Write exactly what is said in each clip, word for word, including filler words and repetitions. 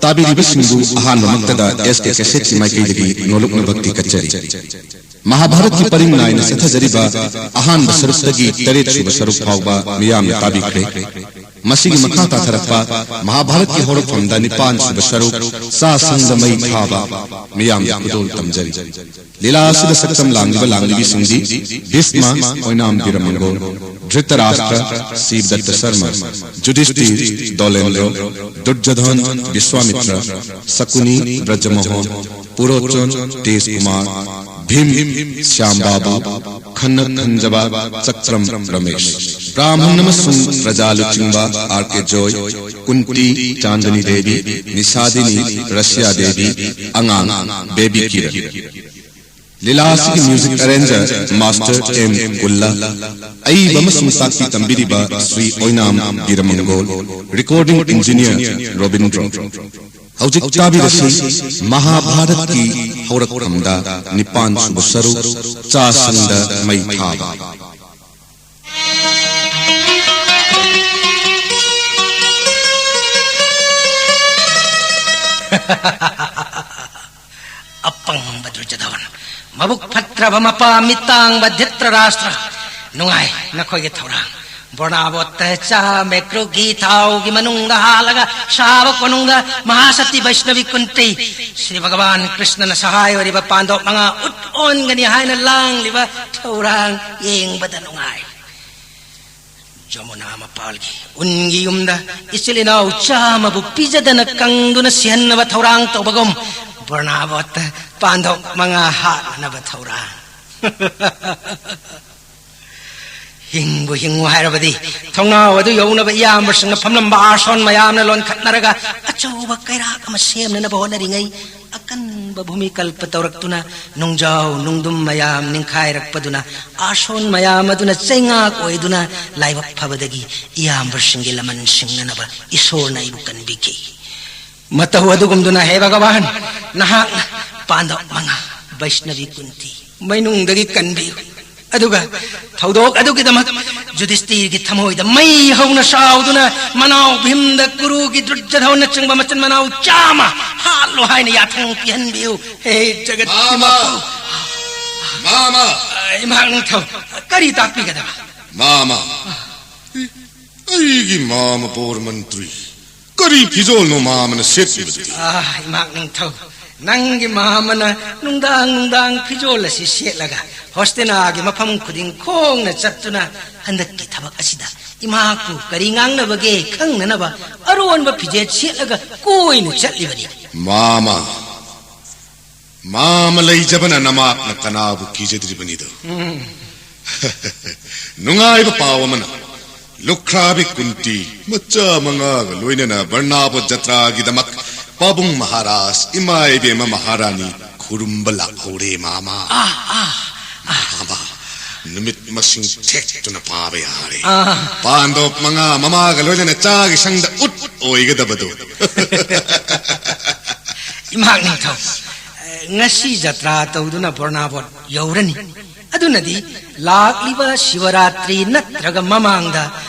ꯇꯥꯕꯤꯔꯤꯕꯁꯤꯡꯕꯨ ꯑꯍꯥꯟꯕꯃꯛꯇꯗ S K Cassetteꯀꯤ ꯃꯥꯏꯀꯩꯗꯒꯤ ꯅꯣꯂꯨꯛꯅ ꯚꯛꯇꯤ ꯀꯠꯆꯔꯤ꯫ ꯃꯍꯥꯚꯥꯔꯠꯀꯤ ꯄꯔꯤꯡ ꯅꯥꯏꯅ ꯆꯠꯊꯖꯔꯤꯕ ꯑꯍꯥꯟꯕ ꯁꯔꯨꯛꯇꯒꯤ ꯇꯔꯦꯠ ꯁꯨꯕ ꯁꯔꯨꯛ ꯐꯥꯎꯕ ꯃꯤꯌꯥꯝꯅ ꯇꯥꯕꯤꯈ꯭ꯔꯦ꯫ ꯃꯁꯤꯒꯤ ꯃꯈꯥ ꯇꯥꯊꯔꯛꯄ ꯃꯍꯥꯚꯥꯔꯠꯀꯤ ꯍꯧꯔꯛꯐꯝꯗ ꯅꯤꯄꯥꯟ ꯁꯨꯕ ꯁꯔꯨꯛ ꯆꯥ ꯁꯪꯗ ꯃꯩ ꯊꯥꯕ ꯃꯤꯌꯥꯝꯒꯤ ꯈꯨꯗꯣꯜ ꯇꯝꯖꯔꯤ꯫ ꯂꯤꯂꯥ ꯑꯁꯤꯗ ꯁꯛꯇꯝ ꯂꯥꯡꯂꯤꯕ ꯂꯥꯡꯂꯤꯕꯤꯁꯤꯡꯗꯤ ꯚꯤꯁꯃ, ꯑꯣꯏꯅꯥꯝ ꯕꯤꯔꯃꯪꯒꯣꯜ, ꯙ꯭ꯔꯤꯇꯔꯥꯁꯇ꯭ꯔ, ꯁꯤꯕꯗꯠꯇ ꯁꯔꯃ, ꯖꯨꯙꯤꯁꯇꯤꯔ, ꯗꯣꯂꯦꯟꯗ꯭ꯔꯣ, ꯗꯨꯔꯖꯣꯙꯟ, ꯕꯤꯁ꯭ꯋꯥꯃꯤꯇ꯭ꯔ, ꯁꯀꯨꯅꯤ, ꯕ꯭ꯔꯖꯃꯣꯍꯟ, ꯄꯨꯔꯣꯆꯟ, ꯇꯦꯖ ꯀꯨꯃꯥꯔ, ꯚꯤꯝ, ꯁ꯭ꯌꯥꯝ ꯕꯥꯕꯨ, ꯈꯟꯅ ꯈꯟꯖꯕ, ꯆꯀ꯭ꯔꯝ ꯔꯃꯦꯁ꯫ ꯕ꯭ꯔꯥꯍꯃꯟ ꯑꯃꯁꯨꯡ ꯄ꯭ꯔꯖꯥ ꯂꯨꯆꯤꯡꯕ R K Joy, Kunti, Chandni Debi, Nishadini, Rashiya Debi, ꯑꯉꯥꯡ, ꯕꯦꯕꯤ ꯀꯤꯔꯟ꯫ ꯂꯤꯂꯥ ꯑꯁꯤꯒꯤ music arranger master M ꯀꯨꯜꯂ, ꯑꯏꯕ ꯑꯃꯁꯨꯡ ꯇꯥꯛꯄꯤ ꯇꯝꯕꯤꯔꯤꯕ ꯁ꯭ꯔꯤ ꯑꯣꯏꯅꯥꯝ ꯕꯤꯔꯃꯪꯒꯣꯜ, recording engineer ꯔꯣꯕꯤꯟꯗ꯭ꯔꯣ꯫ ꯍꯧꯖꯤꯛ ꯇꯥꯕꯤꯔꯁꯤ ꯃꯍꯥꯚꯥꯔꯠꯀꯤ ꯍꯧꯔꯛꯐꯝꯗ ꯅꯤꯄꯥꯟ ꯁꯨꯕ ꯁꯔꯨꯛ ꯆꯥ ꯁꯪꯗ ꯃꯩ ꯊꯥꯕ꯫ ꯑꯄꯪꯕ ꯗꯨꯔꯖꯣꯙꯟ, ꯃꯕꯨꯛ ꯐꯠꯇ꯭ꯔꯕ ꯃꯄꯥ ꯃꯤꯇꯥꯡꯕ ꯙ꯭ꯔꯤꯇꯔꯥꯁꯇ꯭ꯔ, ꯅꯨꯡꯉꯥꯏ ꯅꯈꯣꯏꯒꯤ ꯊꯧꯔꯥꯡ꯫ ꯕꯣꯔꯅꯥꯕꯣꯠꯇ ꯆꯥ ꯃꯦꯀ꯭ꯔꯨꯒꯤ ꯊꯥꯎꯒꯤ ꯃꯅꯨꯡꯗ ꯍꯥꯜꯂꯒ ꯁꯥꯕ ꯀꯣꯅꯨꯡꯗ ꯃꯍꯥꯁꯇꯤ ꯕꯩꯁꯅꯕꯤ ꯀꯨꯟꯇꯤ, ꯁ꯭ꯔꯤ ꯚꯒꯋꯥꯟ ꯀ꯭ꯔꯤꯁꯅꯅ ꯁꯍꯥꯏ ꯑꯣꯏꯔꯤꯕ ꯄꯥꯟꯗꯣꯞ ꯃꯉꯥ ꯎꯠ ꯑꯣꯟꯒꯅꯤ ꯍꯥꯏꯅ ꯂꯥꯡꯂꯤꯕ ꯊꯧꯔꯥꯡ ꯌꯦꯡꯕꯗ ꯅꯨꯡꯉꯥꯏ꯫ ꯖꯃꯨꯅꯥ ꯃꯄꯥꯜꯒꯤ ꯎꯟꯒꯤ ꯌꯨꯝꯗ ꯏꯆꯤꯜ ꯏꯅꯥꯎ ꯆꯥꯝꯃꯕꯨ ꯄꯤꯖꯗꯅ ꯀꯪꯗꯨꯅ ꯁꯤꯍꯟꯅꯕ ꯊꯧꯔꯥꯡ ꯇꯧꯕꯒꯨꯝ, ꯕꯣꯔꯅꯥꯕꯣꯠꯇ ꯄꯥꯟꯗꯣꯞ ꯃꯉꯥ ꯍꯥꯠꯅꯅꯕ ꯊꯧꯔꯥꯡ꯫ ꯍꯤꯡꯕꯨ ꯍꯤꯡꯉꯨ ꯍꯥꯏꯔꯕꯗꯤ, ꯊꯣꯡꯅꯥꯎ ꯑꯗꯨ ꯌꯧꯅꯕ ꯏꯌꯥꯝꯕꯁꯤꯡꯅ ꯐꯝꯂꯝꯕ ꯑꯥꯁꯣꯟ ꯃꯌꯥꯝꯅ ꯂꯣꯟꯈꯠꯅꯔꯒ ꯑꯆꯧꯕ ꯀꯩꯔꯥꯛ ꯑꯃ ꯁꯦꯝꯅꯅꯕ ꯍꯣꯠꯅꯔꯤꯉꯩ, ꯑꯀꯟꯕ ꯚꯨꯃꯤꯀꯜꯄ ꯇꯧꯔꯛꯇꯨꯅ ꯅꯨꯡꯖꯥꯎ ꯅꯨꯡꯗꯨꯝ ꯃꯌꯥꯝ ꯅꯤꯡꯈꯥꯏꯔꯛꯄꯗꯨꯅ, ꯑꯥꯁꯣꯟ ꯃꯌꯥꯝ ꯑꯗꯨꯅ ꯆꯩꯉꯥꯛ ꯑꯣꯏꯗꯨꯅ ꯂꯥꯏꯕꯛ ꯐꯕꯗꯒꯤ ꯏꯌꯥꯝꯕꯁꯤꯡꯒꯤ ꯂꯃꯟ ꯁꯤꯡꯅꯅꯕ ꯏꯁꯣꯔꯅ ꯑꯩꯕꯨ ꯀꯟꯕꯤꯈꯤ꯫ ꯃꯇꯧ ꯑꯗꯨꯒꯨꯝꯗꯨꯅ ꯍꯦ ꯚꯒꯋꯥꯟ, ꯅꯍꯥꯛꯅ ꯄꯥꯟꯗꯕ ꯃꯉꯥ, ꯕꯩꯁꯅꯕꯤ ꯀꯨꯟꯇꯤ, ꯃꯩꯅꯨꯡꯗꯒꯤ ꯀꯟꯕꯤꯌꯨ꯫ ꯑꯗꯨꯒ ꯊꯧꯗꯣꯛ ꯑꯗꯨꯒꯤꯗꯃꯛ ꯌꯨꯙꯤꯁꯇꯤꯔꯒꯤ ꯊꯃꯣꯏꯗ ꯃꯩ ꯍꯧꯅ ꯁꯥꯎꯗꯨꯅ, ꯃꯅꯥꯎ ꯚꯤꯝꯗ, ꯀꯨꯔꯨꯒꯤ ꯗꯨꯔꯖꯙꯟꯅꯆꯤꯡꯕ ꯃꯆꯤꯟ ꯃꯅꯥꯎ ꯆꯥꯝꯃ ꯍꯥꯠꯂꯣ ꯍꯥꯏꯅ ꯌꯥꯊꯪ ꯄꯤꯍꯟꯕꯤꯌꯨ꯫ ꯍꯦ ꯖꯒꯠꯀꯤ ꯃꯥꯃ! ꯃꯄꯨ! ꯃꯥꯃ! ꯏꯃꯥ ꯅꯤꯡꯊꯧ, ꯀꯔꯤ ꯇꯥꯛꯄꯤꯒꯗꯕ? ꯃꯥꯃ! ꯑꯩꯒꯤ ꯃꯥꯃ ꯕꯣꯔ ꯃꯟꯇ꯭ꯔꯤ, ꯀꯔꯤ ꯐꯤꯖꯣꯜꯅꯣ ꯃꯥꯃꯅ ꯁꯦꯠꯂꯤꯕꯗꯨꯗꯤ? ꯑꯥ, ꯏꯃꯥ ꯅꯤꯡꯊꯧ, ꯅꯪꯒꯤ ꯃꯥꯃꯅ ꯅꯨꯡꯗꯥꯡ ꯅꯨꯡꯗꯥꯡ ꯐꯤꯖꯣꯜ ꯑꯁꯤ ꯁꯦꯠꯂꯒ ꯍꯣꯁꯇꯤꯅꯥꯒꯤ ꯃꯐꯝ ꯈꯨꯗꯤꯡ ꯈꯣꯡꯅ ꯆꯠꯇꯨꯅ ꯍꯟꯗꯛꯀꯤ ꯊꯕꯛ ꯑꯁꯤꯗ ꯏꯃꯥꯄꯨ ꯀꯔꯤ ꯉꯥꯡꯅꯕꯒꯦ ꯈꯪꯅꯅꯕ ꯑꯔꯣꯟꯕ ꯐꯤꯖꯦꯠ ꯁꯦꯠꯂꯒ ꯀꯣꯏꯅ ꯆꯠꯂꯤꯕꯅꯤ꯫ ꯃꯥꯃ, ꯃꯥꯃ ꯂꯩꯖꯕꯅ ꯅꯃꯥꯛꯅ ꯀꯅꯥꯕꯨ ꯀꯤꯖꯗ꯭ꯔꯤꯕꯅꯤꯗꯣ? ꯎꯝ꯫ ꯅꯨꯡꯉꯥꯏꯕ ꯄꯥꯎ ꯑꯃꯅ, ꯂꯨꯈ꯭ꯔꯥꯕꯤ ꯀꯨꯟꯇꯤ ꯃꯆꯥ ꯃꯉꯥꯒ ꯂꯣꯏꯅꯅ ꯕꯔꯅꯥꯕꯣ ꯖꯇ꯭ꯔꯥꯒꯤꯗꯃꯛ ꯄꯥꯕꯨꯡ ꯃꯍꯥꯔꯥꯖ, ꯏꯃꯥ ꯏꯕꯦꯝꯃ ꯃꯍꯥꯔꯥꯅꯤ ꯈꯨꯔꯨꯝꯕ ꯂꯥꯛꯍꯧꯔꯦ, ꯃꯥꯃ꯫ ꯑꯥ, ꯑꯥ, ꯑꯥ꯫ ꯃꯥꯃ, ꯅꯨꯃꯤꯠ ꯃꯁꯤꯡ ꯊꯦꯛꯇꯨꯅ ꯄꯥꯕ ꯌꯥꯔꯦ꯫ ꯑꯥ꯫ ꯄꯥꯟꯗꯣꯞ ꯃꯉꯥ ꯃꯃꯥꯒ ꯂꯣꯏꯅꯅ ꯆꯥꯒꯤ ꯁꯪꯗ ꯎꯠ ꯑꯣꯏꯒꯗꯕꯗꯣ꯫ ꯏꯃꯥ ꯅꯤꯡꯊꯧ, ꯑꯦ, ꯉꯁꯤ ꯖꯇ꯭ꯔꯥ ꯇꯧꯗꯨꯅ ꯕꯔꯅꯥꯕꯣꯠ ꯌꯧꯔꯅꯤ꯫ ꯑꯗꯨꯅꯗꯤ ꯂꯥꯛꯂꯤꯕ ꯁꯤꯕꯔꯥꯇ꯭ꯔꯤ ꯅꯠꯇ꯭ꯔꯒ ꯃꯃꯥꯡꯗ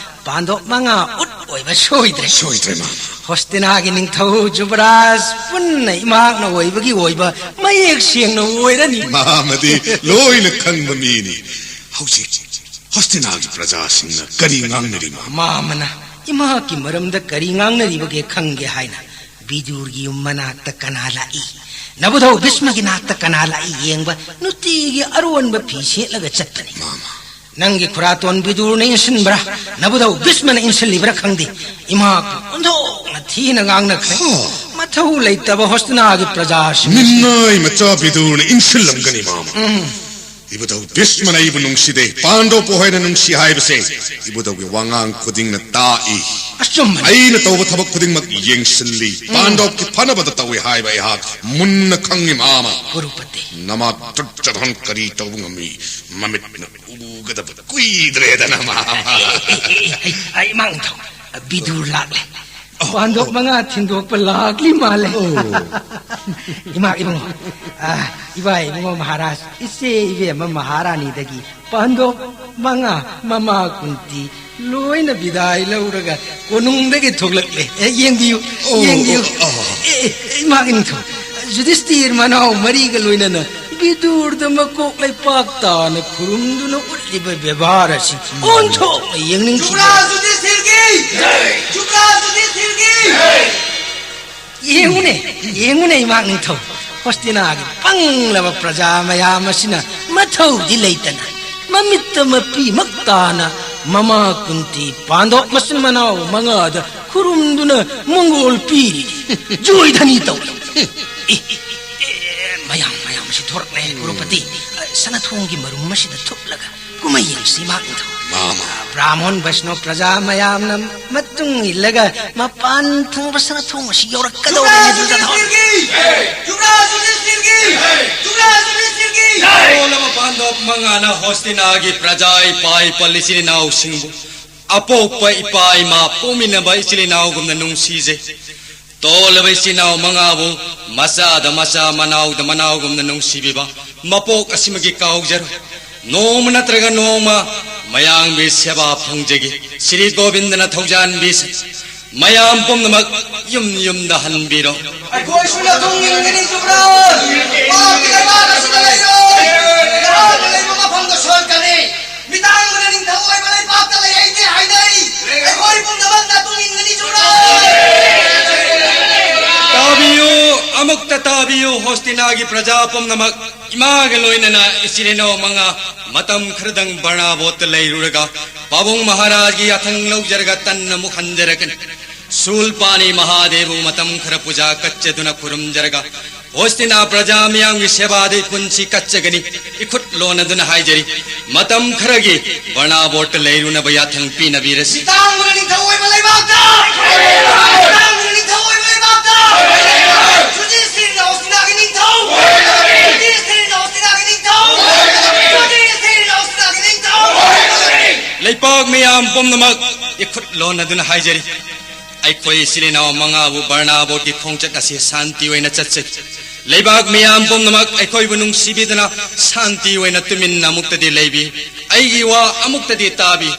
ꯄꯥꯟꯗꯣꯞ ꯃꯉꯥ ꯎꯠ ꯑꯣꯏꯕ ꯁꯣꯏꯗ꯭ꯔꯦ꯫ ꯁꯣꯏꯗ꯭ꯔꯦ, ꯃꯥꯃ꯫ ꯍꯣꯁꯇꯤꯅꯥꯒꯤ ꯅꯤꯡꯊꯧ ꯖꯨꯕꯔꯥꯖ ꯄꯨꯟꯅ ꯏꯃꯥꯛꯅ ꯑꯣꯏꯕꯒꯤ ꯑꯣꯏꯕ ꯃꯌꯦꯛ ꯁꯦꯡꯅ ꯑꯣꯏꯔꯅꯤ꯫ ꯃꯥꯃꯗꯤ ꯂꯣꯏꯅ ꯈꯪꯕ ꯃꯤꯅꯤ꯫ ꯍꯧꯖꯤꯛ ꯍꯣꯁꯇꯤꯅꯥꯒꯤ ꯄ꯭ꯔꯖꯥꯁꯤꯡꯅ ꯀꯔꯤ ꯉꯥꯡꯅꯔꯤ, ꯃꯥꯃ? ꯃꯥꯃꯅ ꯏꯃꯥꯛꯀꯤ ꯃꯔꯝꯗ ꯀꯔꯤ ꯉꯥꯡꯅꯔꯤꯕꯒꯦ ꯈꯪꯒꯦ ꯍꯥꯏꯅ ꯕꯤꯗꯨꯔꯒꯤ ꯌꯨꯝ ꯃꯅꯥꯛꯇ ꯀꯅꯥ ꯂꯥꯛꯏ, ꯅꯕꯨꯙꯧ ꯚꯤꯁꯃꯒꯤ ꯅꯥꯛꯇ ꯀꯅꯥ ꯂꯥꯛꯏ ꯌꯦꯡꯕ ꯅꯨꯡꯇꯤꯒꯤ ꯑꯔꯣꯟꯕ ꯐꯤ ꯁꯦꯠꯂꯒ ꯆꯠꯄꯅꯤ꯫ ꯃꯥꯃ꯫ ꯅꯪꯒꯤ ꯈꯨꯔꯥꯇꯣꯟ ꯕꯤꯗꯨꯔꯅ ꯏꯟꯁꯤꯟꯕ꯭ꯔꯥ, ꯅꯕꯨꯙꯧ ꯚꯤꯁꯃꯅ ꯏꯟꯁꯤꯜꯂꯤꯕ꯭ꯔꯥ ꯈꯪꯗꯦ, ꯏꯃꯥꯕꯨ ꯑꯣꯟꯊꯣꯛꯅ ꯊꯤꯅ ꯉꯥꯡꯅꯈ꯭ꯔꯦ꯫ ꯍꯥ꯫ ꯃꯊꯧ ꯂꯩꯇꯕ ꯍꯣꯁꯇꯤꯅꯥꯒꯤ ꯄ꯭ꯔꯖꯥꯁꯤꯡ꯫ ꯃꯤꯅꯥꯏ ꯃꯆꯥ ꯕꯤꯗꯨꯔꯅ ꯏꯟꯁꯤꯜꯂꯝꯒꯅꯤ, ꯃꯥꯃ꯫ ꯎꯝ꯫ ꯏꯕꯨꯙꯧ ꯚꯤꯁꯃꯅ ꯑꯩꯕꯨ ꯅꯨꯡꯁꯤꯗꯦ, ꯄꯥꯟꯗꯣꯞꯄꯨ ꯍꯦꯟꯅ ꯅꯨꯡꯁꯤ ꯍꯥꯏꯕꯁꯦ ꯏꯕꯨꯙꯧꯒꯤ ꯋꯥꯉꯥꯡ ꯈꯨꯗꯤꯡꯅ ꯇꯥꯛꯏ꯫ ꯑꯆꯨꯝꯕꯅꯤ꯫ ꯑꯩꯅ ꯇꯧꯕ ꯊꯕꯛ ꯈꯨꯗꯤꯡꯃꯛ ꯌꯦꯡꯁꯤꯜꯂꯤ, ꯎꯝ꯫ ꯄꯥꯟꯗꯣꯞꯀꯤ ꯐꯅꯕꯗ ꯇꯧꯏ ꯍꯥꯏꯕ ꯑꯩꯍꯥꯛ ꯃꯨꯟꯅ ꯈꯪꯏ, ꯃꯥꯃ꯫ ꯀꯨꯔꯨꯄꯇꯤ꯫ ꯅꯃꯥ ꯗꯨꯔꯖꯙꯟ ꯀꯔꯤ ꯇꯧꯕ ꯉꯝꯃꯤ? ꯃꯃꯤꯠꯅ ꯎꯒꯗꯕ ꯀꯨꯏꯗ꯭ꯔꯦꯗꯅ, ꯃꯥꯃ꯫ ꯑꯩ, ꯑꯩ, ꯑꯩ, ꯑꯩ, ꯏꯃꯥ ꯅꯤꯡꯊꯧ, ꯕꯤꯗꯨꯔ ꯂꯥꯛꯂꯦ꯫ ꯑꯣ, ꯄꯥꯟꯗꯣꯞ ꯑꯣ꯫ ꯃꯉꯥ ꯊꯤꯟꯗꯣꯛꯄ ꯂꯥꯛꯂꯤ ꯃꯥꯜꯂꯦ꯫ ꯑꯣ꯫ ꯏꯃꯥ ꯏꯕꯨꯡꯉꯣ, ꯑ, ꯏꯕꯥ ꯏꯕꯨꯡꯉꯣ ꯃꯍꯥꯔꯥꯖ, ꯏꯆꯦ ꯏꯕꯦꯝꯃ ꯃꯍꯥꯔꯥꯅꯤꯗꯒꯤ ꯄꯥꯟꯗꯣꯞ ꯃꯉꯥ, ꯃꯃꯥ ꯀꯨꯟꯇꯤ ꯂꯣꯏꯅ ꯕꯤꯗꯥꯏ ꯂꯧꯔꯒ ꯀꯣꯅꯨꯡꯗꯒꯤ ꯊꯣꯛꯂꯛꯂꯦ꯫ ꯑꯦ, ꯌꯦꯡꯕꯤꯌꯨ, ꯑꯣ, ꯌꯦꯡꯕꯤꯌꯨ꯫ ꯑꯣ, ꯑꯣ꯫ ꯑꯦ, ꯑꯦ, ꯏꯃꯥꯒꯤ ꯅꯤꯡꯊꯧ, ꯖꯨꯗꯤꯁꯇꯤꯔ ꯃꯅꯥꯎ ꯃꯔꯤꯒ ꯂꯣꯏꯅꯅ ꯕꯤꯗꯨꯔꯗ ꯃꯀꯣꯛ ꯂꯩꯄꯥꯛ ꯇꯥꯅ ꯈꯨꯔꯨꯝꯗꯨꯅ ꯎꯠꯂꯤꯕ ꯕꯦꯕꯥꯔ ꯑꯁꯤ ꯑꯣꯟꯊꯣꯛꯅ ꯌꯦꯡꯅꯤꯡꯈꯤꯗꯦ꯫ ꯖꯨꯕ꯭ꯔꯥꯖ ꯖꯨꯗꯤꯁꯇꯤꯔꯒꯤ ꯖꯩ! ꯖꯨꯕ꯭ꯔꯥꯖ ꯖꯨꯗꯤꯁꯇꯤꯔꯒꯤ ꯖꯩ! ꯌꯦꯡꯉꯨꯅꯦ, ꯌꯦꯡꯉꯨꯅꯦ, ꯏꯃꯥ ꯅꯤꯡꯊꯧ꯫ ꯍꯣꯁꯇꯤꯅꯥꯒꯤ ꯄꯪꯂꯕ ꯄ꯭ꯔꯖꯥ ꯃꯌꯥꯝ ꯑꯁꯤꯅ ꯃꯊꯧꯗꯤ ꯂꯩꯇꯅ ꯃꯃꯤꯠꯇ ꯃꯄꯤꯃꯛ ꯇꯥꯅ ꯃꯃꯥ ꯀꯨꯟꯇꯤ ꯄꯥꯟꯗꯣꯞ ꯃꯆꯤꯟ ꯃꯅꯥꯎ ꯃꯉꯥꯗ ꯈꯨꯔꯨꯝꯗꯨꯅ ꯃꯪꯒꯣꯜ ꯄꯤꯔꯤ꯫ ꯖꯣꯏꯙꯅꯤ ꯇꯧꯔꯤ꯫ ꯑꯦ, ꯑꯦ, ꯃꯌꯥꯝ, ꯃꯌꯥꯝ ꯑꯁꯤ ꯊꯣꯔꯛꯂꯦ, ꯀ꯭ꯔꯣꯔꯄꯇꯤ꯫ ꯁꯅꯥꯊꯣꯡꯒꯤ ꯃꯔꯨꯝ ꯑꯁꯤꯗ ꯊꯨꯞꯂꯒ ꯀꯨꯝꯍꯩ ꯌꯦꯡꯁꯤ, ꯏꯃꯥ ꯅꯤꯡꯊꯧ꯫ ꯃꯥ, ꯃꯥ꯫ ꯕ꯭ꯔꯥꯍꯃꯣꯟ ꯕꯩꯁꯅꯣ ꯄ꯭ꯔꯖꯥ ꯃꯌꯥꯝꯅ ꯃꯇꯨꯡ ꯏꯜꯂꯒ ꯃꯄꯥꯟ ꯊꯪꯕ ꯁꯅꯥꯊꯣꯡ ꯑꯁꯤ ꯌꯧꯔꯛꯀꯗꯧꯔꯦ, ꯌꯨꯙꯙꯔ꯫ ꯖꯨꯕ꯭ꯔꯥꯖ ꯌꯨꯙꯤꯁꯊꯤꯔꯒꯤ! ꯖꯨꯕ꯭ꯔꯥꯖ ꯌꯨꯙꯤꯁꯊꯤꯔꯒꯤ! ꯖꯨꯕ꯭ꯔꯥꯖ ꯌꯨꯙꯤꯁꯊꯤꯔꯒꯤ! ꯂꯣꯜꯂꯕ ꯄꯥꯟꯗꯣꯞ ꯃꯉꯥꯅ ꯍꯣꯁꯇꯤꯅꯥꯒꯤ ꯄ꯭ꯔꯖꯥ ꯏꯄꯥ ꯏꯄꯜ ꯏꯆꯤꯜ ꯏꯅꯥꯎꯁꯤꯡꯕꯨ ꯑꯄꯣꯛꯄ ꯏꯄꯥ ꯏꯃꯥ ꯄꯣꯛꯃꯤꯟꯅꯕ ꯏꯆꯤꯜ ꯏꯅꯥꯎꯒꯨꯝꯅ ꯅꯨꯡꯁꯤꯖꯩ꯫ ꯇꯣꯜꯂꯕ ꯏꯆꯤꯜ ꯏꯅꯥꯎ ꯃꯉꯥꯕꯨ ꯃꯆꯥꯗ ꯃꯆꯥ, ꯃꯅꯥꯎꯗ ꯃꯅꯥꯎꯒꯨꯝꯅ ꯅꯨꯡꯁꯤꯕꯤꯕ ꯃꯄꯣꯛ ꯑꯁꯤꯃꯒꯤ ꯀꯥꯎꯖꯔꯣꯏ꯫ ꯅꯣꯡꯃ ꯅꯠꯇ꯭ꯔꯒ ꯅꯣꯡꯃ ꯃꯌꯥꯝꯒꯤ ꯁꯦꯕꯥ ꯐꯪꯖꯒꯦ꯫ ꯁ꯭ꯔꯤ ꯒꯣꯕꯤꯟꯗꯅ ꯊꯧꯖꯥꯟꯕꯤꯁ꯫ ꯃꯌꯥꯝ ꯄꯨꯝꯅꯃꯛ ꯌꯨꯝ ꯌꯨꯝꯗ ꯍꯟꯕꯤꯔꯣ꯫ ꯑꯩꯈꯣꯏꯁꯨ ꯅꯇꯨꯡ ꯏꯟꯒꯅꯤ, ꯖꯨꯕ꯭ꯔꯥꯖ꯫ ꯄꯥꯞꯀꯤ ꯂꯩꯕꯥꯛ ꯑꯁꯤꯗ ꯂꯩꯔꯣꯏ꯫ ꯅꯍꯥꯛꯅ ꯂꯩꯕ ꯃꯐꯝꯗ ꯁꯣꯟꯀꯅꯤ꯫ ꯃꯤꯇꯥꯡꯕꯅ ꯅꯤꯡꯊꯧ ꯑꯣꯏꯕ ꯂꯩꯄꯥꯛꯇ ꯂꯩ ꯍꯩꯇꯦ ꯍꯥꯏꯅꯩ꯫ ꯑꯩꯈꯣꯏ ꯄꯨꯝꯅꯃꯛ ꯅꯇꯨꯡ ꯏꯟꯒꯅꯤ, ꯖꯨꯕ꯭ꯔꯥꯖ꯫ ꯇꯥꯕꯤꯌꯨ, ꯑꯃꯨꯛꯇ ꯇꯥꯕꯤꯌꯨ, ꯍꯣꯁꯇꯤꯅꯥꯒꯤ ꯄ꯭ꯔꯖꯥ ꯄꯨꯝꯅꯃꯛ꯫ ꯏꯃꯥꯒ ꯂꯣꯏꯅꯅ ꯏꯆꯤꯜ ꯏꯅꯥꯎ ꯃꯉꯥ ꯃꯇꯝ ꯈꯔꯗꯪ ꯕꯔꯅꯥꯕꯣꯠꯇ ꯂꯩꯔꯨꯔꯒ ꯄꯥꯕꯨꯡ ꯃꯍꯥꯔꯥꯖꯒꯤ ꯌꯥꯊꯪ ꯂꯧꯖꯔꯒ ꯇꯟꯅ ꯑꯃꯨꯛ ꯍꯟꯖꯔꯛꯀꯅꯤ꯫ ꯁꯨꯜꯄꯥꯅꯤ ꯃꯍꯥꯗꯦꯕꯕꯨ ꯃꯇꯝ ꯈꯔ ꯄꯨꯖꯥ ꯀꯠꯆꯗꯨꯅ ꯈꯨꯔꯨꯝꯖꯔꯒ ꯍꯣꯁꯇꯤꯅꯥ ꯄ꯭ꯔꯖꯥ ꯃꯤꯌꯥꯝꯒꯤ ꯁꯦꯕꯥꯗ ꯏꯄꯨꯟꯁꯤ ꯀꯠꯆꯒꯅꯤ꯫ ꯏꯈꯨꯠ ꯂꯣꯟꯅꯗꯨꯅ ꯍꯥꯏꯖꯔꯤ, ꯃꯇꯝ ꯈꯔꯒꯤ ꯕꯔꯅꯥꯕꯣꯠꯇ ꯂꯩꯔꯨꯅꯕ ꯌꯥꯊꯪ ꯄꯤꯅꯕꯤꯔꯁꯤ꯫ ꯃꯤꯇꯥꯡꯕꯅ ꯅꯤꯡꯊꯧ ꯑꯣꯏꯕ ꯂꯩꯕꯥꯛꯇ! ꯃꯤꯇꯥꯡꯕꯅ ꯅꯤꯡꯊꯧ ꯑꯣꯏꯕ ꯂꯩꯕꯥꯛꯇ! ꯖꯨꯗꯤꯁꯇꯤꯔꯅ ꯍꯣꯁꯇꯤꯅꯥꯒꯤ ꯅꯤꯡꯊꯧ! ꯖꯨꯗꯤꯁꯇꯤꯔꯅ ꯍꯣꯁꯇꯤꯅꯥꯒꯤ ꯅꯤꯡꯊꯧ! ꯖꯨꯗꯤꯁꯇꯤꯔꯅ ꯍꯣꯁꯇꯤꯅꯥꯒꯤ ꯅꯤꯡꯊꯧ! ꯂꯩꯄꯥꯛ ꯃꯤꯌꯥꯝ ꯄꯨꯝꯅꯃꯛ ꯏꯈꯨꯠ ꯂꯣꯟꯅꯗꯨꯅ ꯍꯥꯏꯖꯔꯤ, ꯑꯩꯈꯣꯏ ꯏꯆꯤꯜ ꯏꯅꯥꯎ ꯃꯉꯥꯕꯨ ꯕꯔꯅꯥꯕꯣꯠꯀꯤ ꯈꯣꯡꯆꯠ ꯑꯁꯤ ꯁꯥꯟꯇꯤ ꯑꯣꯏꯅ ꯆꯠꯆꯩ꯫ ꯂꯩꯕꯥꯛ ꯃꯤꯌꯥꯝ ꯄꯨꯝꯅꯃꯛ ꯑꯩꯈꯣꯏꯕꯨ ꯅꯨꯡꯁꯤꯕꯤꯗꯨꯅ ꯁꯥꯟꯇꯤ ꯑꯣꯏꯅ ꯇꯨꯃꯤꯟꯅ ꯑꯃꯨꯛꯇꯗꯤ ꯂꯩꯕꯤ꯫ ꯑꯩꯒꯤ ꯋꯥ ꯑꯃꯨꯛꯇꯗꯤ ꯇꯥꯕꯤ꯫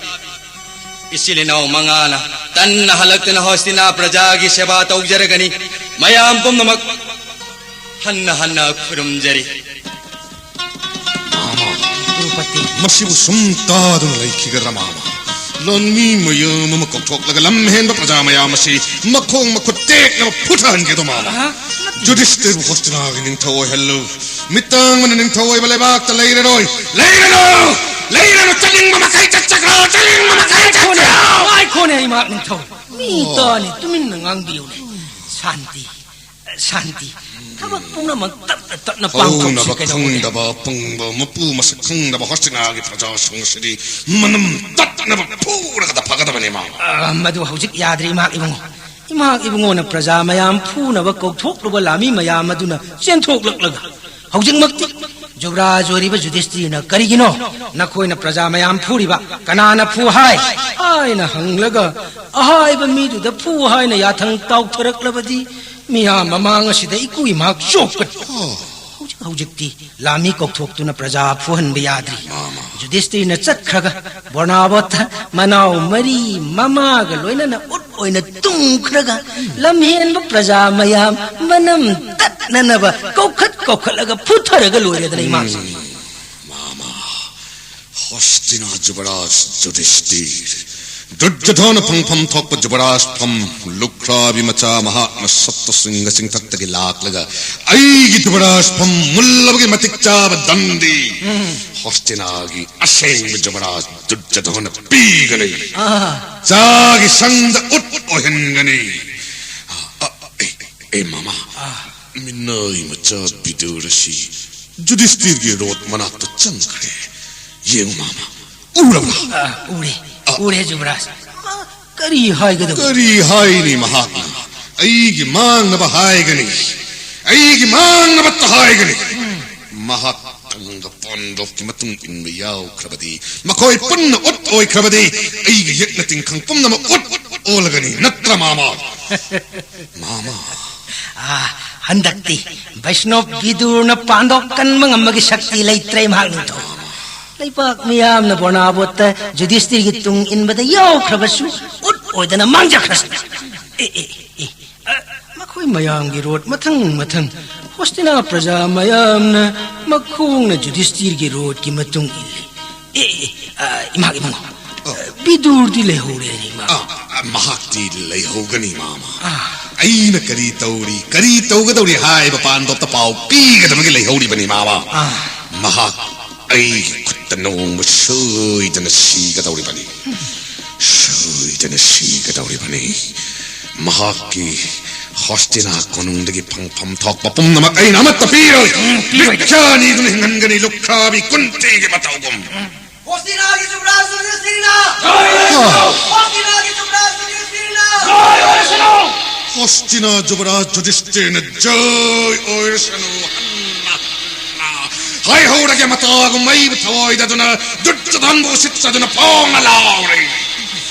ꯏꯆꯤꯜ ꯏꯅꯥꯎ ꯃꯉꯥꯅ ꯇꯟꯅ ꯍꯜꯂꯛꯇꯨꯅ ꯍꯣꯁꯇꯤꯅꯥ ꯄ꯭ꯔꯖꯥꯒꯤ ꯁꯦꯕꯥ ꯇꯧꯖꯔꯒꯅꯤ꯫ ꯃꯌꯥꯝ ꯄꯨꯝꯅꯃꯛ ꯍꯟꯅ ꯍꯟꯅ ꯈꯨꯔꯨꯝꯖꯔꯤ꯫ ꯃꯥꯃ, ꯀ꯭ꯔꯨꯄꯇꯤ꯫ ꯃꯁꯤꯕꯨ ꯁꯨꯝ ꯇꯥꯗꯨꯅ ꯂꯩꯈꯤꯒꯗ꯭ꯔꯥ, ꯃꯥꯃ? ꯂꯥꯟꯃꯤ ꯃꯌꯥꯝ ꯑꯃ ꯀꯧꯊꯣꯛꯂꯒ ꯂꯝ ꯍꯦꯟꯕ ꯄ꯭ꯔꯖꯥ ꯃꯌꯥꯝ ꯑꯁꯤ ꯃꯈꯣꯡ ꯃꯈꯨꯠ ꯇꯦꯛꯅꯕ ꯐꯨꯊꯍꯟꯒꯦꯗꯣ, ꯃꯥꯃ? ꯑꯍ, ꯅꯠꯇꯦ꯫ ꯖꯨꯗꯤꯁꯇꯤꯔꯕꯨ ꯍꯣꯁꯇꯤꯅꯥꯒꯤ ꯅꯤꯡꯊꯧ ꯑꯣꯏꯍꯜꯂꯨ꯫ ꯃꯤꯇꯥꯡꯕꯅ ꯅꯤꯡꯊꯧ ꯑꯣꯏꯕ ꯂꯩꯕꯥꯛꯇ ꯂꯩꯔꯔꯣꯏ꯫ ꯂꯩꯔꯅꯨ! ꯂꯩꯔꯅꯨ! ꯆꯠꯅꯤꯡꯕ ꯃꯈꯩ ꯆꯠꯆꯈ꯭ꯔꯣ! ꯆꯠꯅꯤꯡꯕ ꯃꯈꯩ ꯉꯥꯏꯈꯣꯅꯦ, ꯆꯠꯆꯈ꯭ꯔꯣ! ꯉꯥꯏꯈꯣꯅꯦ, ꯏꯃꯥ ꯅꯤꯡꯊꯧ꯫ ꯃꯤ ꯑꯣ꯫ ꯇꯥꯅꯤ, ꯇꯨꯃꯤꯟꯅ ꯉꯥꯡꯕꯤꯌꯨꯅꯦ꯫ ꯁꯥꯟꯇꯤ꯫ ꯁꯥꯟꯇꯤ꯫ ꯊꯕꯛ ꯄꯨꯝꯅꯃꯛ ꯇꯞꯅ ꯇꯞꯅ ꯄꯥꯡꯊꯣꯛꯁꯤ ꯍꯧꯅꯕ ꯀꯩꯗꯧꯕꯒꯦ? ꯈꯪꯗꯕ ꯑꯄꯪꯕ, ꯃꯄꯨ ꯃꯁꯛ ꯈꯪꯗꯕ ꯍꯣꯁꯇꯤꯅꯥꯒꯤ ꯄ꯭ꯔꯖꯥꯁꯤꯡ ꯑꯁꯤꯗꯤ ꯃꯅꯝ ꯇꯠꯅꯕ ꯐꯨꯔꯒꯗ ꯐꯒꯗꯕꯅꯤ, ꯃꯥꯃ꯫ ꯑ, ꯃꯗꯨ ꯍꯧꯖꯤꯛ ꯌꯥꯗ꯭ꯔꯤ, ꯏꯃꯥ ꯏꯕꯨꯡꯉꯣ꯫ ꯏꯃꯥ ꯏꯕꯨꯡꯉꯣꯅ ꯄ꯭ꯔꯖꯥ ꯃꯌꯥꯝ ꯐꯨꯅꯕ ꯀꯧꯊꯣꯛꯂꯨꯕ ꯂꯥꯟꯃꯤ ꯃꯌꯥꯝ ꯑꯗꯨꯅ ꯆꯦꯟꯊꯣꯛꯂꯛꯂꯒ ꯍꯧꯖꯤꯛꯃꯛꯇꯤ ꯖꯨꯕꯔꯥꯖ ꯑꯣꯏꯔꯤꯕ ꯖꯨꯗꯤꯁꯇꯤꯔꯅ ꯀꯔꯤꯒꯤꯅꯣ ꯅꯈꯣꯏꯅ ꯄ꯭ꯔꯖꯥ ꯃꯌꯥꯝ ꯐꯨꯔꯤꯕ? ꯀꯅꯥꯅ ꯐꯨ ꯍꯥꯏ? ꯍꯥꯏꯅ ꯍꯪꯂꯒ ꯑꯍꯥꯏꯕ ꯃꯤꯗꯨꯗ ꯐꯨ ꯍꯥꯏꯅ ꯌꯥꯊꯪ ꯇꯥꯎꯊꯔꯛꯂꯕꯗꯤ ꯃꯤꯌꯥꯝ ꯃꯃꯥꯡ ꯑꯁꯤꯗ ꯏꯀꯨ ꯏꯃꯥ ꯆꯣꯞꯀꯅꯤ꯫ ꯑꯣ꯫ ꯍꯧꯖꯤꯛ ꯍꯧꯖꯤꯛꯇꯤ ꯂꯥꯟꯃꯤ ꯀꯧꯊꯣꯛꯇꯨꯅ ꯄ꯭ꯔꯖꯥ ꯐꯨꯍꯟꯕ ꯌꯥꯗ꯭ꯔꯤ꯫ ꯃꯥꯃ꯫ ꯖꯨꯗꯤꯁꯇꯤꯔꯅ ꯆꯠꯈ꯭ꯔꯒ ꯕꯔꯅꯥꯕꯣꯠꯇ ꯃꯅꯥꯎ ꯃꯔꯤ ꯃꯃꯥꯒ ꯂꯣꯏꯅꯅ ꯎꯠ ꯑꯣꯏꯅ ꯇꯨꯝꯈ꯭ꯔꯒ ꯂꯝꯍꯦꯟꯕ ꯄ꯭ꯔꯖꯥ ꯃꯌꯥꯝ ꯃꯅꯝ ꯇꯠꯅꯅꯕ ꯀꯧꯈꯠ ꯀꯧꯈꯠꯂꯒ ꯐꯨꯊꯔꯒ ꯂꯣꯏꯔꯦꯗꯅ, ꯏꯃꯥꯁꯦ꯫ ꯎꯝ, ꯃꯥꯃ, ꯍꯣꯁꯇꯤꯅꯥ ꯖꯨꯕꯔꯥꯖ ꯖꯨꯗꯤꯁꯇꯤꯔ, ꯗꯨꯔꯖꯣꯙꯣꯅ ꯐꯪꯐꯝ ꯊꯣꯛꯄ ꯖꯨꯕꯔꯥꯖ ꯐꯝ ꯂꯨꯈ꯭ꯔꯥꯕꯤ ꯃꯆꯥ ꯃꯍꯥꯛꯅ ꯁꯞꯇꯁ꯭ꯔꯤꯡꯒ ꯆꯤꯡꯊꯛꯇꯒꯤ ꯂꯥꯛꯂꯒ ꯑꯩꯒꯤ ꯖꯨꯕꯔꯥꯖ ꯐꯝ ꯃꯨꯜꯂꯕꯒꯤ ꯃꯇꯤꯛ ꯆꯥꯕ ꯗꯟꯗꯤ ꯍꯣꯁꯇꯤꯅꯥꯒꯤ ꯑꯁꯦꯡꯕ ꯖꯨꯕꯔꯥꯖ ꯗꯨꯔꯖꯣꯙꯣꯅ ꯄꯤꯒꯅꯤ꯫ ꯑꯥ꯫ ꯆꯥꯒꯤ ꯁꯪꯗ ꯎꯠ ꯑꯣꯏꯍꯟꯒꯅꯤ꯫ ꯑ, ꯑ, ꯑꯦ, ꯑꯦ, ꯃꯃꯥ, ꯑꯥ꯫ ꯃꯤꯅꯥꯏ ꯃꯆꯥ ꯕꯤꯗꯨꯔ ꯑꯁꯤ ꯖꯨꯗꯤꯁꯇꯤꯔꯒꯤ ꯔꯣꯠ ꯃꯅꯥꯛꯇ ꯆꯪꯈ꯭ꯔꯦ꯫ ꯌꯦꯡꯉꯨ, ꯃꯃꯥ, ꯎꯔꯕ꯭ꯔꯥ? ꯑꯥ, ꯎꯔꯦ, ꯑ꯫ ꯎꯔꯦ, ꯖꯨꯕꯔꯥꯖ꯫ ꯃꯥ ꯀꯔꯤ ꯍꯥꯏꯒꯗꯕ? ꯀꯔꯤ ꯍꯥꯏꯅꯤ ꯃꯍꯥꯛꯅ? ꯑꯩꯒꯤ ꯃꯥꯡꯅꯕ ꯍꯥꯏꯒꯅꯤ꯫ ꯑꯩꯒꯤ ꯃꯥꯡꯅꯕꯇ ꯍꯥꯏꯒꯅꯤ꯫ ꯎꯝ꯫ ꯃꯍꯥꯛ ꯇꯪꯒ ꯄꯥꯟꯗꯣꯞꯀꯤ ꯃꯇꯨꯡ ꯏꯟꯕ ꯌꯥꯎꯈ꯭ꯔꯕꯗꯤ, ꯃꯈꯣꯏ ꯄꯨꯟꯅ ꯎꯠ ꯑꯣꯏꯈ꯭ꯔꯕꯗꯤ, ꯑꯩꯒꯤ ꯌꯦꯛꯅ ꯇꯤꯡꯈꯪ ꯄꯨꯝꯅꯃꯛ ꯎꯠ, ꯎꯠ, ꯎꯠ, ꯑꯣꯜꯂꯒꯅꯤ, ꯅꯠꯇ꯭ꯔ ꯃꯥꯃ? ꯃꯥꯃ꯫ ꯑꯥ, ꯍꯟꯗꯛꯇꯤ ꯕꯩꯁꯅꯣꯞ ꯕꯤꯗꯨꯔꯅ ꯄꯥꯟꯗꯣꯞ ꯀꯟꯕ ꯉꯝꯕꯒꯤ ꯁꯛꯇꯤ ꯂꯩꯇ꯭ꯔꯦ ꯃꯍꯥꯛ ꯅꯤꯡꯊꯧ꯫ ꯂꯩꯕꯥꯛ ꯃꯤꯌꯥꯝꯅ ꯕꯣꯅꯥꯕꯣꯠꯇ ꯖꯨꯗꯤꯁꯇꯤꯔꯒꯤ ꯇꯨꯡ ꯏꯟꯕꯗ ꯌꯥꯎꯈ꯭ꯔꯕꯁꯨ ꯎꯠ ꯑꯣꯏꯗꯅ ꯃꯥꯡꯖꯈ꯭ꯔꯁꯅꯨ꯫ ꯑꯦ, ꯑꯦ, ꯑꯦ, ꯑ, ꯃꯈꯣꯏ ꯃꯌꯥꯝꯒꯤ ꯔꯣꯠ ꯃꯊꯪ ꯃꯊꯪ ꯍꯣꯁꯇꯤꯅꯥ ꯄ꯭ꯔꯖꯥ ꯃꯌꯥꯝꯅ ꯃꯈꯣꯡꯅ ꯖꯨꯗꯤꯁꯇꯤꯔꯒꯤ ꯔꯣꯠꯀꯤ ꯃꯇꯨꯡ ꯏꯜꯂꯤ꯫ ꯑꯦ, ꯑꯦ, ꯑ, ꯏꯃꯥ, ꯏꯕꯨꯡꯉꯣ, ꯑ, ꯕꯤꯗꯨꯔꯗꯤ ꯂꯩꯍꯧꯔꯦꯅꯦ, ꯏꯃꯥ꯫ ꯑ, ꯑ, ꯃꯍꯥꯛꯇꯤ ꯂꯩꯍꯧꯒꯅꯤ, ꯃꯥꯃ꯫ ꯑ꯫ ꯑꯩꯅ ꯀꯔꯤ ꯇꯧꯔꯤ, ꯀꯔꯤ ꯇꯧꯒꯗꯧꯔꯤ ꯍꯥꯏꯕ ꯄꯥꯟꯗꯣꯞꯇ ꯄꯥꯎ ꯄꯤꯒꯗꯕꯒꯤ ꯂꯩꯍꯧꯔꯤꯕꯅꯤ, ꯃꯥꯃ꯫ ꯑ꯫ ꯃꯍꯥꯛ ꯑꯩꯒꯤ ꯈꯨꯠꯇ ꯅꯣꯡꯃ ꯁꯣꯏꯗꯅ ꯁꯤꯒꯗꯧꯔꯤꯕꯅꯤ꯫ ꯁꯣꯏꯗꯅ ꯁꯤꯒꯗꯧꯔꯤꯕꯅꯤ꯫ ꯃꯍꯥꯛꯀꯤ ꯍꯣꯁꯇꯤꯅꯥ ꯀꯣꯅꯨꯡꯗꯒꯤ ꯐꯪꯐꯝ ꯊꯣꯛꯄ ꯄꯨꯝꯅꯃꯛ ꯑꯩꯅ ꯑꯃꯠꯇ ꯄꯤꯔꯣꯏ꯫ ꯎꯝ, ꯄꯤꯔꯣꯏ꯫ ꯕꯤꯈ꯭ꯌꯥꯅꯤꯗꯨꯅ ꯍꯤꯡꯍꯟꯒꯅꯤ, ꯂꯨꯈ꯭ꯔꯥꯕꯤ ꯀꯨꯟꯇꯤꯒꯤ ꯃꯇꯧꯒꯨꯝ꯫ ꯍꯣꯁꯇꯤꯅꯥꯒꯤ ꯖꯨꯕꯔꯥꯖ ꯖꯨꯗꯤꯁꯇꯤꯔꯅ! ꯍꯣꯁꯇꯤꯅꯥꯒꯤ ꯖꯨꯕꯔꯥꯖ ꯖꯨꯗꯤꯁꯇꯤꯔꯅ! ꯍꯣꯁꯇꯤꯅꯥ ꯖꯨꯕꯔꯥꯖ ꯖꯨꯗꯤꯁꯇꯤꯔꯅ ꯖꯣꯏ ꯑꯣꯏꯔꯁꯅꯨ꯫ ꯍꯟꯅ, ꯍꯟꯅ ꯍꯥꯏꯍꯧꯔꯒꯦ, ꯃꯇꯥꯒꯨꯝ ꯃꯩꯕꯨ ꯊꯑꯣꯏꯗꯗꯨꯅ, ꯗꯨꯠꯇ ꯙꯟꯕꯨ ꯎꯁꯤꯠꯇꯗꯨꯅ ꯐꯣꯡꯅ ꯂꯥꯎꯔꯦ꯫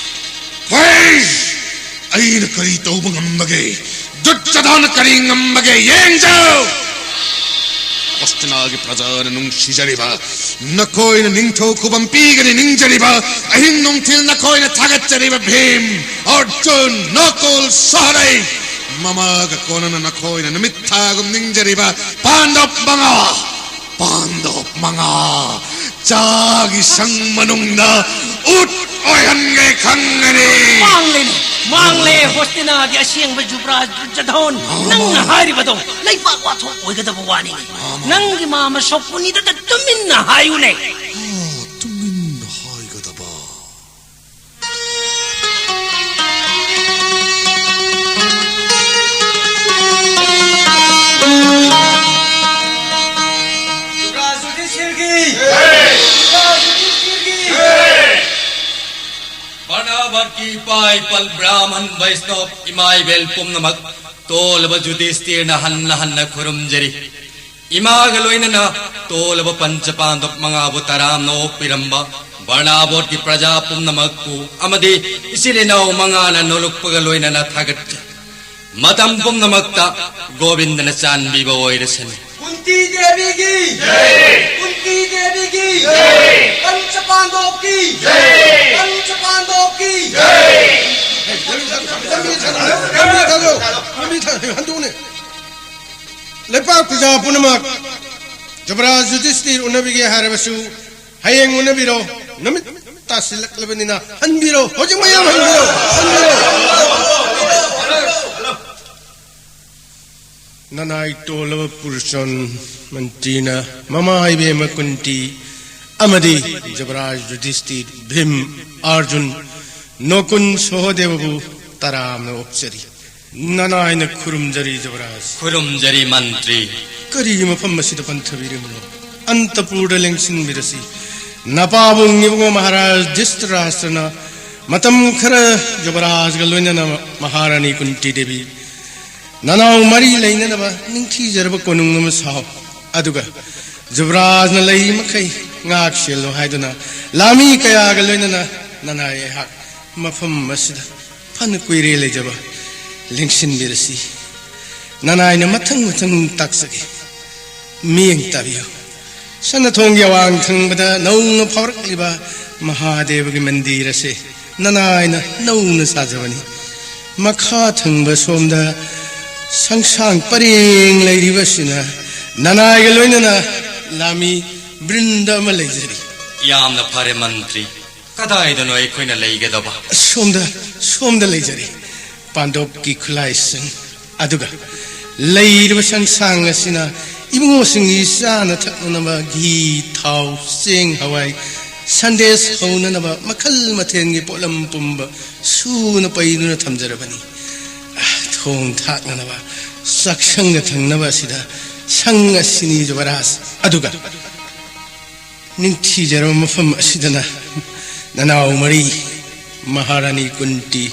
ꯍꯣꯏ! ꯑꯩꯅ ꯀꯔꯤ ꯇꯧꯕ ꯉꯝꯕꯒꯦ? ꯗꯨꯠꯇ ꯙꯟꯅ ꯀꯔꯤ ꯉꯝꯕꯒꯦ? ꯌꯦꯡꯖꯧ! ꯍꯣꯁꯇꯤꯅꯥꯒꯤ ꯄ꯭ꯔꯖꯥꯅ ꯅꯨꯡꯁꯤꯖꯔꯤꯕ, ꯅꯈꯣꯏꯅ ꯅꯤꯡꯊꯧ ꯈꯨꯕꯝ ꯄꯤꯒꯅꯤ ꯅꯤꯡꯖꯔꯤꯕ, ꯑꯍꯤꯡ ꯅꯨꯡꯊꯤꯜ ꯅꯈꯣꯏꯅ ꯊꯥꯒꯠꯆꯔꯤꯕ ꯚꯤꯝ, ꯑꯔꯖꯨꯟ, ꯅꯀꯨꯜ, ꯁꯍꯗꯦꯕ, ꯃꯃꯥꯒ ꯀꯣꯟꯅꯅ ꯅꯈꯣꯏꯅ ꯅꯨꯃꯤꯠ ꯊꯥꯒꯨꯝ ꯅꯤꯡꯖꯔꯤꯕ ꯄꯥꯟꯗꯕ ꯃꯉꯥ, ꯄꯥꯟꯗꯕ ꯃꯉꯥ, ꯆꯥꯒꯤ ꯁꯪ ꯃꯅꯨꯡꯗ ꯎꯠ ꯑꯣꯏꯍꯟꯒꯦ ꯈꯪꯒꯅꯤ꯫ ꯃꯥꯡꯂꯦꯅꯦ, ꯃꯥꯡꯂꯦ, ꯍꯣꯁꯇꯤꯅꯥꯒꯤ ꯑꯁꯦꯡꯕ ꯖꯨꯕ꯭ꯔꯥꯖ ꯗꯨꯔꯖꯙꯣꯟ꯫ ꯅꯪꯅ ꯍꯥꯏꯔꯤꯕꯗꯣ ꯂꯩꯕꯥꯛ ꯋꯥꯊꯣꯛ ꯑꯣꯏꯒꯗꯕ ꯋꯥꯅꯤꯅꯦ꯫ ꯅꯪꯒꯤ ꯃꯥꯃ ꯁꯣꯀꯨꯅꯤꯗꯇ ꯇꯨꯃꯤꯟꯅ ꯍꯥꯏꯌꯨꯅꯦ꯫ ꯑꯥ, ꯇꯨꯃꯤꯟꯅ ꯍꯥꯏꯒꯗꯕ꯫ ꯖꯨꯕ꯭ꯔꯥꯖ ꯌꯨꯙꯤꯁꯊꯤꯔꯒꯤ! ꯖꯨꯕ꯭ꯔꯥꯖ ꯌꯨꯙꯤꯁꯊꯤꯔꯒꯤ! ꯕꯔꯅꯥꯕꯠꯀꯤ ꯏꯄꯥ ꯏꯄꯜ ꯕ꯭ꯔꯥꯍꯃꯟ ꯕꯩꯁꯅꯣꯞ ꯏꯃꯥ ꯏꯕꯦꯜ ꯄꯨꯝꯅꯃꯛ ꯇꯣꯜꯂꯕ ꯌꯨꯙꯤꯁꯊꯤꯔꯅ ꯍꯟꯅ ꯍꯟꯅ ꯈꯨꯔꯨꯝꯖꯔꯤ꯫ ꯏꯃꯥꯒ ꯂꯣꯏꯅꯅ ꯇꯣꯜꯂꯕ ꯄꯟꯆ ꯄꯥꯟꯗꯕ ꯃꯉꯥꯕꯨ ꯇꯔꯥꯝꯅ ꯑꯣꯛꯄꯤꯔꯝꯕ ꯕꯔꯅꯥꯕꯣꯠꯀꯤ ꯄ꯭ꯔꯖꯥ ꯄꯨꯝꯅꯃꯛꯄꯨ ꯑꯃꯗꯤ ꯏꯆꯤꯜ ꯏꯅꯥꯎ ꯃꯉꯥꯅ ꯅꯣꯂꯨꯛꯄꯒ ꯂꯣꯏꯅꯅ ꯊꯥꯒꯠꯆꯩ꯫ ꯃꯇꯝ ꯄꯨꯝꯅꯃꯛꯇ ꯒꯣꯕꯤꯟꯗꯅ ꯆꯥꯟꯕꯤꯕ ꯑꯣꯏꯔꯁꯅꯨ꯫ ꯀꯨꯟꯇꯤ ꯗꯦꯕꯤꯒꯤ ꯖꯩ! ꯀꯨꯟꯇꯤ ꯗꯦꯕꯤꯒꯤ ꯖꯩ! ꯄꯟꯆ ꯄꯥꯟꯗꯣꯞꯀꯤ ꯖꯩ! ꯄꯟꯆ ꯄꯥꯟꯗꯣꯞꯀꯤ ꯖꯩ! ꯂꯝꯕꯤ ꯊꯥꯗꯣꯛ, ꯂꯝꯕꯤ ꯊꯥꯗꯣꯛ, ꯍꯟꯗꯣꯛꯎꯅꯦ꯫ ꯂꯩꯄꯥꯛ ꯄ꯭ꯔꯖꯥ ꯄꯨꯝꯅꯃꯛ ꯖꯨꯕꯔꯥꯖ ꯌꯨꯙꯤꯁꯇꯤꯔ ꯎꯅꯕꯤꯒꯦ ꯍꯥꯏꯔꯕꯁꯨ ꯍꯌꯦꯡ ꯎꯅꯕꯤꯔꯣ꯫ ꯅꯨꯃꯤꯠ ꯇꯥꯁꯤꯜꯂꯛꯂꯕꯅꯤꯅ ꯍꯟꯕꯤꯔꯣ꯫ ꯍꯧꯖꯤꯛ ꯃꯌꯥꯝ ꯍꯟꯕꯤꯔꯣ꯫ ꯍꯟꯕꯤꯔꯣ꯫ ꯅꯅꯥꯏ ꯇꯣꯜꯂꯕ ꯄꯨꯔꯆꯣꯟ ꯃꯟꯇ꯭ꯔꯤꯅ ꯃꯃꯥ ꯏꯕꯦꯝꯃ ꯀꯨꯟꯇꯤ ꯑꯃꯗꯤ ꯖꯨꯕꯔꯥꯖ ꯌꯨꯙꯤꯁꯇꯤꯔ, ꯚꯤꯝ, ꯑꯥꯔꯖꯨꯟ, ꯅꯣꯀꯨꯟ, ꯁꯣꯍꯗꯦꯕꯕꯨ ꯇꯔꯥꯝꯅ ꯑꯣꯛꯆꯔꯤ꯫ ꯅꯅꯥꯏꯅ ꯈꯨꯔꯨꯝꯖꯔꯤ ꯖꯨꯕꯔꯥꯖ꯫ ꯈꯨꯔꯨꯝꯖꯔꯤ ꯃꯟꯇ꯭ꯔꯤ꯫ ꯀꯔꯤꯒꯤ ꯃꯐꯝ ꯑꯁꯤꯗ ꯄꯟꯊꯕꯤꯔꯤꯕꯅꯣ? ꯑꯟꯇꯄꯨꯔꯗ ꯂꯦꯡꯁꯤꯟꯕꯤꯔꯁꯤ꯫ ꯅꯄꯥꯕꯨꯡ ꯏꯕꯨꯡꯉꯣ ꯃꯍꯥꯔꯥꯖ ꯙ꯭ꯔꯤꯇꯔꯥꯁꯇ꯭ꯔꯅ ꯃꯇꯝ ꯈꯔ ꯖꯨꯕꯔꯥꯖꯒ ꯂꯣꯏꯅꯅ ꯃꯍꯥꯔꯥꯅꯤ ꯀꯨꯟꯇꯤ ꯗꯦꯕꯤ ꯅꯅꯥꯎ ꯃꯔꯤ ꯂꯩꯅꯅꯕ ꯅꯤꯡꯊꯤꯖꯔꯕ ꯀꯣꯅꯨꯡ ꯑꯃ ꯁꯥꯎ꯫ ꯑꯗꯨꯒ ꯖꯨꯕꯔꯥꯖꯅ ꯂꯩꯔꯤ ꯃꯈꯩ ꯉꯥꯛ ꯁꯦꯜꯂꯨ ꯍꯥꯏꯗꯨꯅ ꯂꯥꯃꯤ ꯀꯌꯥꯒ ꯂꯣꯏꯅꯅ ꯅꯅꯥꯏ ꯑꯩꯍꯥꯛ ꯃꯐꯝ ꯑꯁꯤꯗ ꯐꯅ ꯀꯨꯏꯔꯦ ꯂꯩꯖꯕ꯫ ꯂꯦꯡꯁꯤꯟꯕꯤꯔꯁꯤ꯫ ꯅꯅꯥꯏꯅ ꯃꯊꯪ ꯃꯊꯪ ꯇꯥꯛꯆꯒꯦ꯫ ꯃꯤꯠꯌꯦꯡ ꯇꯥꯕꯤꯌꯨ꯫ ꯁꯅꯥꯊꯣꯡꯒꯤ ꯑꯋꯥꯡ ꯊꯪꯕꯗ ꯅꯧꯅ ꯐꯥꯎꯔꯛꯂꯤꯕ ꯃꯍꯥꯗꯦꯕꯒꯤ ꯃꯟꯗꯤꯔ ꯑꯁꯤ ꯅꯅꯥꯏꯅ ꯅꯧꯅ ꯁꯥꯖꯕꯅꯤ꯫ ꯃꯈꯥ ꯊꯪꯕ ꯁꯣꯝꯗ ꯁꯪꯁꯥꯡ ꯄꯔꯦꯡ ꯂꯩꯔꯤꯕꯁꯤꯅ ꯅꯅꯥꯏꯒ ꯂꯣꯏꯅꯅ ꯂꯥꯃꯤ ꯕ꯭ꯔꯤꯟꯗ ꯑꯃ ꯂꯩꯖꯔꯤ꯫ ꯌꯥꯝꯅ ꯐꯔꯦ ꯃꯟꯇ꯭ꯔꯤ꯫ ꯀꯗꯥꯏꯗꯅꯣ ꯑꯩꯈꯣꯏꯅ ꯂꯩꯒꯗꯕ? ꯁꯣꯝꯗ, ꯁꯣꯝꯗ ꯂꯩꯖꯔꯤ꯫ ꯄꯥꯟꯗꯣꯞꯀꯤ ꯈꯨꯠꯂꯥꯏꯁꯤꯡ꯫ ꯑꯗꯨꯒ ꯂꯩꯔꯤꯕ ꯁꯪꯁꯥꯡ ꯑꯁꯤꯅ ꯏꯕꯨꯡꯉꯣꯁꯤꯡꯒꯤ ꯆꯥꯅ ꯊꯛꯅꯅꯕ ꯘꯤ, ꯊꯥꯎ, ꯆꯦꯡ, ꯍꯋꯥꯏ, ꯁꯟꯗꯦꯁ ꯍꯧꯅꯅꯕ ꯃꯈꯜ ꯃꯊꯦꯜꯒꯤ ꯄꯣꯠꯂꯝ ꯄꯨꯝꯕ ꯁꯨꯅ ꯄꯩꯗꯨꯅ ꯊꯝꯖꯔꯕꯅꯤ꯫ ꯑꯥ, ꯊꯣꯡ ꯊꯥꯛꯅꯅꯕ, ꯆꯥꯛꯁꯪꯗ ꯊꯝꯅꯕ ꯑꯁꯤꯗ ꯁꯪ ꯑꯁꯤꯅꯤ ꯖꯨꯕꯔꯥꯖ꯫ ꯑꯗꯨꯒ ꯅꯤꯡꯊꯤꯖꯔꯕ ꯃꯐꯝ ꯑꯁꯤꯗꯅ ꯅꯅꯥꯎ ꯃꯔꯤ, ꯃꯍꯥꯔꯥꯅꯤ ꯀꯨꯟꯇꯤ,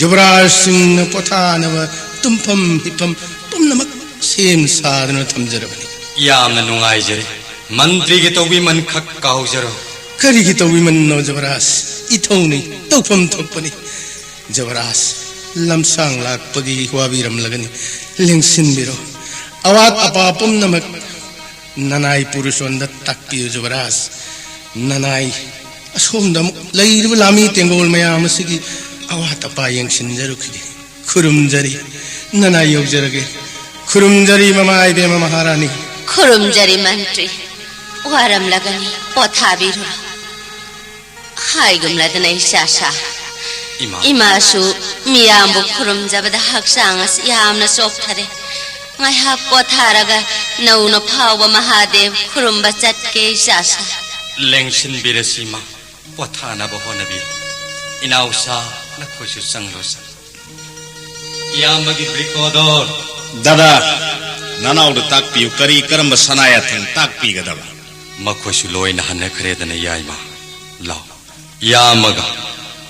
ꯖꯨꯕꯔꯥꯖꯁꯤꯡꯅ ꯄꯣꯊꯥꯅꯕ ꯇꯨꯝꯐꯝ ꯍꯤꯞꯐꯝ ꯄꯨꯝꯅꯃꯛ ꯁꯦꯝ ꯁꯥꯗꯨꯅ ꯊꯝꯖꯔꯕꯅꯤ꯫ ꯌꯥꯝꯅ ꯅꯨꯡꯉꯥꯏꯖꯔꯦ꯫ ꯃꯟꯇ꯭ꯔꯤꯒꯤ ꯇꯧꯕꯤꯃꯜ ꯈꯛ ꯀꯥꯎꯖꯔꯣꯏ꯫ ꯀꯔꯤꯒꯤ ꯇꯧꯕꯤꯃꯟꯅꯣ ꯖꯕꯔꯥꯖ? ꯏꯊꯧꯅꯤ, ꯇꯧꯐꯝ ꯊꯣꯛꯄꯅꯤ꯫ ꯖꯕꯔꯥꯖ, ꯂꯝꯁꯥꯡ ꯂꯥꯛꯄꯒꯤ ꯋꯥꯕꯤꯔꯝꯂꯒꯅꯤ, ꯂꯦꯡꯁꯤꯟꯕꯤꯔꯣ꯫ ꯑꯋꯥꯠ ꯑꯄꯥ ꯄꯨꯝꯅꯃꯛ ꯅꯅꯥꯏ ꯄꯨꯔꯨꯁꯣꯟꯗ ꯇꯥꯛꯄꯤꯌꯨ ꯖꯕꯔꯥꯖ꯫ ꯅꯅꯥꯏ ꯑꯁꯣꯝꯗ ꯑꯃꯨꯛ ꯂꯩꯔꯤꯕ ꯂꯥꯃꯤ ꯇꯦꯡꯒꯣꯜ ꯃꯌꯥꯝ ꯑꯁꯤꯒꯤ ꯑꯋꯥꯠ ꯑꯄꯥ ꯌꯦꯡꯁꯤꯟꯖꯔꯨꯈꯤꯒꯦ꯫ ꯈꯨꯔꯨꯝꯖꯔꯤ꯫ ꯅꯅꯥꯏ ꯌꯧꯖꯔꯒꯦ꯫ ꯈꯨꯔꯨꯝꯖꯔꯤ ꯃꯃꯥ ꯏꯕꯦꯝꯃ ꯃꯍꯥꯔꯥꯅꯤ꯫ ꯈꯨꯔꯨꯝꯖꯔꯤ ꯃꯟꯇ꯭ꯔꯤ꯫ ꯋꯥꯔꯝꯂꯒꯅꯤ, ꯄꯣꯊꯥꯕꯤꯔꯨꯔꯣ꯫ ꯍꯥꯏꯒꯨꯝꯂꯗꯅ ꯏꯆꯥꯁꯥ꯫ ꯏꯃꯥ꯫ ꯏꯃꯥꯁꯨ ꯃꯤꯌꯥꯝꯕꯨ ꯈꯨꯔꯨꯝꯖꯕꯗ ꯍꯛꯆꯥꯡ ꯑꯁꯤ ꯌꯥꯝꯅ ꯆꯣꯛꯊꯔꯦ꯫ ꯉꯥꯏꯍꯥꯛ ꯄꯣꯊꯥꯔꯒ ꯅꯧꯅ ꯐꯥꯎꯕ ꯃꯍꯥꯗꯦꯕ ꯈꯨꯔꯨꯝꯕ ꯆꯠꯀꯦ ꯏꯆꯥꯁꯥ꯫ ꯂꯦꯡꯁꯤꯟꯕꯤꯔꯁꯤ ꯏꯃꯥ꯫ ꯄꯣꯊꯥꯅꯕ ꯍꯣꯠꯅꯕꯤꯌꯨ꯫ ꯏꯅꯥꯎꯁꯥ, ꯅꯈꯣꯏꯁꯨ ꯆꯪꯂꯣ ꯆꯪ꯫ ꯏꯌꯥꯝꯕꯒꯤ ꯕ꯭ꯔꯤꯀꯣꯗꯣꯔ꯫ ꯗꯥꯗꯥ, ꯅꯅꯥꯎꯗ ꯇꯥꯛꯄꯤꯌꯨ, ꯀꯔꯤ ꯀꯔꯝꯕ ꯁꯅꯥ ꯌꯥꯊꯪ ꯇꯥꯛꯄꯤꯒꯗꯕ? ꯃꯈꯣꯏꯁꯨ ꯂꯣꯏꯅ ꯍꯟꯅꯈ꯭ꯔꯦꯗꯅ ꯌꯥꯏꯃ꯫ ꯂꯥꯎ, ꯏꯌꯥꯝꯕꯒ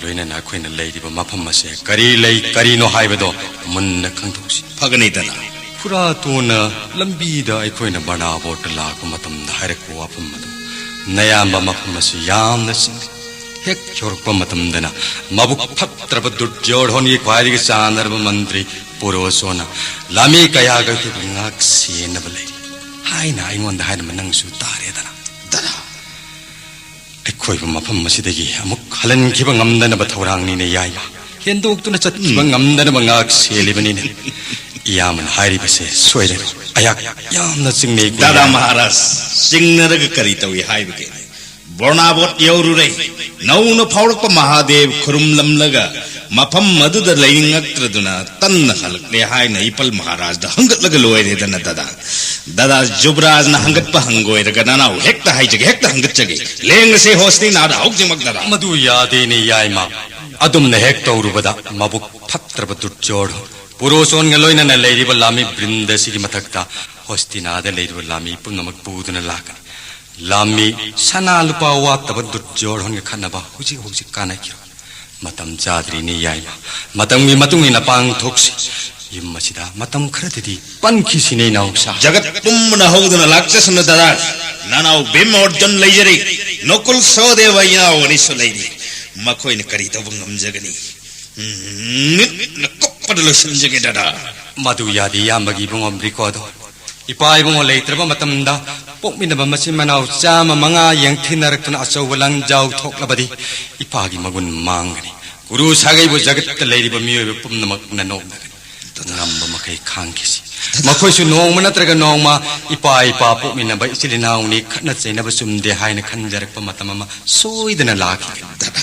ꯂꯣꯏꯅꯅ ꯑꯩꯈꯣꯏꯅ ꯂꯩꯔꯤꯕ ꯃꯐꯝ ꯑꯁꯦ ꯀꯔꯤ ꯂꯩ, ꯀꯔꯤꯅꯣ ꯍꯥꯏꯕꯗꯣ ꯃꯨꯟꯅ ꯈꯪꯗꯣꯛꯁꯤ꯫ ꯐꯒꯅꯤ ꯗꯥꯗꯥ꯫ ꯈꯨꯔꯥꯇꯣꯟꯅ ꯂꯝꯕꯤꯗ ꯑꯩꯈꯣꯏꯅ ꯕꯔꯅꯥꯕꯣꯠꯇ ꯂꯥꯛꯄ ꯃꯇꯝꯗ ꯍꯥꯏꯔꯛꯄ ꯋꯥꯐꯝ ꯑꯗꯨ, ꯅꯌꯥꯝꯕ ꯃꯐꯝ ꯑꯁꯤ ꯌꯥꯝꯅ ꯆꯤꯡꯏ꯫ ꯍꯦꯛ ꯌꯧꯔꯛꯄ ꯃꯇꯝꯗꯅ ꯃꯕꯨꯛ ꯐꯠꯇ꯭ꯔꯕ ꯗꯨꯔꯖꯣꯙꯣꯟꯒꯤ ꯈ꯭ꯋꯥꯏꯗꯒꯤ ꯆꯥꯟꯅꯔꯕ ꯃꯟꯇ꯭ꯔꯤ ꯄꯨꯔꯣꯁꯣꯟꯅ ꯂꯥꯃꯤ ꯀꯌꯥꯒ ꯑꯩꯈꯣꯏꯕꯨ ꯉꯥꯛ ꯁꯦꯟꯅꯕ ꯂꯩꯔꯤ ꯍꯥꯏꯅ ꯑꯩꯉꯣꯟꯗ ꯍꯥꯏꯔꯝꯕ ꯅꯪꯁꯨ ꯇꯥꯔꯦꯗꯅ꯫ ꯗꯥꯗꯥ, ꯑꯩꯈꯣꯏꯕꯨ ꯃꯐꯝ ꯑꯁꯤꯗꯒꯤ ꯑꯃꯨꯛ ꯍꯜꯍꯟꯈꯤꯕ ꯉꯝꯗꯅꯕ ꯊꯧꯔꯥꯡꯅꯤꯅꯦ ꯌꯥꯏꯃ꯫ ꯍꯦꯟꯗꯣꯛꯇꯨꯅ ꯆꯠꯈꯤꯕ ꯎꯝ꯫ ꯉꯝꯗꯅꯕ ꯉꯥꯛ ꯁꯦꯜꯂꯤꯕꯅꯤꯅꯦ꯫ ꯏꯌꯥꯝꯕꯅ ꯍꯥꯏꯔꯤꯕꯁꯦ ꯁꯣꯏꯔꯦ꯫ ꯑꯩꯍꯥꯛ ꯌꯥꯝꯅ ꯆꯤꯡꯅꯩ ꯗꯥꯗꯥ ꯒꯨꯔꯨ꯫ ꯃꯍꯥꯔꯥꯖ, ꯆꯤꯡꯅꯔꯒ ꯀꯔꯤ ꯇꯧꯏ ꯍꯥꯏꯕꯒꯦ? ꯕꯣꯔꯅꯥꯕꯣꯠ ꯌꯧꯔꯨꯔꯦ꯫ ꯅꯧꯅ ꯐꯥꯎꯔꯛꯄ ꯃꯍꯥꯗꯦꯕ ꯈꯨꯔꯨꯝꯂꯝꯂꯒ ꯃꯐꯝ ꯑꯗꯨꯗ ꯂꯩꯅꯤꯡꯉꯛꯇ꯭ꯔꯗꯨꯅ ꯇꯟꯅ ꯍꯜꯂꯛꯂꯦ ꯍꯥꯏꯅ ꯏꯄꯜ ꯃꯍꯥꯔꯥꯖꯗ ꯍꯪꯒꯠꯂꯒ ꯂꯣꯏꯔꯦꯗꯅ ꯗꯥꯗꯥ꯫ ꯗꯥꯗꯥ ꯖꯨꯕꯔꯥꯖꯅ ꯍꯪꯒꯠꯄ ꯍꯪꯒꯣꯏꯔꯒ ꯅꯅꯥꯎ ꯍꯦꯛꯇ ꯍꯥꯏꯖꯒꯦ, ꯍꯦꯛꯇ ꯍꯪꯒꯠꯆꯒꯦ꯫ ꯂꯦꯡꯉꯁꯦ ꯍꯣꯁꯇꯤꯅꯥꯗ ꯍꯧꯖꯤꯛꯃꯛ ꯗꯥꯗꯥ꯫ ꯃꯗꯨ ꯌꯥꯗꯦꯅꯦ ꯌꯥꯏꯃ꯫ ꯑꯗꯨꯝꯅ ꯍꯦꯛ ꯇꯧꯔꯨꯕꯗ ꯃꯕꯨꯛ ꯐꯠꯇ꯭ꯔꯕ ꯗꯨꯔꯖꯣꯙꯣꯟ ꯄꯨꯔꯣꯁꯣꯟꯒ ꯂꯣꯏꯅꯅ ꯂꯩꯔꯤꯕ ꯂꯥꯃꯤ ꯕ꯭ꯔꯤꯟꯗꯁꯤꯒꯤ ꯃꯊꯛꯇ ꯍꯣꯁꯇꯤꯅꯥꯗ ꯂꯩꯔꯤꯕ ꯂꯥꯃꯤ ꯄꯨꯝꯅꯃꯛ ꯄꯨꯗꯨꯅ ꯂꯥꯛꯀꯅꯤ꯫ ꯂꯥꯃꯤ ꯁꯅꯥ ꯂꯨꯄꯥ ꯋꯥꯠꯇꯕ ꯗꯨꯔꯖꯣꯙꯣꯟꯒ ꯈꯠꯅꯕ ꯍꯧꯖꯤꯛ ꯍꯧꯖꯤꯛ ꯀꯥꯟꯅꯈꯤꯔꯣꯏ꯫ ꯃꯇꯝ ꯆꯥꯗ꯭ꯔꯤꯅꯦ ꯌꯥꯏꯃ꯫ ꯃꯇꯝꯒꯤ ꯃꯇꯨꯡ ꯏꯟꯅ ꯄꯥꯡꯊꯣꯛꯁꯤ꯫ ꯌꯨꯝ ꯑꯁꯤꯗ ꯃꯇꯝ ꯈꯔꯗꯗꯤ ꯄꯟꯈꯤꯁꯤꯅꯦ ꯏꯅꯥꯎꯁꯥ꯫ ꯖꯒꯠ ꯄꯨꯝꯕꯅ ꯍꯧꯗꯨꯅ ꯂꯥꯛꯆꯁꯅꯨ ꯗꯥꯗꯥ꯫ ꯅꯅꯥꯎ ꯚꯤꯝ ꯑꯣꯔꯖꯨꯟ ꯂꯩꯖꯔꯤ꯫ ꯅꯀꯨꯜ ꯁꯍꯗꯦꯕ ꯏꯅꯥꯎ ꯑꯅꯤꯁꯨ ꯂꯩꯔꯤ꯫ ꯃꯈꯣꯏꯅ ꯀꯔꯤ ꯇꯧꯕ ꯉꯝꯖꯒꯅꯤ? ꯎꯝ, ꯃꯤꯠꯅ ꯀꯨꯞꯄꯗ ꯂꯣꯏꯁꯤꯟꯖꯒꯦ, ꯗꯗꯥ꯫ ꯃꯗꯨ ꯌꯥꯗꯦ, ꯏꯌꯥꯝꯕꯒꯤ ꯏꯕꯨꯡꯉꯣ ꯕ꯭ꯔꯤꯀꯣꯗꯣ꯫ ꯏꯄꯥ ꯏꯕꯨꯡꯉꯣ ꯂꯩꯇ꯭ꯔꯕ ꯃꯇꯝꯗ ꯄꯣꯛꯃꯤꯟꯅꯕ ꯃꯆꯤꯟ ꯃꯅꯥꯎ ꯆꯥꯝꯃ ꯃꯉꯥ ꯌꯦꯡꯊꯤꯅꯔꯛꯇꯨꯅ ꯑꯆꯧꯕ ꯂꯥꯟꯖꯥꯎ ꯊꯣꯛꯂꯕꯗꯤ ꯏꯄꯥꯒꯤ ꯃꯒꯨꯟ ꯃꯥꯡꯒꯅꯤ꯫ ꯀꯨꯔꯨ ꯁꯥꯒꯩꯕꯨ ꯖꯒꯠꯇ ꯂꯩꯔꯤꯕ ꯃꯤꯑꯣꯏꯕ ꯄꯨꯝꯅꯃꯛꯅ ꯅꯣꯛꯅꯒꯅꯤ꯫ ꯉꯝꯕ ꯃꯈꯩ ꯈꯥꯡꯈꯤꯁꯤ꯫ ꯃꯈꯣꯏꯁꯨ ꯅꯣꯡꯃ ꯅꯠꯇ꯭ꯔꯒ ꯅꯣꯡꯃ ꯏꯄꯥ ꯏꯄꯥ ꯄꯣꯛꯃꯤꯟꯅꯕ ꯏꯆꯤꯜ ꯏꯅꯥꯎꯅꯤ, ꯈꯠꯅ ꯆꯩꯅꯕ ꯆꯨꯝꯗꯦ ꯍꯥꯏꯅ ꯈꯟꯖꯔꯛꯄ ꯃꯇꯝ ꯑꯃ ꯁꯣꯏꯗꯅ ꯂꯥꯛꯈꯤꯒꯅꯤ꯫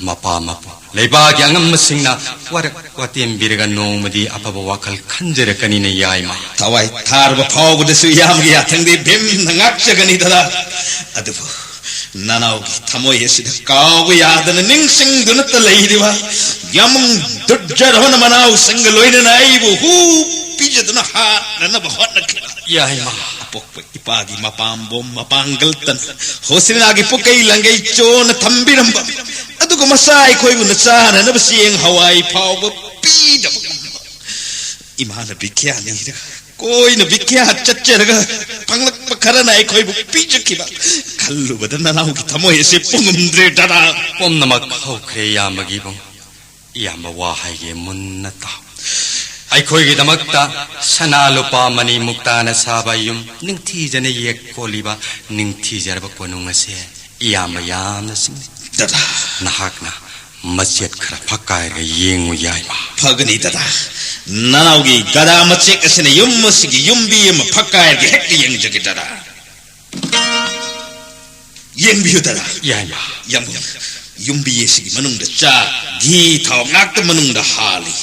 ꯃꯄꯥ ꯃꯄꯨ ꯂꯩꯕꯥꯛꯀꯤ ꯑꯉꯝꯕꯁꯤꯡꯅ ꯋꯥꯔꯛ ꯋꯥꯇꯦꯝꯕꯤꯔꯒ ꯅꯣꯡꯃꯗꯤ ꯑꯐꯕ ꯋꯥꯈꯜ ꯈꯟꯖꯔꯛꯀꯅꯤꯅ ꯌꯥꯏꯃ꯫ ꯊꯋꯥꯏ ꯊꯥꯔꯕ ꯐꯥꯎꯕꯗꯁꯨ ꯏꯌꯥꯝꯕꯒꯤ ꯌꯥꯊꯪꯗꯤ ꯚꯤꯝꯅ ꯉꯥꯛꯆꯒꯅꯤ, ꯗꯗꯥ꯫ ꯑꯗꯨꯕꯨ ꯅꯅꯥꯎꯒꯤ ꯊꯃꯣꯏ ꯑꯁꯤꯗ ꯀꯥꯎꯕ ꯌꯥꯗꯅ ꯅꯤꯡꯁꯤꯡꯗꯨꯅꯇ ꯂꯩꯔꯤꯕ ꯌꯥꯝꯕꯨꯡ ꯗꯨꯔꯖꯣꯙꯅ ꯃꯅꯥꯎꯁꯤꯡꯒ ꯂꯣꯏꯅꯅ ꯑꯩꯕꯨ ꯍꯨ ꯄꯤꯖꯗꯨꯅ ꯍꯥꯠꯅꯅꯕ ꯍꯣꯠꯅꯈꯤꯕ꯫ ꯌꯥꯏꯃ꯫ ꯑꯄꯣꯛꯄ ꯏꯄꯥꯒꯤ ꯃꯄꯥꯝꯕꯣꯝ ꯃꯄꯥꯡꯒꯜꯇꯅ ꯍꯣꯁꯤꯅꯥꯒꯤ ꯄꯨꯀꯩ ꯂꯪꯒꯩ ꯆꯣꯅ ꯊꯝꯕꯤꯔꯝꯕ, ꯑꯗꯨꯒ ꯃꯆꯥ ꯑꯩꯈꯣꯏꯕꯨꯅ ꯆꯥꯅꯅꯕ ꯆꯦꯡ ꯍꯋꯥꯏ ꯐꯥꯎꯕ ꯄꯤꯗꯕ ꯉꯝꯕ, ꯏꯃꯥꯅ ꯕꯤꯈ꯭ꯌꯥ ꯅꯤꯔꯒ ꯀꯣꯏꯅ ꯕꯤꯈ꯭ꯌꯥ ꯆꯠꯆꯔꯒ ꯐꯪꯂꯛꯄ ꯈꯔꯅ ꯑꯩꯈꯣꯏꯕꯨ ꯄꯤꯖꯈꯤꯕ꯫ ꯈꯜꯂꯨꯕꯗ ꯅꯅꯥꯎꯒꯤ ꯊꯃꯣꯏ ꯑꯁꯤ ꯄꯨꯡꯉꯝꯗ꯭ꯔꯦ, ꯗꯗꯥ꯫ ꯄꯨꯝꯅꯃꯛ ꯍꯧꯈ꯭ꯔꯦ, ꯏꯌꯥꯝꯕꯒꯤ ꯏꯕꯨꯡ꯫ ꯏꯌꯥꯝꯕ ꯋꯥ ꯍꯥꯏꯒꯦ, ꯃꯨꯟꯅ ꯇꯥꯎ꯫ ꯑꯩꯈꯣꯏꯒꯤꯗꯃꯛꯇ ꯁꯅꯥ ꯂꯨꯄꯥ ꯃꯅꯤ ꯃꯨꯛꯇꯥꯅ ꯁꯥꯕ ꯌꯨꯝ, ꯅꯤꯡꯊꯤꯖꯅ ꯌꯦꯛ ꯀꯣꯜꯂꯤꯕ ꯅꯤꯡꯊꯤꯖꯔꯕ ꯀꯣꯅꯨꯡ ꯑꯁꯦ ꯏꯌꯥꯝꯕ ꯌꯥꯝꯅ ꯆꯤꯡꯅꯩ꯫ ꯗꯗꯥ꯫ ꯅꯍꯥꯛꯅ ꯃꯆꯦꯠ ꯈꯔ ꯐꯛꯀꯥꯏꯔꯒ ꯌꯦꯡꯉꯨ, ꯌꯥꯏꯃ꯫ ꯐꯒꯅꯤ, ꯗꯗꯥ꯫ ꯅꯅꯥꯎꯒꯤ ꯒꯗꯥ ꯃꯆꯦꯛ ꯑꯁꯤꯅ ꯌꯨꯝ ꯑꯁꯤꯒꯤ ꯌꯨꯝꯕꯤ ꯑꯃ ꯐꯛꯀꯥꯏꯔꯒ ꯍꯦꯛꯇ ꯌꯦꯡꯖꯒꯦ, ꯗꯗꯥ꯫ ꯌꯦꯡꯕꯤꯌꯨ, ꯗꯗꯥ꯫ ꯌꯥꯏꯃ꯫ ꯌꯥꯝꯕꯨꯡ, ꯌꯨꯝꯕꯤ ꯑꯁꯤꯒꯤ ꯃꯅꯨꯡꯗ ꯆꯥꯛ, ꯘꯤ, ꯊꯥꯎ ꯉꯥꯛꯇ ꯃꯅꯨꯡꯗ ꯍꯥꯜꯂꯤ꯫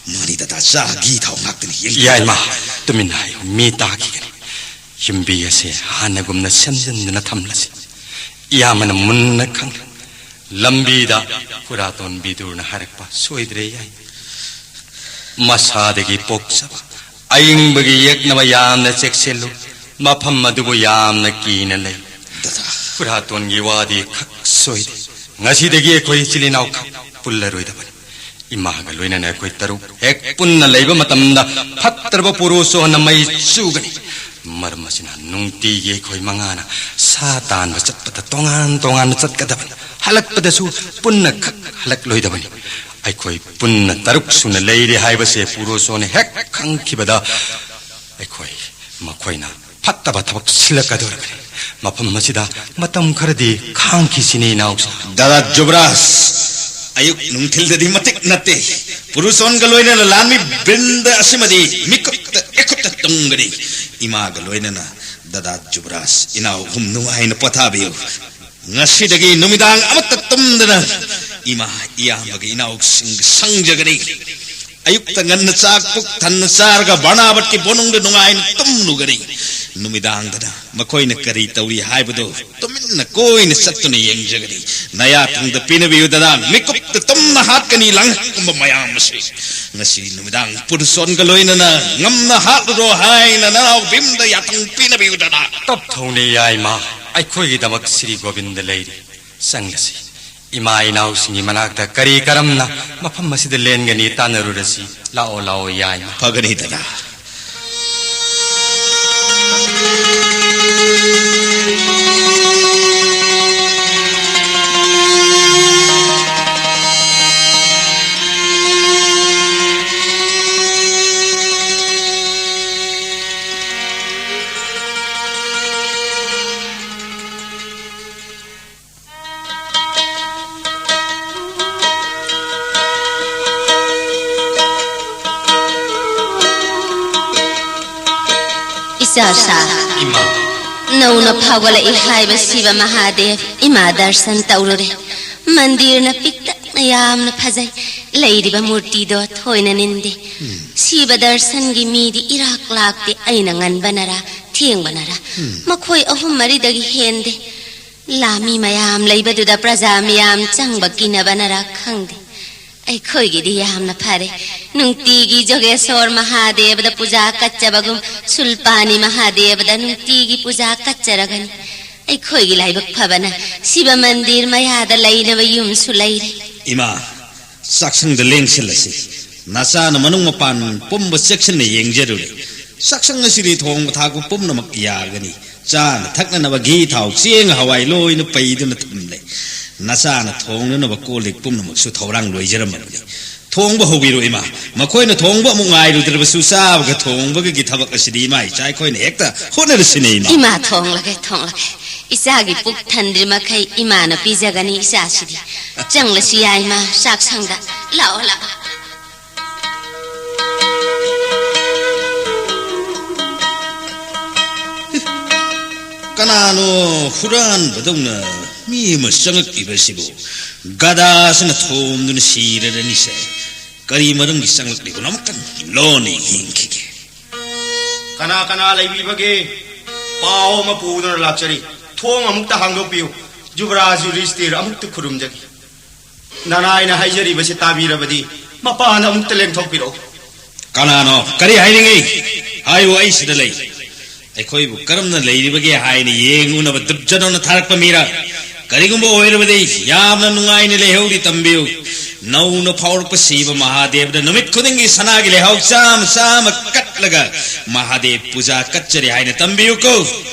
ꯃꯥꯅꯤ, ꯗꯗꯥ, ꯆꯥꯛ, ꯘꯤ, ꯊꯥꯎ ꯉꯥꯛꯇꯅꯤ꯫ ꯌꯦꯡꯕꯤꯌꯨ꯫ ꯌꯥꯏꯃ, ꯇꯨꯃꯤꯟꯅ ꯍꯥꯏꯌꯨ, ꯃꯤ ꯇꯥꯈꯤꯒꯅꯤ꯫ ꯌꯨꯝꯕꯤ ꯑꯁꯦ ꯍꯥꯟꯅꯒꯨꯝꯅ ꯁꯦꯝꯖꯤꯟꯗꯨꯅ ꯊꯝꯂꯁꯤ꯫ ꯏꯌꯥꯝꯕꯅ ꯃꯨꯟꯅ ꯈꯪꯂꯦ꯫ ꯂꯝꯕꯤꯗ ꯈꯨꯔꯥꯇꯣꯟ ꯕꯤꯗꯨꯔꯅ ꯍꯥꯏꯔꯛꯄ ꯁꯣꯏꯗ꯭ꯔꯦ, ꯌꯥꯏ꯫ ꯃꯁꯥꯗꯒꯤ ꯄꯣꯛꯆꯕ ꯑꯏꯪꯕꯒꯤ ꯌꯦꯛꯅꯕ ꯌꯥꯝꯅ ꯆꯦꯛꯁꯤꯜꯂꯨ꯫ ꯃꯐꯝ ꯑꯗꯨꯕꯨ ꯌꯥꯝꯅ ꯀꯤꯅ ꯂꯩ꯫ ꯗꯗꯥ꯫ ꯈꯨꯔꯥꯇꯣꯟꯒꯤ ꯋꯥꯗꯤ ꯈꯛ ꯁꯣꯏꯗꯦ꯫ ꯉꯁꯤꯗꯒꯤ ꯑꯩꯈꯣꯏ ꯏꯆꯤꯜ ꯏꯅꯥꯎ ꯈꯛ ꯄꯨꯜꯂꯔꯣꯏꯗꯕꯅꯤ꯫ ꯏꯃꯥꯒ ꯂꯣꯏꯅꯅ ꯑꯩꯈꯣꯏ ꯇꯔꯨꯛ ꯍꯦꯛ ꯄꯨꯟꯅ ꯂꯩꯕ ꯃꯇꯝꯗ ꯐꯠꯇ꯭ꯔꯕ ꯄꯨꯔꯨꯁꯣꯟꯅ ꯃꯩ ꯆꯨꯒꯅꯤ꯫ ꯃꯔꯝ ꯑꯁꯤꯅ ꯅꯨꯡꯇꯤꯒꯤ ꯑꯩꯈꯣꯏ ꯃꯉꯥꯅ ꯁꯥ ꯇꯥꯟꯕ ꯆꯠꯄꯗ ꯇꯣꯉꯥꯟ ꯇꯣꯉꯥꯟꯅ ꯆꯠꯀꯗꯕꯅꯤ꯫ ꯍꯜꯂꯛꯄꯗꯁꯨ ꯄꯨꯟꯅ ꯈꯛ ꯍꯜꯂꯛꯂꯣꯏꯗꯕꯅꯤ꯫ ꯑꯩꯈꯣꯏ ꯄꯨꯟꯅ ꯇꯔꯨꯛ ꯁꯨꯅ ꯂꯩꯔꯦ ꯍꯥꯏꯕꯁꯦ ꯄꯨꯔꯨꯁꯣꯟꯅ ꯍꯦꯛ ꯈꯪꯈꯤꯕꯗ ꯑꯩꯈꯣꯏ ꯃꯈꯣꯏꯅ ꯐꯠꯇꯕ ꯊꯕꯛ ꯁꯤꯜꯂꯛꯀꯗꯧꯔꯤꯕꯅꯤ꯫ ꯃꯐꯝ ꯑꯁꯤꯗ ꯃꯇꯝ ꯈꯔꯗꯤ ꯈꯥꯡꯈꯤꯁꯤꯅꯦ, ꯏꯅꯥꯎꯁꯥ꯫ ꯗꯥꯗꯥ ꯖꯨꯕꯔꯥꯖ, ꯑꯌꯨꯛ ꯅꯨꯡꯊꯤꯜꯗꯗꯤ ꯃꯇꯤꯛ ꯅꯠꯇꯦ꯫ ꯄꯨꯔꯨꯁꯣꯟꯒ ꯂꯣꯏꯅꯅ ꯂꯥꯟꯃꯤ ꯕ꯭ꯔꯤꯟꯗ ꯑꯁꯤꯃꯗꯤ ꯃꯤꯀꯨꯞꯇ ꯏꯈꯨꯠꯇ ꯇꯨꯝꯒꯅꯤ꯫ ꯏꯃꯥꯒ ꯂꯣꯏꯅꯅ ꯗꯥꯗꯥ ꯖꯨꯕꯔꯥꯖ, ꯏꯅꯥꯎ ꯑꯍꯨꯝ ꯅꯨꯡꯉꯥꯏꯅ ꯄꯣꯊꯥꯕꯤꯌꯨ꯫ ꯉꯁꯤꯗꯒꯤ ꯅꯨꯃꯤꯗꯥꯡ ꯑꯃꯠꯇ ꯇꯨꯝꯗꯅ ꯏꯃꯥ, ꯏꯌꯥꯝꯕꯒ ꯏꯅꯥꯎꯁꯤꯡꯒ ꯁꯪꯖꯒꯅꯤ꯫ ꯑꯌꯨꯛꯇ ꯉꯟꯅ ꯆꯥꯛ ꯄꯨꯛ ꯊꯟꯅ ꯆꯥꯔꯒ ꯕꯔꯅꯥꯕꯠꯀꯤ ꯕꯣꯅꯨꯡꯗ ꯅꯨꯡꯉꯥꯏꯅ ꯇꯨꯝꯂꯨꯒꯅꯤ꯫ ꯅꯨꯃꯤꯗꯥꯡꯗꯅ ꯃꯈꯣꯏꯅ ꯀꯔꯤ ꯇꯧꯔꯤ ꯍꯥꯏꯕꯗꯨ ꯇꯨꯃꯤꯟꯅ ꯀꯣꯏꯅ ꯆꯠꯇꯨꯅ ꯌꯦꯡꯖꯒꯅꯤ꯫ ꯅꯌꯥ ꯊꯪꯗ ꯄꯤꯅꯕꯤꯌꯨꯗꯅ ꯃꯤꯀꯨꯞꯇ ꯇꯨꯝꯅ ꯍꯥꯠꯀꯅꯤ ꯂꯥꯡꯍꯛꯀꯨꯝꯕ ꯃꯌꯥꯝ ꯑꯁꯤ꯫ ꯉꯁꯤ ꯅꯨꯃꯤꯗꯥꯡ ꯄꯨꯔꯨꯁꯣꯟꯒ ꯂꯣꯏꯅꯅ ꯉꯝꯅ ꯍꯥꯠꯂꯨꯔꯣ ꯍꯥꯏꯅ ꯅꯅꯥꯎ ꯚꯤꯝꯗ ꯌꯥꯊꯪ ꯄꯤꯅꯕꯤꯌꯨꯗꯅ꯫ ꯇꯞꯊꯧꯅꯦ ꯌꯥꯏꯃ, ꯑꯩꯈꯣꯏꯒꯤꯗꯃꯛ ꯁ꯭ꯔꯤ ꯒꯣꯕꯤꯟꯗ ꯂꯩꯔꯤ꯫ ꯆꯪꯂꯁꯤ꯫ ꯏꯃꯥ ꯏꯅꯥꯎꯁꯤꯡꯒꯤ ꯃꯅꯥꯛꯇ ꯀꯔꯤ ꯀꯔꯝꯅ ꯃꯐꯝ ꯑꯁꯤꯗ ꯂꯦꯟꯒꯅꯤ ꯇꯥꯟꯅꯔꯨꯔꯁꯤ꯫ ꯂꯥꯛꯑꯣ, ꯂꯥꯛꯑꯣ, ꯌꯥꯏꯃ꯫ ꯐꯒꯅꯤ ꯗꯥꯗꯥ꯫ ꯏꯆꯥꯁꯥ, ꯏꯃꯥ꯫ ꯅꯧꯅ ꯐꯥꯎꯒꯠꯂꯛꯏ ꯍꯥꯏꯕ ꯁꯤꯕ ꯃꯍꯥꯗꯦꯕ, ꯏꯃꯥ ꯗꯔꯁꯟ ꯇꯧꯔꯨꯔꯦ꯫ ꯃꯟꯗꯤꯔꯅ ꯄꯤꯛꯇꯛꯅ ꯌꯥꯝꯅ ꯐꯖꯩ꯫ ꯂꯩꯔꯤꯕ ꯃꯨꯔꯇꯤꯗꯣ ꯊꯣꯏꯅ ꯅꯤꯟꯗꯦ꯫ ꯁꯤꯕ ꯗꯔꯁꯟꯒꯤ ꯃꯤꯗꯤ ꯏꯔꯥꯛ ꯂꯥꯛꯇꯦ꯫ ꯑꯩꯅ ꯉꯟꯕꯅꯔꯥ, ꯊꯦꯡꯕꯅꯔꯥ, ꯃꯈꯣꯏ ꯑꯍꯨꯝ ꯃꯔꯤꯗꯒꯤ ꯍꯦꯟꯗꯦ꯫ ꯂꯥꯃꯤ ꯃꯌꯥꯝ ꯂꯩꯕꯗꯨꯗ ꯄ꯭ꯔꯖꯥ ꯃꯤꯌꯥꯝ ꯆꯪꯕ ꯀꯤꯅꯕꯅꯔꯥ ꯈꯪꯗꯦ꯫ ꯑꯩꯈꯣꯏꯒꯤꯗꯤ ꯌꯥꯝꯅ ꯐꯔꯦ꯫ ꯅꯨꯡꯇꯤꯒꯤ ꯖꯣꯒꯦꯁꯣꯔ ꯃꯍꯥꯗꯦꯕꯗ ꯄꯨꯖꯥ ꯀꯠꯆꯕꯒꯨꯝ ꯁꯨꯜꯄꯥꯅꯤ ꯃꯍꯥꯗꯦꯕꯗ ꯅꯨꯡꯇꯤꯒꯤ ꯄꯨꯖꯥ ꯀꯠꯆꯔꯒꯅꯤ꯫ ꯑꯩꯈꯣꯏꯒꯤ ꯂꯥꯏꯕꯛ ꯐꯕꯅ ꯁꯤꯕ ꯃꯟꯗꯤꯔ ꯃꯌꯥꯗ ꯂꯩꯅꯕ ꯌꯨꯝꯁꯨ ꯂꯩꯔꯦ꯫ ꯏꯃꯥ, ꯆꯥꯛꯁꯪꯗ ꯂꯦꯡꯁꯤꯜꯂꯁꯤ꯫ ꯅꯆꯥꯅ ꯃꯅꯨꯡ ꯃꯄꯥꯟ ꯄꯨꯝꯕ ꯆꯦꯛꯁꯤꯟꯅ ꯌꯦꯡꯖꯔꯨꯔꯦ꯫ ꯆꯥꯛꯁꯪ ꯑꯁꯤꯗꯤ ꯊꯣꯡꯕ ꯊꯥꯛꯄ ꯄꯨꯝꯅꯃꯛ ꯌꯥꯒꯅꯤ꯫ ꯆꯥꯅ ꯊꯛꯅꯅꯕ ꯘꯤ, ꯊꯥꯎ, ꯆꯦꯡ, ꯍꯋꯥꯏ ꯂꯣꯏꯅ ꯄꯩꯗꯨꯅ ꯊꯝꯂꯦ꯫ ꯅꯆꯥꯅ ꯊꯣꯡꯅꯅꯕ ꯀꯣꯜ ꯂꯤꯛ ꯄꯨꯝꯅꯃꯛꯁꯨ ꯊꯧꯔꯥꯡ ꯂꯣꯏꯖꯔꯝꯃꯕꯅꯤ꯫ ꯊꯣꯡꯕ ꯍꯧꯕꯤꯔꯣ, ꯏꯃꯥ꯫ ꯃꯈꯣꯏꯅ ꯊꯣꯡꯕ ꯑꯃꯨꯛ ꯉꯥꯏꯔꯨꯗ꯭ꯔꯕꯁꯨ, ꯆꯥꯕꯒ ꯊꯣꯡꯕꯒꯤ ꯊꯕꯛ ꯑꯁꯤꯗꯤ ꯏꯃꯥ ꯏꯆꯥ ꯑꯩꯈꯣꯏꯅ ꯍꯦꯛꯇ ꯍꯣꯠꯅꯔꯁꯤꯅꯦ, ꯏꯃꯥ꯫ ꯏꯃꯥ, ꯊꯣꯡꯂꯒꯦ, ꯊꯣꯡꯂꯒꯦ꯫ ꯏꯆꯥꯒꯤ ꯄꯨꯛ ꯊꯟꯗ꯭ꯔꯤ ꯃꯈꯩ ꯏꯃꯥꯅ ꯄꯤꯖꯒꯅꯤ ꯏꯆꯥꯁꯤꯗꯤ꯫ ꯆꯪꯂꯁꯤ, ꯌꯥꯏꯃ, ꯆꯥꯛꯁꯪꯗ꯫ ꯂꯥꯛꯑꯣ, ꯂꯥꯛꯑꯣ꯫ ꯀꯅꯥꯅꯣ ꯍꯨꯔꯥꯟꯕꯗꯧꯅ ꯃꯤ ꯑꯃ ꯆꯪꯉꯛꯂꯤꯕꯁꯤꯕꯨ? ꯒꯗꯥꯁꯤꯅ ꯊꯣꯝꯗꯨꯅ ꯁꯤꯔꯔꯅꯤꯁꯦ꯫ ꯀꯔꯤ ꯃꯔꯝꯒꯤ ꯆꯪꯂꯛꯂꯤꯕꯅꯣ? ꯑꯃꯨꯛꯇꯪ ꯂꯣꯟꯅ ꯌꯦꯡꯈꯤꯒꯦ꯫ ꯀꯅꯥ ꯀꯅꯥ ꯂꯩꯕꯤꯕꯒꯦ? ꯄꯥꯎ ꯑꯃ ꯄꯨꯗꯨꯅ ꯂꯥꯛꯆꯔꯤ꯫ ꯊꯣꯡ ꯑꯃꯨꯛꯇ ꯍꯥꯡꯗꯣꯛꯄꯤꯌꯨ꯫ ꯖꯨꯕꯔꯥꯖ ꯌꯨꯙꯤꯁꯇꯤꯔ ꯑꯃꯨꯛꯇ ꯈꯨꯔꯨꯝꯖꯒꯦ꯫ ꯅꯅꯥꯏꯅ ꯍꯥꯏꯖꯔꯤꯕꯁꯤ ꯇꯥꯕꯤꯔꯕꯗꯤ ꯃꯄꯥꯟꯗ ꯑꯃꯨꯛꯇ ꯂꯦꯡꯊꯣꯛꯄꯤꯔꯛꯎ꯫ ꯀꯅꯥꯅꯣ? ꯀꯔꯤ ꯍꯥꯏꯅꯤꯡꯉꯤ? ꯍꯥꯏꯌꯨ, ꯑꯩ ꯁꯤꯗ ꯂꯩ꯫ ꯑꯩꯈꯣꯏꯕꯨ ꯀꯔꯝꯅ ꯂꯩꯔꯤꯕꯒꯦ ꯍꯥꯏꯅ ꯌꯦꯡꯉꯨꯅꯕ ꯗꯨꯔꯖꯣꯙꯅꯅ ꯊꯥꯔꯛꯄ ꯃꯤꯔ? ꯀꯔꯤꯒꯨꯝꯕ ꯑꯣꯏꯔꯕꯗꯤ ꯌꯥꯝꯅ ꯅꯨꯡꯉꯥꯏꯅ ꯂꯩꯍꯧꯔꯤ, ꯇꯝꯕꯤꯌꯨ꯫ ꯅꯧꯅ ꯐꯥꯎꯔꯛꯄ ꯁꯤꯕ ꯃꯍꯥꯗꯦꯕꯗ ꯅꯨꯃꯤꯠ ꯈꯨꯗꯤꯡꯒꯤ ꯁꯅꯥꯒꯤ ꯂꯩꯍꯥꯎ ꯆꯥꯝꯃ ꯆꯥꯝꯃ ꯀꯠꯂꯒ ꯃꯍꯥꯗꯦꯕ ꯄꯨꯖꯥ ꯀꯠꯆꯔꯤ ꯍꯥꯏꯅ ꯇꯝꯕꯤꯌꯨꯀꯣ꯫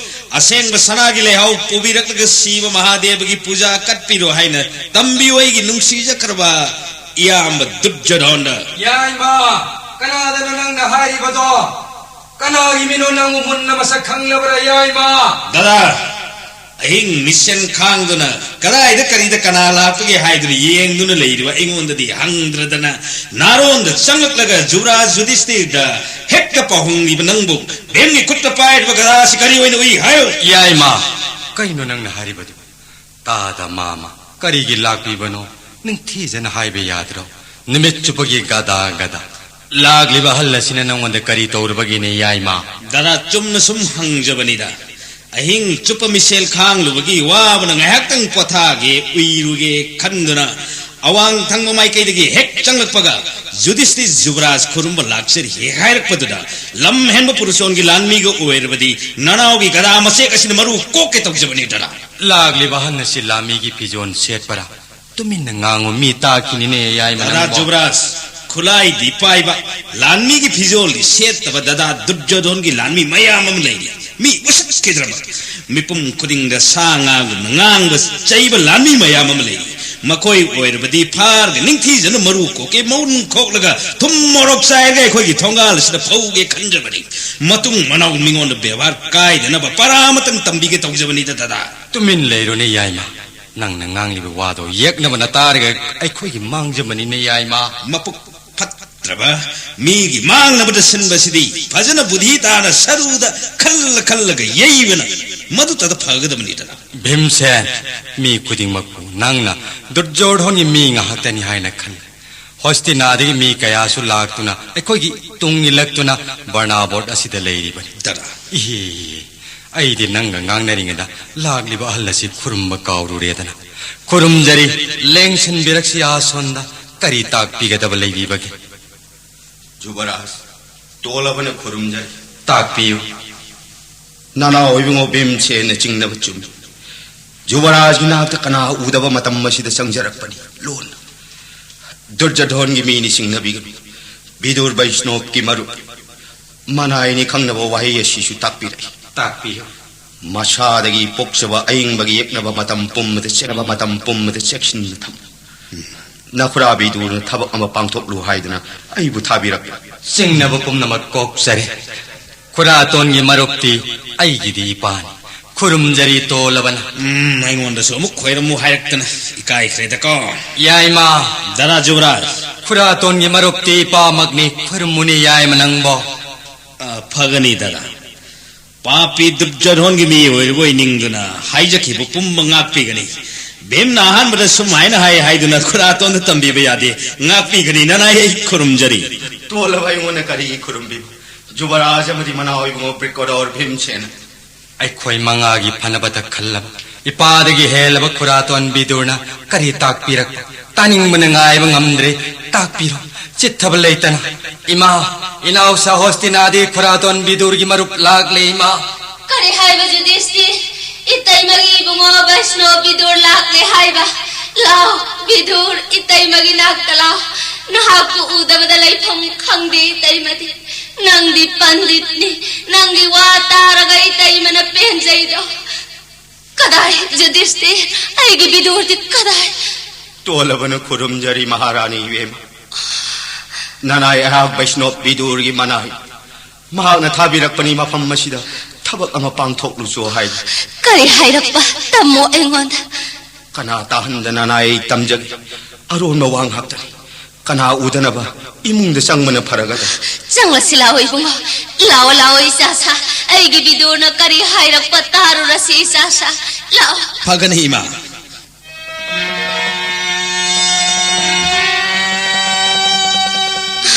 ꯑꯁꯦꯡꯕ ꯁꯅꯥꯒꯤ ꯂꯩꯍꯥꯎ ꯄꯨꯕꯤꯔꯛꯂꯒ ꯁꯤꯕ ꯃꯍꯥꯗꯦꯕꯒꯤ ꯄꯨꯖꯥ ꯀꯠꯄꯤꯔꯣ ꯍꯥꯏꯅ ꯇꯝꯕꯤꯌꯨ, ꯑꯩꯒꯤ ꯅꯨꯡꯁꯤꯖꯈ꯭ꯔꯕ ꯏꯌꯥꯝꯕ ꯗꯨꯔꯖꯣꯙꯟꯗ꯫ ꯌꯥꯏꯃ, ꯀꯅꯥꯗꯅꯣ ꯅꯪꯅ ꯍꯥꯏꯔꯤꯕꯗꯣ? ꯀꯅꯥꯒꯤ ꯃꯤꯅꯣ ꯅꯪꯕꯨ ꯃꯨꯟꯅ ꯃꯁꯛ ꯈꯪꯂꯕ꯭ꯔꯥ, ꯌꯥꯏꯃ? ꯗꯗꯥ, ꯑꯍꯤꯡ ꯃꯤꯁꯦꯟ ꯈꯥꯡꯗꯨꯅ ꯀꯗꯥꯏꯗ ꯀꯔꯤꯗ ꯀꯅꯥ ꯂꯥꯛꯄꯒꯦ ꯍꯥꯏꯗꯨꯅ ꯌꯦꯡꯗꯨꯅ ꯂꯩꯔꯤꯕ ꯑꯩꯉꯣꯟꯗꯗꯤ ꯍꯪꯗ꯭ꯔꯗꯅ ꯅꯥꯔꯣꯟꯗ ꯆꯪꯂꯛꯂꯒ ꯖꯨꯕꯔꯥꯖ ꯌꯨꯙꯤꯁꯇꯤꯔꯗ ꯍꯦꯛꯇ ꯄꯥꯎꯍꯪꯂꯤꯕ ꯅꯪꯕꯨ ꯚꯤꯝꯒꯤ ꯈꯨꯠꯇ ꯄꯥꯏꯔꯤꯕ ꯒꯗꯥꯁꯤ ꯀꯔꯤ ꯑꯣꯏꯅ ꯎꯏ ꯍꯥꯏꯌꯨ? ꯌꯥꯏꯃ, ꯀꯩꯅꯣ ꯅꯪꯅ ꯍꯥꯏꯔꯤꯕꯗꯨ? ꯇꯥꯗ ꯃꯥꯃ, ꯀꯔꯤꯒꯤ ꯂꯥꯛꯄꯤꯕꯅꯣ? ꯅꯤꯡꯊꯤꯖꯅ ꯍꯥꯏꯕ ꯌꯥꯗ꯭ꯔꯣ? ꯅꯨꯃꯤꯠ ꯆꯨꯞꯄꯒꯤ ꯒꯗꯥ ꯒꯗꯥ꯫ ꯂꯥꯛꯂꯤꯕ ꯑꯍꯜ ꯑꯁꯤꯅ ꯅꯪꯉꯣꯟꯗ ꯀꯔꯤ ꯇꯧꯔꯨꯕꯒꯤꯅꯦ, ꯌꯥꯏꯃ? ꯗꯗꯥ, ꯆꯨꯝꯅ ꯁꯨꯝ ꯍꯪꯖꯕꯅꯤꯗ꯫ ꯑꯍꯤꯡ ꯆꯨꯞꯄ ꯃꯤꯁꯦꯜ ꯈꯥꯡꯂꯨꯕꯒꯤ ꯋꯥꯕꯅ ꯉꯥꯏꯍꯥꯛꯇꯪ ꯄꯣꯊꯥꯒꯦ, ꯎꯏꯔꯨꯒꯦ ꯈꯟꯗꯨꯅ ꯑꯋꯥꯡ ꯊꯪꯕ ꯃꯥꯏꯀꯩꯗꯒꯤ ꯍꯦꯛ ꯆꯪꯂꯛꯄꯒ ꯌꯨꯙꯤꯁꯇꯤꯔ ꯖꯨꯕꯔꯥꯖ ꯈꯨꯔꯨꯝꯕ ꯂꯥꯛꯆꯔꯤ ꯍꯦꯛ ꯍꯥꯏꯔꯛꯄꯗꯨꯗ, ꯂꯝ ꯍꯦꯟꯕ ꯄꯨꯔꯨꯁꯣꯟꯒꯤ ꯂꯥꯟꯃꯤꯒ ꯑꯣꯏꯔꯕꯗꯤ ꯅꯅꯥꯎꯒꯤ ꯒꯗꯥ ꯃꯆꯦꯛ ꯑꯁꯤꯅ ꯃꯔꯨ ꯀꯣꯛꯀꯦ ꯇꯧꯖꯕꯅꯤ, ꯗꯗꯥ꯫ ꯂꯥꯛꯂꯤꯕ ꯑꯍꯟ ꯑꯁꯤ ꯂꯥꯟꯃꯤꯒꯤ ꯐꯤꯖꯣꯜ ꯁꯦꯠꯄꯔꯥ? ꯇꯨꯃꯤꯟꯅ ꯉꯥꯡꯉꯨ, ꯃꯤ ꯇꯥꯈꯤꯅꯤꯅꯦ, ꯌꯥꯏꯃ ꯗꯗꯥ ꯅꯪꯕꯣ꯫ ꯖꯨꯕꯔꯥꯖ, ꯈꯨꯠꯂꯥꯏꯗꯤ ꯄꯥꯏꯕ, ꯂꯥꯟꯃꯤꯒꯤ ꯐꯤꯖꯣꯜꯗꯤ ꯁꯦꯠꯇꯕ ꯗꯗꯥ ꯗꯨꯔꯖꯣꯙꯣꯟꯒꯤ ꯂꯥꯟꯃꯤ ꯃꯌꯥꯝ ꯑꯃ ꯂꯩꯔꯤ꯫ ꯃꯤ ꯎꯁꯤꯠꯈꯤꯗ꯭ꯔꯕ, ꯃꯤꯄꯨꯝ ꯈꯨꯗꯤꯡꯗ ꯁꯥ ꯉꯥꯒꯨꯝꯅ ꯉꯥꯡꯕ, ꯆꯩꯕ ꯂꯥꯟꯃꯤ ꯃꯌꯥꯝ ꯑꯃ ꯂꯩꯔꯤ꯫ ꯃꯈꯣꯏ ꯑꯣꯏꯔꯕꯗꯤ ꯐꯥꯔꯒ ꯅꯤꯡꯊꯤꯖꯅ ꯃꯔꯨ ꯀꯣꯛꯀꯦ, ꯃꯎꯟ ꯈꯣꯛꯂꯒ ꯊꯨꯝ ꯃꯣꯔꯣꯛ ꯆꯥꯏꯔꯒ ꯑꯩꯈꯣꯏꯒꯤ ꯊꯣꯡꯒꯥꯜ ꯑꯁꯤꯗ ꯐꯧꯒꯦ ꯈꯟꯖꯕꯅꯤ꯫ ꯃꯇꯨꯡ ꯃꯅꯥꯎ ꯃꯤꯉꯣꯟꯗ ꯕꯦꯕꯥꯔ ꯀꯥꯏꯗꯅꯕ ꯄꯔꯥ ꯑꯃꯇꯪ ꯇꯝꯕꯤꯒꯦ ꯇꯧꯖꯕꯅꯤꯗ ꯗꯗꯥ꯫ ꯇꯨꯃꯤꯟ ꯂꯩꯔꯣꯅꯦ ꯌꯥꯏꯃ꯫ ꯅꯪꯅ ꯉꯥꯡꯂꯤꯕ ꯋꯥꯗꯣ ꯌꯦꯛꯅꯕꯅ ꯇꯥꯔꯒ ꯑꯩꯈꯣꯏꯒꯤ ꯃꯥꯡꯖꯕꯅꯤꯅꯦ ꯌꯥꯏꯃ꯫ ꯃꯄꯨꯛ ꯐꯠꯇ꯭ꯔꯕ ꯃꯤꯒꯤ ꯃꯥꯡꯅꯕꯗ ꯁꯤꯟꯕꯁꯤꯗꯤ ꯐꯖꯅ ꯕꯨꯙꯤ ꯇꯥꯅ ꯁꯔꯨꯗ ꯈꯜꯂ ꯈꯜꯂꯒ ꯌꯩꯕꯅ ꯃꯗꯨꯇꯗ ꯐꯒꯗꯕꯅꯤꯗꯅ꯫ ꯚꯤꯝꯁꯦꯟ, ꯃꯤ ꯈꯨꯗꯤꯡꯃꯛꯄꯨ ꯅꯪꯅ ꯗꯨꯔꯖꯣꯙꯣꯟꯒꯤ ꯃꯤ ꯉꯥꯛꯇꯅꯤ ꯍꯥꯏꯅ ꯈꯜꯂꯤ꯫ ꯍꯣꯁꯇꯤꯅꯥꯗꯒꯤ ꯃꯤ ꯀꯌꯥꯁꯨ ꯂꯥꯛꯇꯨꯅ ꯑꯩꯈꯣꯏꯒꯤ ꯇꯨꯡ ꯏꯜꯂꯛꯇꯨꯅ ꯕꯔꯅꯥꯕꯣꯠ ꯑꯁꯤꯗ ꯂꯩꯔꯤꯕꯅꯤ꯫ ꯗꯗꯥ꯫ ꯏꯍꯦ, ꯑꯩꯗꯤ ꯅꯪꯒ ꯉꯥꯡꯅꯔꯤꯉꯩꯗ ꯂꯥꯛꯂꯤꯕ ꯑꯍꯜ ꯑꯁꯤ ꯈꯨꯔꯨꯝꯕ ꯀꯥꯎꯔꯨꯔꯦꯗꯅ꯫ ꯈꯨꯔꯨꯝꯖꯔꯤ, ꯂꯦꯡꯁꯤꯟꯕꯤꯔꯛꯁꯤ ꯑꯁꯣꯟꯗ꯫ ꯀꯔꯤ ꯇꯥꯛꯄꯤꯒꯗꯕ ꯂꯩꯕꯤꯕꯒꯦ? ꯖꯨꯕꯔꯥꯖ, ꯇꯣꯜꯂꯕꯅ ꯈꯨꯔꯨꯝꯖꯔꯤ꯫ ꯇꯥꯛꯄꯤꯌꯨ꯫ ꯅꯅꯥꯎ ꯏꯕꯨꯡꯉꯣ ꯚꯤꯝꯁꯦꯟꯅ ꯆꯤꯡꯅꯕ ꯆꯨꯝꯃꯤ꯫ ꯖꯨꯕꯔꯥꯖꯒꯤ ꯅꯥꯛꯇ ꯀꯅꯥ ꯎꯗꯕ ꯃꯇꯝ ꯑꯁꯤꯗ ꯆꯪꯖꯔꯛꯄꯅꯤ ꯂꯣꯟꯅ꯫ ꯗꯨꯔꯖꯣꯙꯣꯟꯒꯤ ꯃꯤꯅꯤ ꯆꯤꯡꯅꯕꯤꯒꯅꯨ꯫ ꯕꯤꯗꯨꯔ ꯕꯩꯁꯅꯣꯞꯀꯤ ꯃꯔꯨꯞ ꯃꯅꯥꯏꯅꯤ ꯈꯪꯅꯕ ꯋꯥꯍꯩ ꯑꯁꯤꯁꯨ ꯇꯥꯛꯄꯤꯔꯛꯏ꯫ ꯇꯥꯛꯄꯤꯌꯨ꯫ ꯃꯁꯥꯗꯒꯤ ꯄꯣꯛꯆꯕ ꯑꯏꯪꯕꯒꯤ ꯌꯦꯛꯅꯕ ꯃꯇꯝ ꯄꯨꯝꯕꯗ ꯆꯦꯛꯅꯕ ꯃꯇꯝ ꯄꯨꯝꯕꯗ ꯆꯦꯛꯁꯤꯟꯅ ꯊꯝꯃꯨ꯫ ꯅꯈꯨꯔꯥ ꯕꯤꯗꯨꯔꯅ ꯊꯕꯛ ꯑꯃ ꯄꯥꯡꯊꯣꯛꯂꯨ ꯍꯥꯏꯗꯨꯅ ꯑꯩꯕꯨ ꯊꯥꯕꯤꯔꯛꯄ꯫ ꯆꯤꯡꯅꯕ ꯄꯨꯝꯅꯃꯛ ꯀꯣꯛꯆꯔꯦ꯫ ꯈꯨꯔꯥꯇꯣꯟꯒꯤ ꯃꯔꯨꯞꯇꯤ ꯑꯩꯒꯤꯗꯤ ꯏꯄꯥꯅꯤ꯫ ꯈꯨꯔꯨꯝꯖꯔꯤ ꯇꯣꯜꯂꯕꯅ꯫ ꯎꯝ, ꯑꯩꯉꯣꯟꯗꯁꯨ ꯑꯃꯨꯛ ꯈꯣꯏꯔꯝꯃꯨ ꯍꯥꯏꯔꯛꯇꯅ ꯏꯀꯥꯏꯈ꯭ꯔꯦꯗꯀꯣ꯫ ꯌꯥꯏꯃ꯫ ꯗꯥ ꯖꯨꯕꯔꯥꯖ꯫ ꯈꯨꯔꯥꯇꯣꯟꯒꯤ ꯃꯔꯨꯞꯇꯤ ꯏꯄꯥꯃꯛꯅꯤ, ꯈꯨꯔꯨꯝꯃꯨꯅꯤ ꯌꯥꯏꯃ ꯅꯪꯕꯣ꯫ ꯑ, ꯐꯒꯅꯤ ꯗꯥ꯫ ꯄꯥꯄꯤ ꯗꯨꯔꯖꯣꯙꯣꯟꯒꯤ ꯃꯤ ꯑꯣꯏꯔꯨꯕ ꯑꯣꯏꯅꯤꯡꯗꯨꯅ ꯍꯥꯏꯖꯈꯤꯕ ꯄꯨꯝꯕ ꯉꯥꯛꯄꯤꯒꯅꯤ꯫ ꯚꯤꯝꯅ ꯑꯍꯥꯟꯕꯗ ꯁꯨꯝ ꯍꯥꯏꯅ ꯍꯥꯏ ꯍꯥꯏꯗꯨꯅ ꯈꯨꯔꯥꯇꯣꯟꯗ ꯇꯝꯕꯤꯕ ꯌꯥꯗꯦ꯫ ꯉꯥꯛꯄꯤꯒꯅꯤ ꯅꯅꯥꯏ, ꯑꯩ ꯈꯨꯔꯨꯝꯖꯔꯤ꯫ ꯇꯣꯜꯂꯕ ꯑꯩꯉꯣꯟꯗ ꯀꯔꯤꯒꯤ ꯈꯨꯔꯨꯝꯕꯤꯕ? ꯖꯨꯕꯔꯥꯖ ꯑꯃꯗꯤ ꯃꯅꯥꯎ ꯏꯕꯨꯡꯉꯣ ꯕ꯭ꯔꯤꯀꯣꯗꯣꯔ ꯚꯤꯝꯁꯦꯟ꯫ ꯑꯩꯈꯣꯏ ꯃꯉꯥꯒꯤ ꯐꯅꯕꯇ ꯈꯜꯂꯕ ꯏꯄꯥꯗꯒꯤ ꯍꯦꯜꯂꯕ ꯈꯨꯔꯥꯇꯣꯟ ꯕꯤꯗꯨꯔꯅ ꯀꯔꯤ ꯇꯥꯛꯄꯤꯔꯛꯄ? ꯇꯥꯅꯤꯡꯕꯅ ꯉꯥꯏꯕ ꯉꯝꯗ꯭ꯔꯦ꯫ ꯇꯥꯛꯄꯤꯔꯣ, ꯆꯤꯠꯊꯕ ꯂꯩꯇꯅ꯫ ꯏꯃꯥ, ꯏꯅꯥꯎꯁꯥ ꯍꯣꯁꯇꯤꯅꯥꯗꯤ ꯈꯨꯔꯥꯇꯣꯟ ꯕꯤꯗꯨꯔꯒꯤ ꯃꯔꯨꯞ ꯂꯥꯛꯂꯦ, ꯏꯃꯥ꯫ ꯀꯔꯤ ꯍꯥꯏꯕ ꯌꯨꯙꯤꯁꯇꯤꯔ? ꯏꯇꯩꯃꯒꯤ ꯏꯕꯨꯡꯉꯣ ꯕꯩꯁꯅꯣ ꯕꯤꯗꯨꯔ ꯂꯥꯛꯂꯦ ꯍꯥꯏꯕ? ꯂꯥꯎ, ꯕꯤꯗꯨꯔ, ꯏꯇꯩꯃꯒꯤ ꯅꯥꯛꯇ ꯂꯥꯎ꯫ ꯅꯍꯥꯛꯄꯨ ꯎꯗꯕꯗ ꯂꯩꯐꯝ ꯈꯪꯗꯦ ꯏꯇꯩꯃꯗꯤ꯫ ꯅꯪꯗꯤ ꯄꯟꯗꯤꯠꯅꯤ꯫ ꯅꯪꯒꯤ ꯋꯥ ꯇꯥꯔꯒ ꯏꯇꯩꯃꯅ ꯄꯦꯟꯖꯩꯗꯣ꯫ ꯀꯗꯥꯏ ꯌꯨꯙꯤꯁꯇꯤꯔ? ꯑꯩꯒꯤ ꯕꯤꯗꯨꯔꯗꯤ ꯀꯗꯥꯏ? ꯇꯣꯜꯂꯕꯅ ꯈꯨꯔꯨꯝꯖꯔꯤ ꯃꯍꯥꯔꯥꯅꯤ ꯏꯕꯦꯝꯃ꯫ ꯅꯅꯥꯏ ꯑꯩꯍꯥꯛ ꯕꯩꯁꯅꯣꯞ ꯕꯤꯗꯨꯔꯒꯤ ꯃꯅꯥꯏ꯫ ꯃꯍꯥꯛꯅ ꯊꯥꯕꯤꯔꯛꯄꯅꯤ ꯃꯐꯝ ꯑꯁꯤꯗ ꯊꯕꯛ ꯑꯃ ꯄꯥꯡꯊꯣꯛꯂꯨꯆꯣ ꯍꯥꯏ꯫ ꯀꯔꯤ ꯍꯥꯏꯔꯛꯄ? ꯇꯝꯃꯣ ꯑꯩꯉꯣꯟꯗ꯫ ꯀꯅꯥ ꯇꯥꯍꯟꯗꯅ ꯅꯥꯏ ꯇꯝꯖꯒꯦ꯫ ꯑꯔꯣꯟꯕ ꯋꯥ ꯉꯥꯛꯇꯅꯤ꯫ ꯀꯅꯥ ꯎꯗꯅꯕ ꯏꯃꯨꯡꯗ ꯆꯪꯕꯅ ꯐꯔꯒꯗ꯭ꯔꯥ? ꯆꯪꯂꯁꯤ ꯂꯥꯛꯑꯣ ꯏꯕꯨꯡꯉꯣ꯫ ꯂꯥꯛꯑꯣ, ꯂꯥꯛꯑꯣ ꯏꯆꯥꯁꯥ꯫ ꯑꯩꯒꯤ ꯕꯤꯗꯨꯔꯅ ꯀꯔꯤ ꯍꯥꯏꯔꯛꯄ ꯇꯥꯔꯨꯔꯁꯤ ꯏꯆꯥꯁꯥ꯫ ꯂꯥꯛꯑꯣ꯫ ꯐꯒꯅꯤ ꯏꯃꯥ꯫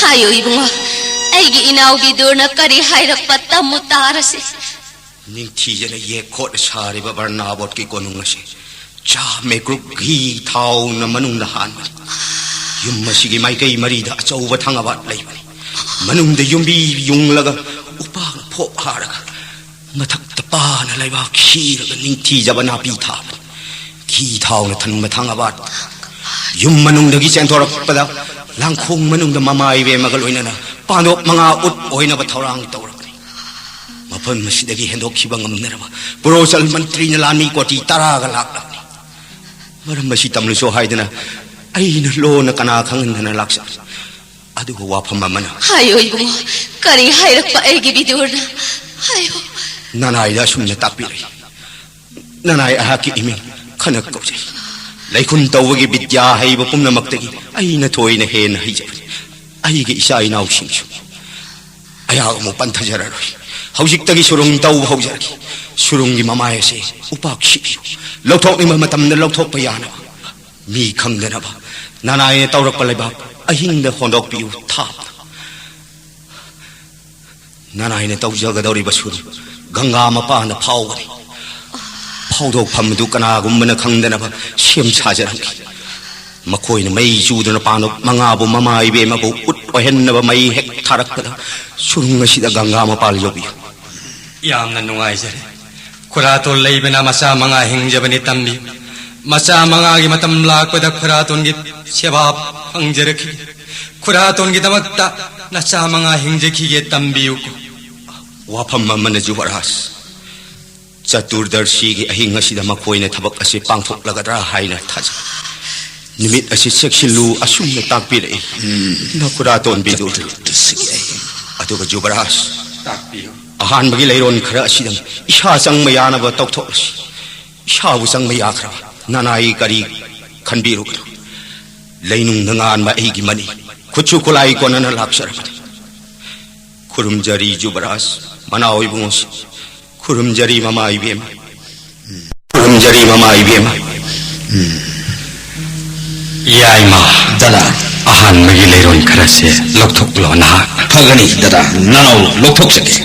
ꯍꯥꯏꯌꯨ ꯏꯕꯨꯡꯉꯣ꯫ ꯑꯩꯒꯤ ꯏꯅꯥꯎ ꯕꯤꯗꯨꯔꯅ ꯀꯔꯤ ꯍꯥꯏꯔꯛꯄ ꯇꯝꯃꯨ ꯇꯥꯔꯁꯤ꯫ ꯅꯤꯡꯊꯤꯖꯅ ꯌꯦꯛ ꯈꯣꯠꯅ ꯁꯥꯔꯤꯕ ꯕꯔꯅꯥꯕꯣꯠꯀꯤ ꯀꯣꯅꯨꯡ ꯑꯁꯤ ꯆꯥ ꯃꯦꯀ꯭ꯔꯨꯛ ꯘꯤ ꯊꯥꯎꯅ ꯃꯅꯨꯡꯗ ꯍꯥꯟꯕꯅꯤ꯫ ꯌꯨꯝ ꯑꯁꯤꯒꯤ ꯃꯥꯏꯀꯩ ꯃꯔꯤꯗ ꯑꯆꯧꯕ ꯊꯪꯒꯥꯕꯥꯠ ꯂꯩꯕꯅꯤ꯫ ꯃꯅꯨꯡꯗ ꯌꯨꯝꯕꯤ ꯌꯨꯡꯂꯒ ꯎꯄꯥꯛꯅ ꯐꯣꯞ ꯍꯥꯔꯒ ꯃꯊꯛꯇ ꯄꯥꯅ ꯂꯩꯕꯥꯛ ꯁꯤꯔꯒ ꯅꯤꯡꯊꯤꯖꯕ ꯅꯥꯄꯤ ꯊꯥꯕꯅꯤ꯫ ꯘꯤ ꯊꯥꯎꯅ ꯊꯟꯕ ꯊꯪꯒꯥꯕꯥꯠ ꯌꯨꯝ ꯃꯅꯨꯡꯗꯒꯤ ꯆꯦꯟꯊꯣꯔꯛꯄꯗ ꯂꯥꯡꯈꯣꯡ ꯃꯅꯨꯡꯗ ꯃꯃꯥ ꯏꯕꯦꯝꯃꯒ ꯂꯣꯏꯅꯅ ꯄꯥꯟꯗꯣꯞ ꯃꯉꯥ ꯎꯠ ꯑꯣꯏꯅꯕ ꯊꯧꯔꯥꯡ ꯇꯧꯔꯕꯅꯤ꯫ ꯃꯐꯝ ꯑꯁꯤꯗꯒꯤ ꯍꯦꯟꯗꯣꯛꯈꯤꯕ ꯉꯝꯅꯔꯕ ꯄꯨꯔꯣꯆꯜ ꯃꯟꯇ꯭ꯔꯤꯅ ꯂꯥꯟꯃꯤ ꯀꯣꯇꯤ ꯇꯔꯥꯒ ꯂꯥꯛꯂꯕꯅꯤ꯫ ꯃꯔꯝ ꯑꯁꯤ ꯇꯝꯂꯨꯁꯣ ꯍꯥꯏꯗꯅ ꯑꯩꯅ ꯂꯣꯟꯅ ꯀꯅꯥ ꯈꯪꯍꯟꯗꯅ ꯂꯥꯛꯆꯕꯅꯤ꯫ ꯑꯗꯨꯒ ꯋꯥꯐꯝ ꯑꯃꯅ ꯍꯥꯏꯌꯣ ꯏꯕꯨꯡꯉꯣ, ꯀꯔꯤ ꯍꯥꯏꯔꯛꯄ ꯑꯩꯒꯤ ꯕꯤꯗꯨꯔꯅ? ꯍꯥꯏꯌꯣ꯫ ꯅꯅꯥꯏꯗ ꯑꯁꯨꯝꯅ ꯇꯥꯛꯄꯤꯔꯛꯏ꯫ ꯅꯅꯥꯏ ꯑꯩꯍꯥꯛꯀꯤ ꯏꯃꯤꯡ ꯈꯅꯛ ꯀꯧꯖꯩ꯫ ꯂꯩꯈꯨꯟ ꯇꯧꯕꯒꯤ ꯕꯤꯗ꯭ꯌꯥ ꯍꯩꯕ ꯄꯨꯝꯅꯃꯛꯇꯒꯤ ꯑꯩꯅ ꯊꯣꯏꯅ ꯍꯦꯟꯅ ꯍꯩꯖꯕꯅꯤ꯫ ꯑꯩꯒꯤ ꯏꯆꯥ ꯏꯅꯥꯎꯁꯤꯡꯁꯨ ꯑꯩꯍꯥꯛ ꯑꯃꯨꯛ ꯄꯟꯊꯖꯔꯔꯣꯏ꯫ ꯍꯧꯖꯤꯛꯇꯒꯤ ꯁꯨꯔꯨꯡ ꯇꯧꯕ ꯍꯧꯖꯔꯒꯦ꯫ ꯁꯨꯔꯨꯡꯒꯤ ꯃꯃꯥꯏ ꯑꯁꯦ ꯎꯄꯥꯛ ꯁꯤꯕꯤꯌꯨ꯫ ꯂꯧꯊꯣꯛꯅꯤꯡꯕ ꯃꯇꯝꯗ ꯂꯧꯊꯣꯛꯄ ꯌꯥꯅꯕ꯫ ꯃꯤ ꯈꯪꯗꯅꯕ ꯅꯅꯥꯏꯅ ꯇꯧꯔꯛꯄ ꯂꯩꯕꯥꯛ ꯑꯍꯤꯡꯗ ꯍꯣꯟꯗꯣꯛꯄꯤꯌꯨ ꯊꯥꯞꯅ꯫ ꯅꯅꯥꯏꯅ ꯇꯧꯖꯒꯗꯧꯔꯤꯕ ꯁꯨꯔꯨꯡ ꯒꯪꯒꯥ ꯃꯄꯥꯟꯗ ꯐꯥꯎꯒꯅꯤ꯫ ꯐꯥꯎꯗꯣꯛꯐꯝ ꯑꯗꯨ ꯀꯅꯥꯒꯨꯝꯕꯅ ꯈꯪꯗꯅꯕ ꯁꯦꯝ ꯁꯥꯖꯔꯝꯈꯤ꯫ ꯃꯈꯣꯏꯅ ꯃꯩ ꯆꯨꯗꯨꯅ ꯄꯥꯟꯗꯣꯞ ꯃꯉꯥꯕꯨ ꯃꯃꯥ ꯏꯕꯦꯝꯃꯕꯨ ꯎꯠ ꯑꯣꯏꯍꯟꯅꯕ ꯃꯩ ꯍꯦꯛ ꯊꯥꯔꯛꯄꯗ ꯁꯨꯔꯨꯡ ꯑꯁꯤꯗ ꯒꯪꯒꯥ ꯃꯄꯥꯜ ꯌꯧꯕꯤꯌꯨ꯫ ꯌꯥꯝꯅ ꯅꯨꯡꯉꯥꯏꯖꯔꯦ꯫ ꯈꯨꯔꯥꯇꯣꯟ ꯂꯩꯕꯅ ꯃꯆꯥ ꯃꯉꯥ ꯍꯤꯡꯖꯕꯅꯤ ꯇꯝꯕꯤ꯫ ꯃꯆꯥ ꯃꯉꯥꯒꯤ ꯃꯇꯝ ꯂꯥꯛꯄꯗ ꯈꯨꯔꯥꯇꯣꯟꯒꯤ ꯁꯦꯕꯥ ꯐꯪꯖꯔꯛꯈꯤ꯫ ꯈꯨꯔꯥꯇꯣꯟꯒꯤꯗꯃꯛꯇ ꯅꯆꯥ ꯃꯉꯥ ꯍꯤꯡꯖꯈꯤꯒꯦ ꯇꯝꯕꯤꯌꯨꯀꯣ꯫ ꯋꯥꯐꯝ ꯑꯃꯅ ꯖꯨꯕꯔꯥꯖ, ꯆꯇꯨꯔꯗꯔꯁꯤꯒꯤ ꯑꯍꯤꯡ ꯑꯁꯤꯗ ꯃꯈꯣꯏꯅ ꯊꯕꯛ ꯑꯁꯤ ꯄꯥꯡꯊꯣꯛꯂꯒꯗ꯭ꯔꯥ ꯍꯥꯏꯅ ꯊꯥꯖꯩ꯫ ꯅꯨꯃꯤꯠ ꯑꯁꯤ ꯆꯦꯛꯁꯤꯜꯂꯨ ꯑꯁꯨꯝꯅ ꯇꯥꯛꯄꯤꯔꯛꯏ꯫ ꯅꯈꯨꯔꯥꯇꯣꯟꯕꯤꯗꯨ꯫ ꯆꯇꯨꯔꯗꯁꯤꯒꯤ ꯑꯍꯤꯡ꯫ ꯑꯗꯨꯒ ꯖꯨꯕꯔꯥꯖ, ꯇꯥꯛꯄꯤꯌꯨ꯫ ꯑꯍꯥꯟꯕꯒꯤ ꯂꯩꯔꯣꯟ ꯈꯔ ꯑꯁꯤꯗꯪ ꯏꯁꯥ ꯆꯪꯕ ꯌꯥꯅꯕ ꯇꯧꯊꯣꯛꯂꯁꯤ꯫ ꯏꯁꯥꯕꯨ ꯆꯪꯕ ꯌꯥꯈ꯭ꯔꯕ ꯅꯅꯥꯏ ꯀꯔꯤ ꯈꯟꯕꯤꯔꯨꯒꯅꯨ꯫ ꯂꯩꯅꯨꯡꯗ ꯉꯥꯟꯕ ꯑꯩꯒꯤ ꯃꯅꯤ, ꯈꯨꯠꯁꯨ ꯈꯨꯠꯂꯥꯏ ꯀꯣꯟꯅꯅ ꯂꯥꯛꯆꯔꯕꯅꯤ꯫ ꯈꯨꯔꯨꯝꯖꯔꯤ ꯖꯨꯕꯔꯥꯖ, ꯃꯅꯥꯎ ꯏꯕꯨꯡꯉꯣꯁꯤ꯫ ꯈꯨꯔꯨꯝꯖꯔꯤ ꯃꯃꯥ ꯏꯕꯦꯝꯃ꯫ ꯈꯨꯔꯨꯝꯖꯔꯤ ꯃꯃꯥ ꯏꯕꯦꯝꯃ꯫ ꯏꯌꯥꯏꯃ꯫ ꯗꯗꯥ꯫ ꯑꯍꯥꯟꯕꯒꯤ ꯂꯩꯔꯣꯟ ꯈꯔꯁꯦ ꯂꯧꯊꯣꯛꯂꯣ ꯅꯍꯥꯛ꯫ ꯐꯒꯅꯤ ꯗꯗꯥ, ꯅꯅꯥꯎ ꯂꯧꯊꯣꯛꯆꯒꯦ꯫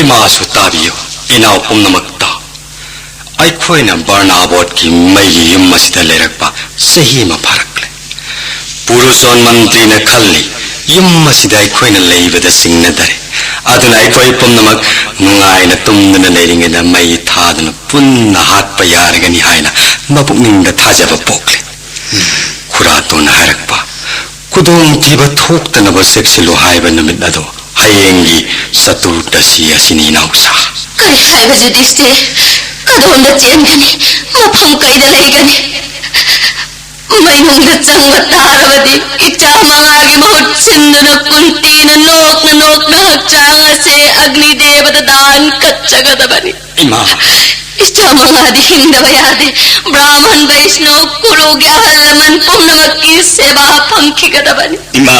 ꯏꯃꯥꯁꯨ ꯇꯥꯕꯤꯌꯨ, ꯏꯅꯥꯎ ꯄꯨꯝꯅꯃꯛ ꯇꯥꯎ꯫ ꯑꯩꯈꯣꯏꯅ ꯕꯔꯅꯥꯕꯣꯠꯀꯤ ꯃꯩꯒꯤ ꯌꯨꯝ ꯑꯁꯤꯗ ꯂꯩꯔꯛꯄ ꯆꯍꯤ ꯑꯃ ꯐꯥꯔꯛꯂꯦ꯫ ꯄꯨꯔꯨꯁꯣꯟ ꯃꯟꯇ꯭ꯔꯤꯅ ꯈꯜꯂꯤ, ꯌꯨꯝ ꯑꯁꯤꯗ ꯑꯩꯈꯣꯏꯅ ꯂꯩꯕꯗ ꯆꯤꯡꯅꯗꯔꯦ꯫ ꯑꯗꯨꯅ ꯑꯩꯈꯣꯏ ꯄꯨꯝꯅꯃꯛ ꯅꯨꯡꯉꯥꯏꯅ ꯇꯨꯝꯗꯨꯅ ꯂꯩꯔꯤꯉꯩꯗ ꯃꯩ ꯊꯥꯗꯨꯅ ꯄꯨꯟꯅ ꯍꯥꯠꯄ ꯌꯥꯔꯒꯅꯤ ꯍꯥꯏꯅ ꯃꯄꯨꯛꯅꯤꯡꯗ ꯊꯥꯖꯕ ꯄꯣꯛꯂꯦ꯫ ꯈꯨꯔꯥꯇꯣꯟꯅ ꯍꯥꯏꯔꯛꯄ, ꯈꯨꯗꯣꯡꯊꯤꯕ ꯊꯣꯛꯇꯅꯕ ꯆꯦꯛꯁꯤꯜꯂꯨ ꯍꯥꯏꯕ ꯅꯨꯃꯤꯠ ꯑꯗꯨ ꯍꯌꯦꯡꯒꯤ ꯆꯇꯨꯔꯗꯁꯤ ꯑꯁꯤꯅꯤ, ꯏꯅꯥꯎꯁꯥ꯫ ꯀꯔꯤ ꯍꯥꯏꯕ ꯌꯨꯙꯤꯁꯇꯤꯔ? ꯀꯗꯣꯝꯗ ꯆꯦꯟꯒꯅꯤ? ꯃꯐꯝ ꯀꯩꯗ ꯂꯩꯒꯅꯤ? ꯃꯩꯅꯨꯡꯗ ꯆꯪꯕ ꯇꯥꯔꯕꯗꯤ ꯏꯆꯥ ꯃꯉꯥꯒꯤ ꯃꯍꯨꯠ ꯁꯤꯟꯗꯨꯅ ꯀꯨꯟꯇꯤꯅ ꯅꯣꯛꯅ ꯅꯣꯛꯅ ꯍꯛꯆꯥꯡ ꯑꯁꯦ ꯑꯒ꯭ꯅꯤ ꯗꯦꯕꯗ ꯗꯥꯟ ꯀꯠꯆꯒꯗꯕꯅꯤ꯫ ꯏꯃꯥ! ꯏꯆꯥ ꯃꯉꯥꯗꯤ ꯍꯤꯡꯗꯕ ꯌꯥꯗꯦ꯫ ꯕ꯭ꯔꯥꯍꯃꯟ, ꯕꯩꯁꯅꯧ, ꯀꯨꯔꯨꯒꯤ ꯑꯍꯜ ꯂꯃꯟ ꯄꯨꯝꯅꯃꯛꯀꯤ ꯁꯦꯕꯥ ꯐꯪꯈꯤꯒꯗꯕꯅꯤ꯫ ꯏꯃꯥ!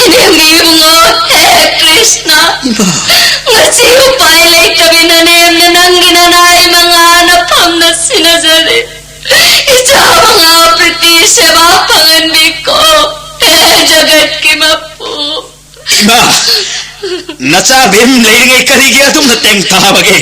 ꯏꯅꯦꯝꯒꯤ ꯏꯕꯨꯡꯉꯣ, ꯍꯦ ꯀ꯭ꯔꯤꯁꯅ, ꯏꯃꯥ꯫ ꯉꯁꯤ ꯎꯄꯥꯏ ꯂꯩꯇꯕꯤ ꯅꯅꯦꯝꯅ ꯅꯪꯒꯤ ꯅꯅꯥꯏ ꯃꯉꯥꯅ ꯐꯝꯅ ꯁꯤꯟꯅꯖꯔꯦ꯫ ꯏꯆꯥ ꯃꯉꯥ ꯄ꯭ꯔꯤꯇꯤ ꯁꯦꯕꯥ ꯐꯪꯍꯟꯕꯤꯀꯣ, ꯍꯦ ꯖꯒꯠꯀꯤ ꯃꯄꯨ꯫ ꯏꯃꯥ, ꯅꯆꯥ ꯚꯤꯝ ꯂꯩꯔꯤꯉꯩ ꯀꯔꯤꯒꯤ ꯑꯗꯨꯝꯅ ꯇꯦꯡꯊꯥꯕꯒꯦ?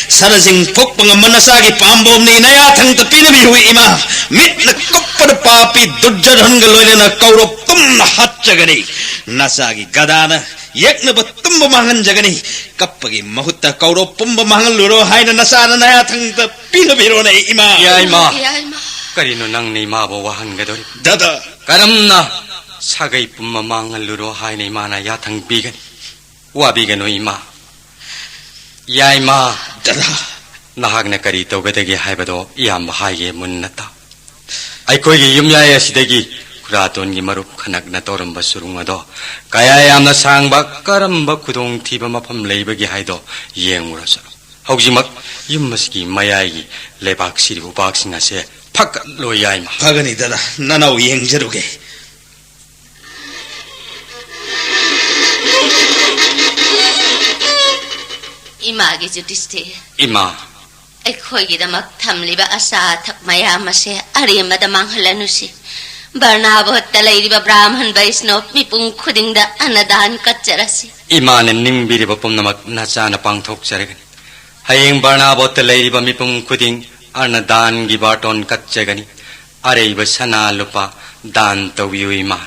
ꯁꯅꯥꯖꯤꯡ ꯐꯨꯛꯄ ꯉꯝꯕ ꯅꯆꯥꯒꯤ ꯄꯥꯝꯕꯣꯝꯅꯤ, ꯅꯌꯥꯊꯪꯗ ꯄꯤꯅꯕꯤꯌꯨ ꯏꯃꯥ꯫ ꯃꯤꯠꯅ ꯀꯨꯞꯄꯗ ꯄꯥꯄꯤ ꯗꯨꯔꯖꯣꯙꯟꯒ ꯂꯣꯏꯅꯅ ꯀꯧꯔꯣꯞ ꯇꯨꯝꯅ ꯍꯥꯠꯆꯒꯅꯤ꯫ ꯅꯆꯥꯒꯤ ꯒꯗꯥꯅ ꯌꯦꯛꯅꯕ ꯇꯨꯝꯕ ꯃꯥꯡꯍꯟꯖꯒꯅꯤ꯫ ꯀꯞꯄꯒꯤ ꯃꯍꯨꯠꯇ ꯀꯧꯔꯣꯞ ꯄꯨꯝꯕ ꯃꯥꯡꯍꯜꯂꯨꯔꯣ ꯍꯥꯏꯅ ꯅꯆꯥꯅ ꯅꯌꯥꯊꯪꯗ ꯄꯤꯅꯕꯤꯔꯣꯅꯦ ꯏꯃꯥ꯫ ꯌꯥꯏꯃ꯫ ꯌꯥꯏꯃ꯫ ꯀꯔꯤꯅꯣ ꯅꯪꯅ ꯏꯃꯥꯕꯨ ꯋꯥꯍꯟꯒꯗꯧꯔꯤꯕ? ꯗꯗꯥ꯫ ꯀꯔꯝꯅ ꯁꯥꯒꯩ ꯄꯨꯝꯕ ꯃꯥꯡꯍꯜꯂꯨꯔꯣ ꯍꯥꯏꯅ ꯏꯃꯥꯅ ꯌꯥꯊꯪ ꯄꯤꯒꯅꯤ? ꯋꯥꯕꯤꯒꯅꯨ ꯏꯃꯥ꯫ ꯌꯥꯏꯃ꯫ ꯗꯗꯥ꯫ ꯅꯍꯥꯛꯅ ꯀꯔꯤ ꯇꯧꯒꯗꯒꯦ ꯍꯥꯏꯕꯗꯣ ꯏꯌꯥꯝꯕ ꯍꯥꯏꯒꯦ ꯃꯨꯟꯅ ꯇꯥꯎ꯫ ꯑꯩꯈꯣꯏꯒꯤ ꯌꯨꯝꯌꯥꯏ ꯑꯁꯤꯗꯒꯤ ꯈꯨꯔꯥꯇꯣꯟꯒꯤ ꯃꯔꯨꯞ ꯈꯅꯛꯅ ꯇꯧꯔꯝꯕ ꯁꯨꯔꯨꯡ ꯑꯗꯣ ꯀꯌꯥ ꯌꯥꯝꯅ ꯁꯥꯡꯕ, ꯀꯔꯝꯕ ꯈꯨꯗꯣꯡꯊꯤꯕ ꯃꯐꯝ ꯂꯩꯕꯒꯦ ꯍꯥꯏꯗꯣ ꯌꯦꯡꯉꯨꯔꯁꯤ꯫ ꯍꯧꯖꯤꯛꯃꯛ ꯌꯨꯝ ꯑꯁꯤꯒꯤ ꯃꯌꯥꯏꯒꯤ ꯂꯩꯕꯥꯛ ꯁꯤꯔꯤꯕ ꯎꯄꯥꯛꯁꯤꯡ ꯑꯁꯦ ꯐꯒꯠꯂꯣ ꯌꯥꯏꯃ꯫ ꯐꯒꯅꯤ ꯗꯗꯥ, ꯅꯅꯥꯎ ꯌꯦꯡꯖꯔꯨꯒꯦ꯫ ꯏꯃꯥꯒꯤ ꯖꯨꯗꯤꯁꯇꯤꯔ꯫ ꯏꯃꯥ꯫ ꯑꯩꯈꯣꯏꯒꯤꯗꯃꯛ ꯊꯝꯂꯤꯕ ꯑꯆꯥ ꯑꯊꯛ ꯃꯌꯥꯝ ꯑꯁꯦ ꯑꯔꯦꯝꯕꯗ ꯃꯥꯡꯍꯜꯂꯅꯨꯁꯤ꯫ ꯕꯔꯅꯥꯕꯣꯠꯇ ꯂꯩꯔꯤꯕ ꯕ꯭ꯔꯥꯍꯃꯟ ꯕꯩꯁꯅꯣꯞ ꯃꯤꯄꯨꯝ ꯈꯨꯗꯤꯡꯗ ꯑꯅꯗꯥꯟ ꯀꯠꯆꯔꯁꯤ꯫ ꯏꯃꯥꯅ ꯅꯤꯡꯕꯤꯔꯤꯕ ꯄꯨꯝꯅꯃꯛ ꯅꯆꯥꯅ ꯄꯥꯡꯊꯣꯛꯆꯔꯒꯅꯤ꯫ ꯍꯌꯦꯡ ꯕꯔꯅꯥꯕꯣꯠꯇ ꯂꯩꯔꯤꯕ ꯃꯤꯄꯨꯝ ꯈꯨꯗꯤꯡ ꯑꯅꯗꯥꯟꯒꯤ ꯕꯥꯔꯇꯣꯟ ꯀꯠꯆꯒꯅꯤ꯫ ꯑꯔꯩꯕ ꯁꯅꯥ ꯂꯨꯄꯥ ꯗꯥꯟ ꯇꯧꯕꯤꯌꯨ ꯏꯃꯥ꯫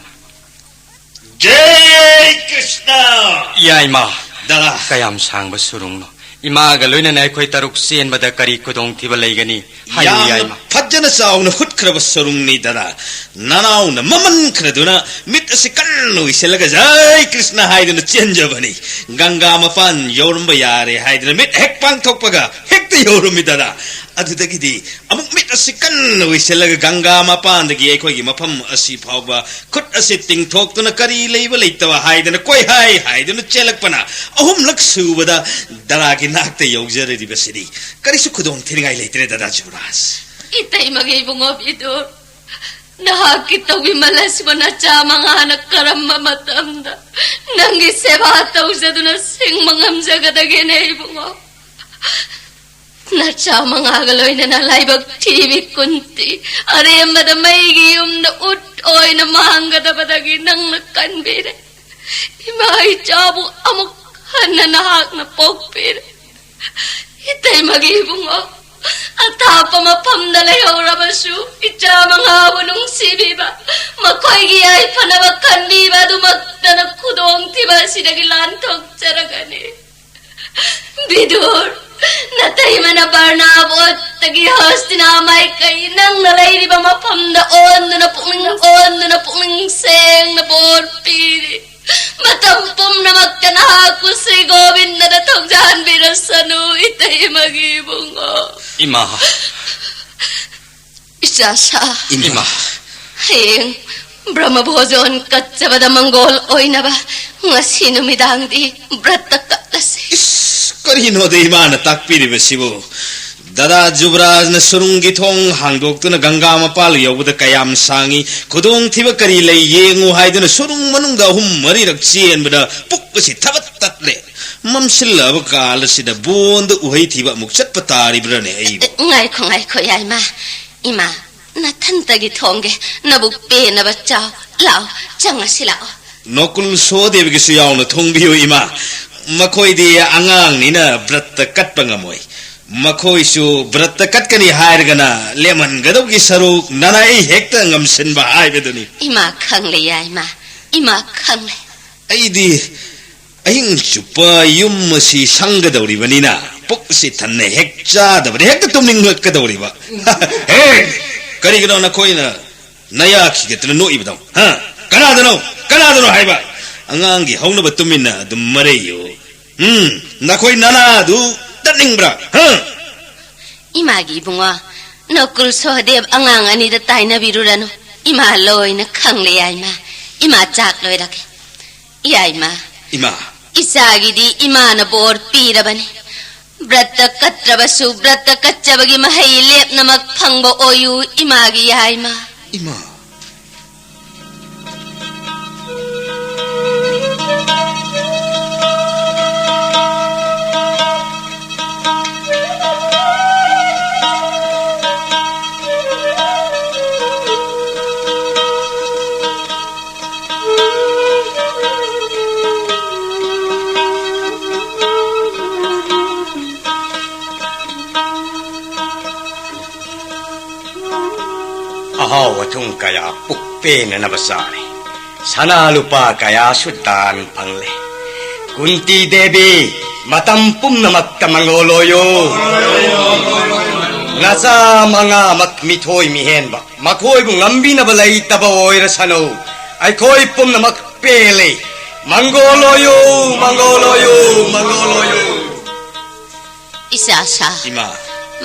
ꯖꯩ ꯀ꯭ꯔꯤꯁꯅ! ꯌꯥꯏꯃ! ꯗꯥ! ꯀꯌꯥꯝ ꯁꯥꯡꯕ ꯁꯨꯔꯨꯡꯅꯣ? ꯏꯃꯥꯒ ꯂꯣꯏꯅꯅ ꯑꯩꯈꯣꯏ ꯇꯔꯨꯛ ꯆꯦꯟꯕꯗ ꯀꯔꯤ ꯈꯨꯗꯣꯡꯊꯤꯕ ꯂꯩꯒꯅꯤ? ꯍꯥꯏꯌꯨ, ꯌꯥꯝꯅ ꯌꯥꯏꯃ꯫ ꯐꯖꯅ ꯆꯥꯎꯅ ꯍꯨꯠꯈ꯭ꯔꯕ ꯁꯨꯔꯨꯡꯅꯤ, ꯗꯥ꯫ ꯅꯅꯥꯎꯅ ꯃꯃꯟ ꯈꯔꯗꯨꯅ ꯃꯤꯠ ꯑꯁꯤ ꯀꯟꯅ ꯎꯏꯁꯤꯜꯂꯒ "ꯖꯩ ꯀ꯭ꯔꯤꯁꯅ" ꯍꯥꯏꯗꯨꯅ ꯆꯦꯟꯖꯕꯅꯤ꯫ ꯒꯪꯒꯥ ꯃꯄꯥꯟ ꯌꯧꯔꯝꯕ ꯌꯥꯔꯦ ꯍꯥꯏꯗꯨꯅ ꯃꯤꯠ ꯍꯦꯛ ꯄꯥꯡꯊꯣꯛꯄꯒ ꯍꯦꯛꯇ ꯌꯧꯔꯝꯃꯤ, ꯗꯥ꯫ ꯑꯗꯨꯗꯒꯤꯗꯤ ꯑꯃꯨꯛ ꯃꯤꯠ ꯑꯁꯤ ꯀꯟꯅ ꯎꯏꯁꯤꯜꯂꯒ ꯒꯪꯒꯥ ꯃꯄꯥꯟꯗꯒꯤ ꯑꯩꯈꯣꯏꯒꯤ ꯃꯐꯝ ꯑꯁꯤ ꯐꯥꯎꯕ ꯈꯨꯠ ꯑꯁꯤ ꯇꯤꯡꯊꯣꯛꯇꯨꯅ ꯀꯔꯤ ꯂꯩꯕ ꯂꯩꯇꯕ ꯍꯥꯏꯗꯅ ꯀꯣꯏꯍꯥꯏ ꯍꯥꯏꯗꯨꯅ ꯆꯦꯜꯂꯛꯄꯅ ꯑꯍꯨꯝꯂꯛ ꯁꯨꯕꯗ ꯗꯥꯒꯤ ꯅꯥꯛꯇ ꯌꯧꯖꯔꯤꯕꯁꯤꯅꯤ꯫ ꯀꯔꯤꯁꯨ ꯈꯨꯗꯣꯡ ꯊꯤꯅꯤꯡꯉꯥꯏ ꯂꯩꯇ꯭ꯔꯦ, ꯗꯥ ꯖꯨꯕꯔꯥꯖ꯫ ꯏꯇꯩꯃꯒꯤ ꯏꯕꯨꯡꯉꯣ ꯕꯤꯗꯨꯔ, ꯅꯍꯥꯛꯀꯤ ꯇꯧꯕꯤꯃꯜ ꯑꯁꯤꯕꯨ ꯅꯆꯥ ꯃꯉꯥꯅ ꯀꯔꯝꯕ ꯃꯇꯝꯗ ꯅꯪꯒꯤ ꯁꯦꯕꯥ ꯇꯧꯖꯗꯨꯅ ꯁꯤꯡꯕ ꯉꯝꯖꯒꯗꯒꯦꯅꯦ ꯏꯕꯨꯡꯉꯣ? ꯅꯆꯥ ꯃꯉꯥꯒ ꯂꯣꯏꯅꯅ ꯂꯥꯏꯕꯛ ꯊꯤꯕꯤ ꯀꯨꯟꯇꯤ ꯑꯔꯦꯝꯕꯗ ꯃꯩꯒꯤ ꯌꯨꯝꯗ ꯎꯠ ꯑꯣꯏꯅ ꯃꯥꯡꯒꯗꯕꯗꯒꯤ ꯅꯪꯅ ꯀꯟꯕꯤꯔꯦ꯫ ꯏꯃꯥ ꯏꯆꯥꯕꯨ ꯑꯃꯨꯛ ꯍꯟꯅ ꯅꯍꯥꯛꯅ ꯄꯣꯛꯄꯤꯔꯦ꯫ ꯏꯇꯩꯃꯒꯤ ꯏꯕꯨꯡꯉꯣ, ꯑꯊꯥꯞꯄ ꯃꯐꯝꯗ ꯂꯩꯍꯧꯔꯕꯁꯨ ꯏꯆꯥ ꯃꯉꯥꯕꯨ ꯅꯨꯡꯁꯤꯕꯤꯕ, ꯃꯈꯣꯏꯒꯤ ꯌꯥꯏꯐꯅꯕ ꯈꯟꯕꯤꯕ ꯑꯗꯨꯃꯛꯇꯅ ꯈꯨꯗꯣꯡꯊꯤꯕ ꯑꯁꯤꯗꯒꯤ ꯂꯥꯟꯊꯣꯛꯆꯔꯒꯅꯤ꯫ ꯕꯤꯗꯨꯔ, ꯅꯇꯩꯃꯅ ꯕꯔꯅꯥꯕꯣꯠꯇꯒꯤ ꯍꯁꯇꯤꯅꯥ ꯃꯥꯏꯀꯩ ꯅꯪꯅ ꯂꯩꯔꯤꯕ ꯃꯐꯝꯗ ꯑꯣꯟꯗꯨꯅ ꯄꯨꯛꯅꯤꯡ, ꯑꯣꯟꯗꯨꯅ ꯄꯨꯛꯅꯤꯡ ꯁꯦꯡꯅ ꯕꯣꯔ ꯄꯤꯔꯤ꯫ ꯃꯇꯝ ꯄꯨꯝꯅꯃꯛꯇ ꯅꯍꯥꯛꯄꯨ ꯁ꯭ꯔꯤ ꯒꯣꯕꯤꯟꯗꯅ ꯊꯧꯖꯥꯟꯕꯤꯔꯁꯅꯨ, ꯏꯇꯩꯃꯒꯤ ꯏꯕꯨꯡꯉꯣ꯫ ꯏꯃꯥ꯫ ꯏꯆꯥꯁꯥ꯫ ꯏꯃꯥ꯫ ꯍꯌꯦꯡ ꯕ꯭ꯔꯍ꯭ꯃ ꯚꯣꯖꯣꯟ ꯀꯠꯆꯕꯗ ꯃꯪꯒꯣꯜ ꯑꯣꯏꯅꯕ ꯉꯁꯤ ꯅꯨꯃꯤꯗꯥꯡꯗꯤ ꯕ꯭ꯔꯠꯇ ꯀꯠꯂꯁꯤ꯫ ꯏꯁ, ꯀꯔꯤꯅꯣꯗ ꯏꯃꯥꯅ ꯇꯥꯛꯄꯤꯔꯤꯕꯁꯤꯕꯨ? ꯗꯗꯥ ꯖꯨꯕꯔꯥꯖꯅ ꯁꯨꯔꯨꯡꯒꯤ ꯊꯣꯡ ꯍꯥꯡꯗꯣꯛꯇꯨꯅ ꯒꯪꯒꯥ ꯃꯄꯥꯜ ꯌꯧꯕꯗ ꯀꯌꯥꯝ ꯁꯥꯡꯉꯤ, ꯈꯨꯗꯣꯡꯊꯤꯕ ꯀꯔꯤ ꯂꯩ ꯌꯦꯡꯉꯨ ꯍꯥꯏꯗꯨꯅ ꯁꯨꯔꯨꯡ ꯃꯅꯨꯡꯗ ꯑꯍꯨꯝ ꯃꯔꯤꯔꯛ ꯆꯦꯟꯕꯗ ꯄꯨꯛ ꯑꯁꯤ ꯊꯕꯠ ꯇꯠꯂꯦ꯫ ꯃꯝꯁꯤꯜꯂꯛꯑꯕ ꯀꯥꯜ ꯑꯁꯤꯗ ꯕꯣꯟꯗ ꯎꯍꯩ ꯊꯤꯕ ꯑꯃꯨꯛ ꯆꯠꯄ ꯇꯥꯔꯤꯕ꯭ꯔꯥꯅꯦ ꯑꯩꯕꯨ? ꯉꯥꯏꯈꯣ, ꯉꯥꯏꯈꯣ, ꯌꯥꯏꯃ꯫ ꯏꯃꯥ, ꯅꯊꯟꯇꯒꯤ ꯊꯣꯡꯒꯦ꯫ ꯅꯕꯨꯛ ꯄꯦꯟꯅꯕ ꯆꯥꯎ꯫ ꯂꯥꯛꯑꯣ, ꯆꯪꯉꯁꯤ ꯂꯥꯛꯑꯣ꯫ ꯅꯣꯀꯨꯜ ꯁꯣꯍꯗꯦꯕꯒꯤꯁꯨ ꯌꯥꯎꯅ ꯊꯣꯡꯕꯤꯌꯨ, ꯏꯃꯥ꯫ ꯃꯈꯣꯏꯗꯤ ꯑꯉꯥꯡꯅꯤꯅ ꯕ꯭ꯔꯠꯇ ꯀꯠꯄ ꯉꯝꯃꯣꯏ꯫ ꯃꯈꯣꯏꯁꯨ ꯕ꯭ꯔꯠꯇ ꯀꯠꯀꯅꯤ ꯍꯥꯏꯔꯒꯅ ꯂꯦꯝꯍꯟꯒꯗꯧꯒꯤ ꯁꯔꯨꯛ ꯅꯅꯥꯏ ꯍꯦꯛꯇ ꯉꯝꯁꯤꯟꯕ ꯍꯥꯏꯕꯗꯨꯅꯤ꯫ ꯏꯃꯥ ꯈꯪꯂꯦ, ꯌꯥꯏꯃ꯫ ꯏꯃꯥ ꯈꯪꯂꯦ꯫ ꯑꯩꯗꯤ ꯑꯍꯤꯡ ꯆꯨꯞꯄ ꯌꯨꯝ ꯑꯁꯤ ꯁꯪꯒꯗꯧꯔꯤꯕꯅꯤꯅ ꯄꯨꯛꯁꯤ ꯊꯟꯅ ꯍꯦꯛ ꯆꯥꯗꯕꯗ ꯍꯦꯛꯇ ꯇꯨꯝꯅꯤꯡꯂꯛꯀꯗꯧꯔꯤꯕ꯫ ꯍꯦ! ꯀꯔꯤꯒꯤꯅꯣ ꯅꯈꯣꯏꯅ ꯅꯌꯥ ꯈꯤꯒꯠꯇꯅ ꯅꯣꯛꯏꯕꯗꯣ? ꯍꯥ? ꯀꯅꯥꯗꯅꯣ? ꯀꯅꯥꯗꯅꯣ ꯍꯥꯏꯕ? ꯑꯉꯥꯡꯒꯤ ꯍꯧꯅꯕ ꯇꯨꯃꯤꯟꯅ ꯑꯗꯨꯝ ꯃꯔꯩꯌꯨ꯫ ꯎꯝ, ꯅꯈꯣꯏ ꯅꯅꯥꯗꯨ ꯇꯠꯅꯤꯡꯕ꯭ꯔꯥ? ꯍꯥ? ꯏꯃꯥꯒꯤ ꯏꯕꯨꯡꯉꯣ, ꯅꯀꯨꯜ ꯁꯣꯍꯗꯦꯕ ꯑꯉꯥꯡ ꯑꯅꯤꯗ ꯇꯥꯏꯅꯕꯤꯔꯨꯔꯅꯨ꯫ ꯏꯃꯥ ꯂꯣꯏꯅ ꯈꯪꯂꯦ, ꯌꯥꯏꯃ꯫ ꯏꯃꯥ ꯆꯥꯛ ꯂꯣꯏꯔꯒꯦ꯫ ꯌꯥꯏꯃ꯫ ꯏꯃꯥ꯫ ꯏꯆꯥꯒꯤꯗꯤ ꯏꯃꯥꯅ ꯕꯣꯔ ꯄꯤꯔꯕꯅꯤ꯫ ꯕ꯭ꯔꯠꯇ ꯀꯠꯇ꯭ꯔꯕꯁꯨ ꯕ꯭ꯔꯠꯇ ꯀꯠꯆꯕꯒꯤ ꯃꯍꯩ ꯂꯦꯞꯅꯃꯛ ꯐꯪꯕ ꯑꯣꯏꯌꯨ, ꯏꯃꯥꯒꯤ ꯌꯥꯏꯃ꯫ ꯏꯃꯥ꯫ ꯑꯍꯥꯎ ꯑꯊꯨꯝ ꯀꯌꯥ ꯄꯨꯛ ꯄꯦꯟꯅꯅꯕ ꯆꯥꯔꯦ꯫ ꯁꯅꯥ ꯂꯨꯄꯥ ꯀꯌꯥꯁꯨ ꯗꯥꯟ ꯐꯪꯂꯦ꯫ ꯀꯨꯟꯇꯤ ꯗꯦꯕꯤ, ꯃꯇꯝ ꯄꯨꯝꯅꯃꯛꯇ ꯃꯪꯒꯣꯜ ꯑꯣꯏꯌꯨ꯫ ꯅꯆꯥ ꯃꯉꯥꯃꯛ ꯃꯤꯊꯣꯏ ꯃꯤꯍꯦꯟꯕ, ꯃꯈꯣꯏꯕꯨ ꯉꯝꯕꯤꯅꯕ ꯂꯩꯇꯕ ꯑꯣꯏꯔꯁꯅꯨ꯫ ꯑꯩꯈꯣꯏ ꯄꯨꯝꯅꯃꯛ ꯄꯦꯜꯂꯤ꯫ ꯃꯪꯒꯣꯜ ꯑꯣꯏꯌꯨ, ꯃꯪꯒꯣꯜ ꯑꯣꯏꯌꯨ, ꯃꯪꯒꯣꯜ ꯑꯣꯏꯌꯨ꯫ ꯏꯆꯥ ꯁꯥ, ꯏꯃꯥ꯫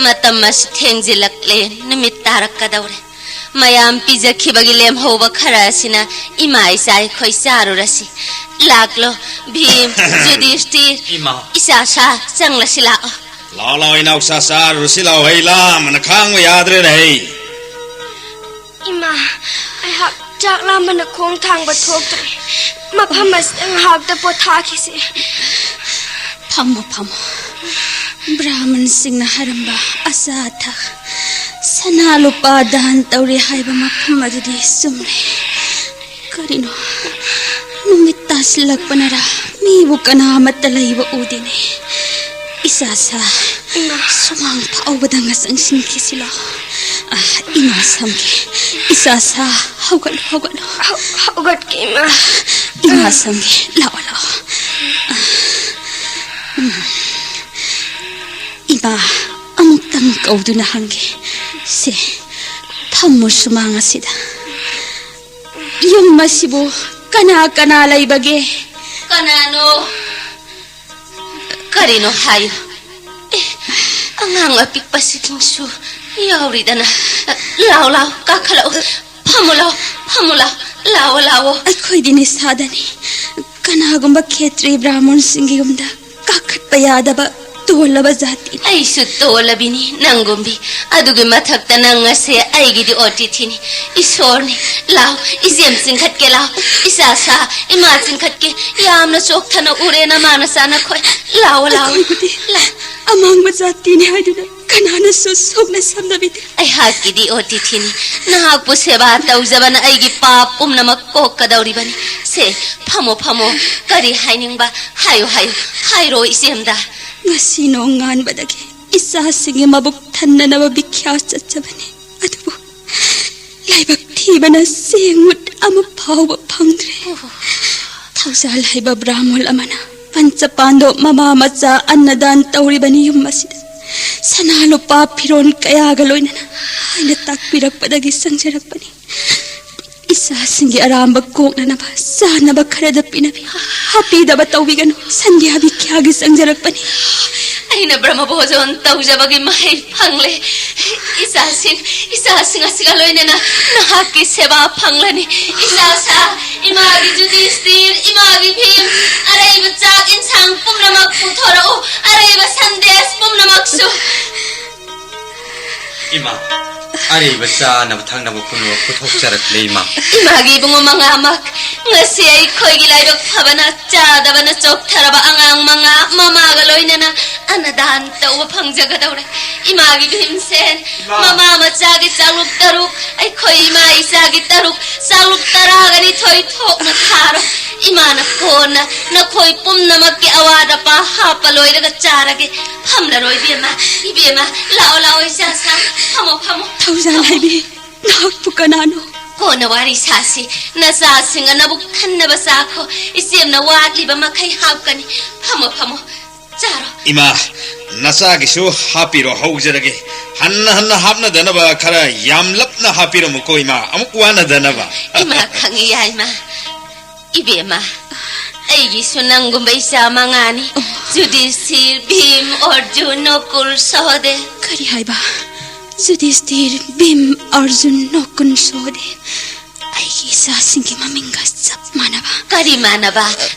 ꯃꯇꯝ ꯑꯁꯤ ꯊꯦꯡꯖꯤꯜꯂꯛꯂꯦ, ꯅꯨꯃꯤꯠ ꯇꯥꯔꯛꯀꯗꯧꯔꯦ꯫ ꯃꯌꯥꯝ ꯄꯤꯖꯈꯤꯕꯒꯤ ꯂꯦꯝꯍꯧꯕ ꯈꯔ ꯑꯁꯤꯅ ꯏꯃꯥ ꯏꯆꯥ ꯑꯩꯈꯣꯏ ꯆꯥꯔꯨꯔꯁꯤ꯫ ꯂꯥꯛꯂꯣ, ꯚꯤꯝ, ꯖꯨꯗꯤꯁꯇꯤꯔ, ꯏꯃꯥ꯫ ꯏꯆꯥ ꯁꯥ, ꯆꯪꯂꯁꯤ ꯂꯥꯛꯑꯣ꯫ ꯂꯥꯛꯑꯣ, ꯂꯥꯛꯑꯣ, ꯏꯅꯥꯎꯆꯥ, ꯆꯥꯔꯨꯔꯁꯤ ꯂꯥꯛꯑꯣ꯫ ꯍꯩ ꯂꯥꯝꯕꯅ ꯈꯥꯡꯕ ꯌꯥꯗ꯭ꯔꯦꯅꯦ, ꯍꯩ꯫ ꯏꯃꯥ, ꯑꯩꯍꯥꯛ ꯆꯥꯛ ꯂꯥꯝꯕꯅ ꯈꯣꯡ ꯊꯥꯡꯕ ꯊꯣꯛꯇ꯭ꯔꯦ꯫ ꯃꯐꯝ ꯑꯁꯤꯗ ꯉꯥꯏꯍꯥꯛꯇ ꯄꯣꯊꯥꯈꯤꯁꯤ꯫ ꯐꯝꯃꯣ, ꯐꯝꯃꯣ꯫ ꯕ꯭ꯔꯥꯍꯃꯟꯁꯤꯡꯅ ꯍꯥꯏꯔꯝꯕ ꯑꯆꯥ ꯑꯊꯛ, ꯁꯅꯥ ꯂꯨꯄꯥ ꯗꯥꯟ ꯇꯧꯔꯤ ꯍꯥꯏꯕ ꯃꯐꯝ ꯑꯗꯨꯗꯤ ꯆꯨꯝꯂꯦ꯫ ꯀꯔꯤꯅꯣ, ꯅꯨꯃꯤꯠ ꯇꯥꯁꯤꯜꯂꯛꯄꯅꯔꯥ? ꯃꯤꯕꯨ ꯀꯅꯥ ꯑꯃꯠꯇ ꯂꯩꯕ ꯎꯗꯦꯅꯦ꯫ ꯏꯆꯥ ꯁꯥ, ꯏꯃꯥ꯫ ꯁꯨꯃꯥꯡ ꯐꯥꯎꯕꯗ ꯉꯁꯪ ꯁꯤꯟꯈꯤꯁꯤ ꯂꯥꯎ꯫ ꯑ, ꯏꯃꯥ ꯁꯝꯒꯦ꯫ ꯏꯆꯥ ꯁꯥ, ꯍꯧꯒꯠꯂꯣ, ꯍꯧꯒꯠꯂꯣ꯫ ꯍꯧ-, ꯍꯧꯒꯠꯀꯦ, ꯏꯃꯥ꯫ ꯏꯃꯥ ꯁꯝꯒꯦ, ꯂꯥꯛꯑꯣ, ꯂꯥꯛꯑꯣ꯫ ꯑ, ꯎꯝ꯫ ꯏꯃꯥ, ꯑꯃꯨꯛꯇꯪ ꯀꯧꯗꯨꯅ ꯍꯪꯒꯦ꯫ ꯁꯦ, ꯐꯝꯃꯨ ꯁꯨꯃꯥꯡ ꯑꯁꯤꯗ꯫ ꯌꯨꯝ ꯑꯁꯤꯕꯨ ꯀꯅꯥ ꯀꯅꯥ ꯂꯩꯕꯒꯦ? ꯀꯅꯥꯅꯣ? ꯀꯔꯤꯅꯣ ꯍꯥꯏꯌꯨ꯫ ꯑꯦ, ꯑꯉꯥꯡ ꯑꯄꯤꯛꯄꯁꯤꯡꯁꯨ ꯌꯥꯎꯔꯤꯗꯅ꯫ ꯂꯥꯎ, ꯂꯥꯎ, ꯀꯥꯈꯠꯂꯛꯎ꯫ ꯐꯝꯃꯨ ꯂꯥꯎ, ꯐꯝꯃꯨ ꯂꯥꯎ꯫ ꯂꯥꯎꯑꯣ, ꯂꯥꯎꯑꯣ꯫ ꯑꯩꯈꯣꯏꯗꯤ ꯅꯤꯁꯥꯗꯅꯤ꯫ ꯀꯅꯥꯒꯨꯝꯕ ꯈꯦꯇ꯭ꯔꯤ ꯕ꯭ꯔꯥꯍꯃꯟꯁꯤꯡꯒꯤ ꯌꯨꯝꯗ ꯀꯥꯈꯠꯄ ꯌꯥꯗꯕ ꯇꯣꯜꯂꯕ ꯖꯥꯇꯤꯅꯤ꯫ ꯑꯩꯁꯨ ꯇꯣꯜꯂꯕꯤꯅꯤ ꯅꯪꯒꯨꯝꯕꯤ꯫ ꯑꯗꯨꯒꯤ ꯃꯊꯛꯇ ꯅꯪ ꯑꯁꯦ ꯑꯩꯒꯤꯗꯤ ꯑꯣꯇꯤꯊꯤꯅꯤ꯫ ꯏꯁꯣꯔꯅꯤ꯫ ꯂꯥꯎ, ꯏꯆꯦꯝ ꯆꯤꯡꯈꯠꯀꯦ ꯂꯥꯎ꯫ ꯏꯆꯥ ꯁꯥ, ꯏꯃꯥ ꯆꯤꯡꯈꯠꯀꯦ꯫ ꯌꯥꯝꯅ ꯆꯣꯛꯊꯅ ꯎꯔꯦ ꯅꯃꯥ ꯅꯆꯥ ꯅꯈꯣꯏ꯫ ꯂꯥꯎ, ꯂꯥꯎ꯫ ꯑꯩꯈꯣꯏꯕꯨꯗꯤ ꯂꯥꯎ꯫ ꯑꯃꯥꯡꯕ ꯖꯥꯇꯤꯅꯤ ꯍꯥꯏꯗꯨꯅ ꯀꯅꯥꯅꯁꯨ ꯁꯣꯛꯅ ꯁꯝꯅꯕꯤꯗꯦ꯫ ꯑꯩꯍꯥꯛꯀꯤꯗꯤ ꯑꯣꯇꯤꯊꯤꯅꯤ꯫ ꯅꯍꯥꯛꯄꯨ ꯁꯦꯕꯥ ꯇꯧꯖꯕꯅ ꯑꯩꯒꯤ ꯄꯥꯞ ꯄꯨꯝꯅꯃꯛ ꯀꯣꯛꯀꯗꯧꯔꯤꯕꯅꯤ꯫ ꯁꯦ, ꯐꯝꯃꯣ, ꯐꯝꯃꯣ꯫ ꯀꯔꯤ ꯍꯥꯏꯅꯤꯡꯕ? ꯍꯥꯏꯌꯨ, ꯍꯥꯏꯌꯨ꯫ ꯍꯥꯏꯔꯣ, ꯏꯆꯦꯝꯗ꯫ ꯉꯁꯤ ꯅꯣꯡꯉꯥꯟꯕꯗꯒꯤ ꯏꯆꯥꯁꯤꯡꯒꯤ ꯃꯕꯨꯛ ꯊꯟꯅꯅꯕ ꯚꯤꯈ꯭ꯌꯥ ꯆꯠꯆꯕꯅꯤ꯫ ꯑꯗꯨꯕꯨ ꯂꯥꯏꯕꯛ ꯊꯤꯕꯅ ꯆꯦꯡ ꯃꯨꯠ ꯑꯃ ꯐꯥꯎꯕ ꯐꯪꯗ꯭ꯔꯦ꯫ ꯊꯧꯖꯥꯜ ꯍꯥꯏꯕ ꯕ꯭ꯔꯥꯍꯃꯣꯜ ꯑꯃꯅ ꯄꯟꯆꯄꯥꯟꯗꯣ ꯃꯃꯥ ꯃꯆꯥ ꯑꯟꯅꯗꯥꯟ ꯇꯧꯔꯤꯕꯅꯤ ꯌꯨꯝ ꯑꯁꯤꯗ꯫ ꯁꯅꯥ ꯂꯨꯄꯥ ꯐꯤꯔꯣꯜ ꯀꯌꯥꯒ ꯂꯣꯏꯅꯅ ꯍꯥꯏꯅ ꯇꯥꯛꯄꯤꯔꯛꯄꯗꯒꯤ ꯆꯪꯖꯔꯛꯄꯅꯤ꯫ ꯏꯆꯥꯁꯤꯡꯒꯤ ꯑꯔꯥꯝꯕ ꯀꯣꯛꯅꯅꯕ ꯆꯥꯅꯕ ꯈꯔꯗ ꯄꯤꯅꯕꯤ꯫ ꯍꯥꯄꯤꯗꯕ ꯇꯧꯕꯤꯒꯅꯨ꯫ ꯁꯟꯗ꯭ꯌꯥ ꯚꯤꯈ꯭ꯌꯥꯒꯤ ꯆꯪꯖꯔꯛꯄꯅꯤ꯫ ꯑꯩꯅ ꯕ꯭ꯔꯍ꯭ꯃ ꯚꯣꯖꯣꯟ ꯇꯧꯖꯕꯒꯤ ꯃꯍꯩ ꯐꯪꯂꯦ꯫ ꯏꯆꯥꯁꯤꯡ, ꯏꯆꯥꯁꯤꯡ ꯑꯁꯤꯒ ꯂꯣꯏꯅꯅ ꯅꯍꯥꯛꯀꯤ ꯁꯦꯕꯥ ꯐꯪꯂꯅꯤ꯫ ꯏꯆꯥ ꯁꯥ, ꯏꯃꯥꯒꯤ ꯖꯨꯗꯤꯁꯇꯤꯔ, ꯏꯃꯥꯒꯤ ꯚꯤꯝ, ꯑꯔꯩꯕ ꯆꯥꯛ ꯏꯟꯁꯥꯡ ꯄꯨꯝꯅꯃꯛ ꯄꯨꯊꯣꯔꯛꯎ꯫ ꯑꯔꯩꯕ ꯁꯟꯗꯦꯁ ꯄꯨꯝꯅꯃꯛꯁꯨ꯫ ꯏꯃꯥ, ꯑꯔꯩꯕ ꯆꯥꯅꯕ ꯊꯛꯅꯕ ꯄꯨꯝꯅꯃꯛ ꯄꯨꯊꯣꯛꯆꯔꯛꯂꯦ, ꯏꯃꯥ꯫ ꯏꯃꯥꯒꯤ ꯏꯕꯨꯡꯉꯣ ꯃꯉꯥꯃꯛ, ꯉꯁꯤ ꯑꯩꯈꯣꯏꯒꯤ ꯂꯥꯏꯕꯛ ꯐꯕꯅ ꯆꯥꯗꯕꯅ ꯆꯣꯛꯊꯔꯕ ꯑꯉꯥꯡ ꯃꯉꯥ ꯃꯃꯥꯒ ꯂꯣꯏꯅꯅ ꯑꯟꯅꯗꯥꯟ ꯇꯧꯕ ꯐꯪꯖꯒꯗꯧꯔꯦ꯫ ꯏꯃꯥꯒꯤ ꯚꯤꯝꯁꯦꯟ, ꯏꯃꯥ꯫ ꯃꯃꯥ ꯃꯆꯥꯒꯤ ꯆꯥꯛꯂꯨꯛ ꯇꯔꯨꯛ, ꯑꯩꯈꯣꯏ ꯏꯃꯥ ꯏꯆꯥꯒꯤ ꯇꯔꯨꯛ, ꯆꯥꯛꯂꯨꯛ ꯇꯔꯥꯒ ꯅꯤꯊꯣꯏ ꯊꯣꯛꯅ ꯊꯥꯔꯣ꯫ ꯏꯃꯥꯅ ꯀꯣꯟꯅ ꯅꯈꯣꯏ ꯄꯨꯝꯅꯃꯛꯀꯤ ꯑꯋꯥꯠ ꯑꯄꯥ ꯍꯥꯞꯄ ꯂꯣꯏꯔꯒ ꯆꯥꯔꯒꯦ꯫ ꯐꯝꯂꯔꯣꯏ, ꯏꯕꯦꯝꯃ, ꯏꯕꯦꯝꯃ, ꯂꯥꯛꯑꯣ, ꯂꯥꯛꯑꯣ, ꯏꯆꯥ ꯁꯥ, ꯐꯝꯃꯣ, ꯐꯝꯃꯣ꯫ ꯊꯧꯖꯥꯜ ꯍꯥꯏꯕꯤ, ꯅꯍꯥꯛꯄꯨ ꯀꯅꯥꯅꯣ? ꯀꯣꯟꯅ ꯋꯥꯔꯤ ꯁꯥꯁꯤ꯫ ꯅꯆꯥꯁꯤꯡ ꯑꯅꯕꯨ ꯈꯟꯅꯕ ꯆꯥꯈꯣ꯫ ꯏꯆꯦꯝꯅ ꯋꯥꯠꯂꯤꯕ ꯃꯈꯩ ꯍꯥꯞꯀꯅꯤ꯫ ꯐꯝꯃꯣ, ꯐꯝꯃꯣ, ꯆꯥꯔꯣ꯫ ꯏꯃꯥ, ꯅꯆꯥꯒꯤꯁꯨ ꯍꯥꯞꯄꯤꯔꯣ, ꯍꯧꯖꯔꯒꯦ꯫ ꯍꯟꯅ ꯍꯟꯅ ꯍꯥꯞꯅꯗꯅꯕ ꯈꯔ ꯌꯥꯝꯂꯞꯅ ꯍꯥꯞꯄꯤꯔꯝꯃꯨꯀꯣ, ꯏꯃꯥ, ꯑꯃꯨꯛ ꯋꯥꯅꯗꯅꯕ꯫ ꯏꯃꯥ ꯈꯪꯉꯤ, ꯌꯥꯏꯃ꯫ ꯏꯕꯦꯝꯃ, ꯑꯩꯒꯤꯁꯨ ꯅꯪꯒꯨꯝꯕ ꯏꯆꯥ ꯃꯉꯥꯅꯤ꯫ ꯖꯨꯗꯤꯁꯤꯔ, ꯚꯤꯝ, ꯑꯔꯖꯨꯟ, ꯅꯀꯨꯜ, ꯁꯍꯗꯦꯕ꯫ ꯀꯔꯤ ꯍꯥꯏꯕ? ꯖꯨꯗꯤꯁꯇꯤꯔ, ꯚꯤꯝ, ꯑꯔꯖꯨꯟ, ꯅꯀꯨꯜ, ꯁꯍꯗꯦꯕ꯫ ꯑꯩꯒꯤ ꯏꯆꯥꯁꯤꯡꯒꯤ ꯃꯃꯤꯡꯒ ꯆꯞ ꯃꯥꯟꯅꯕ꯫ ꯀꯔꯤ ꯃꯥꯟꯅꯕ?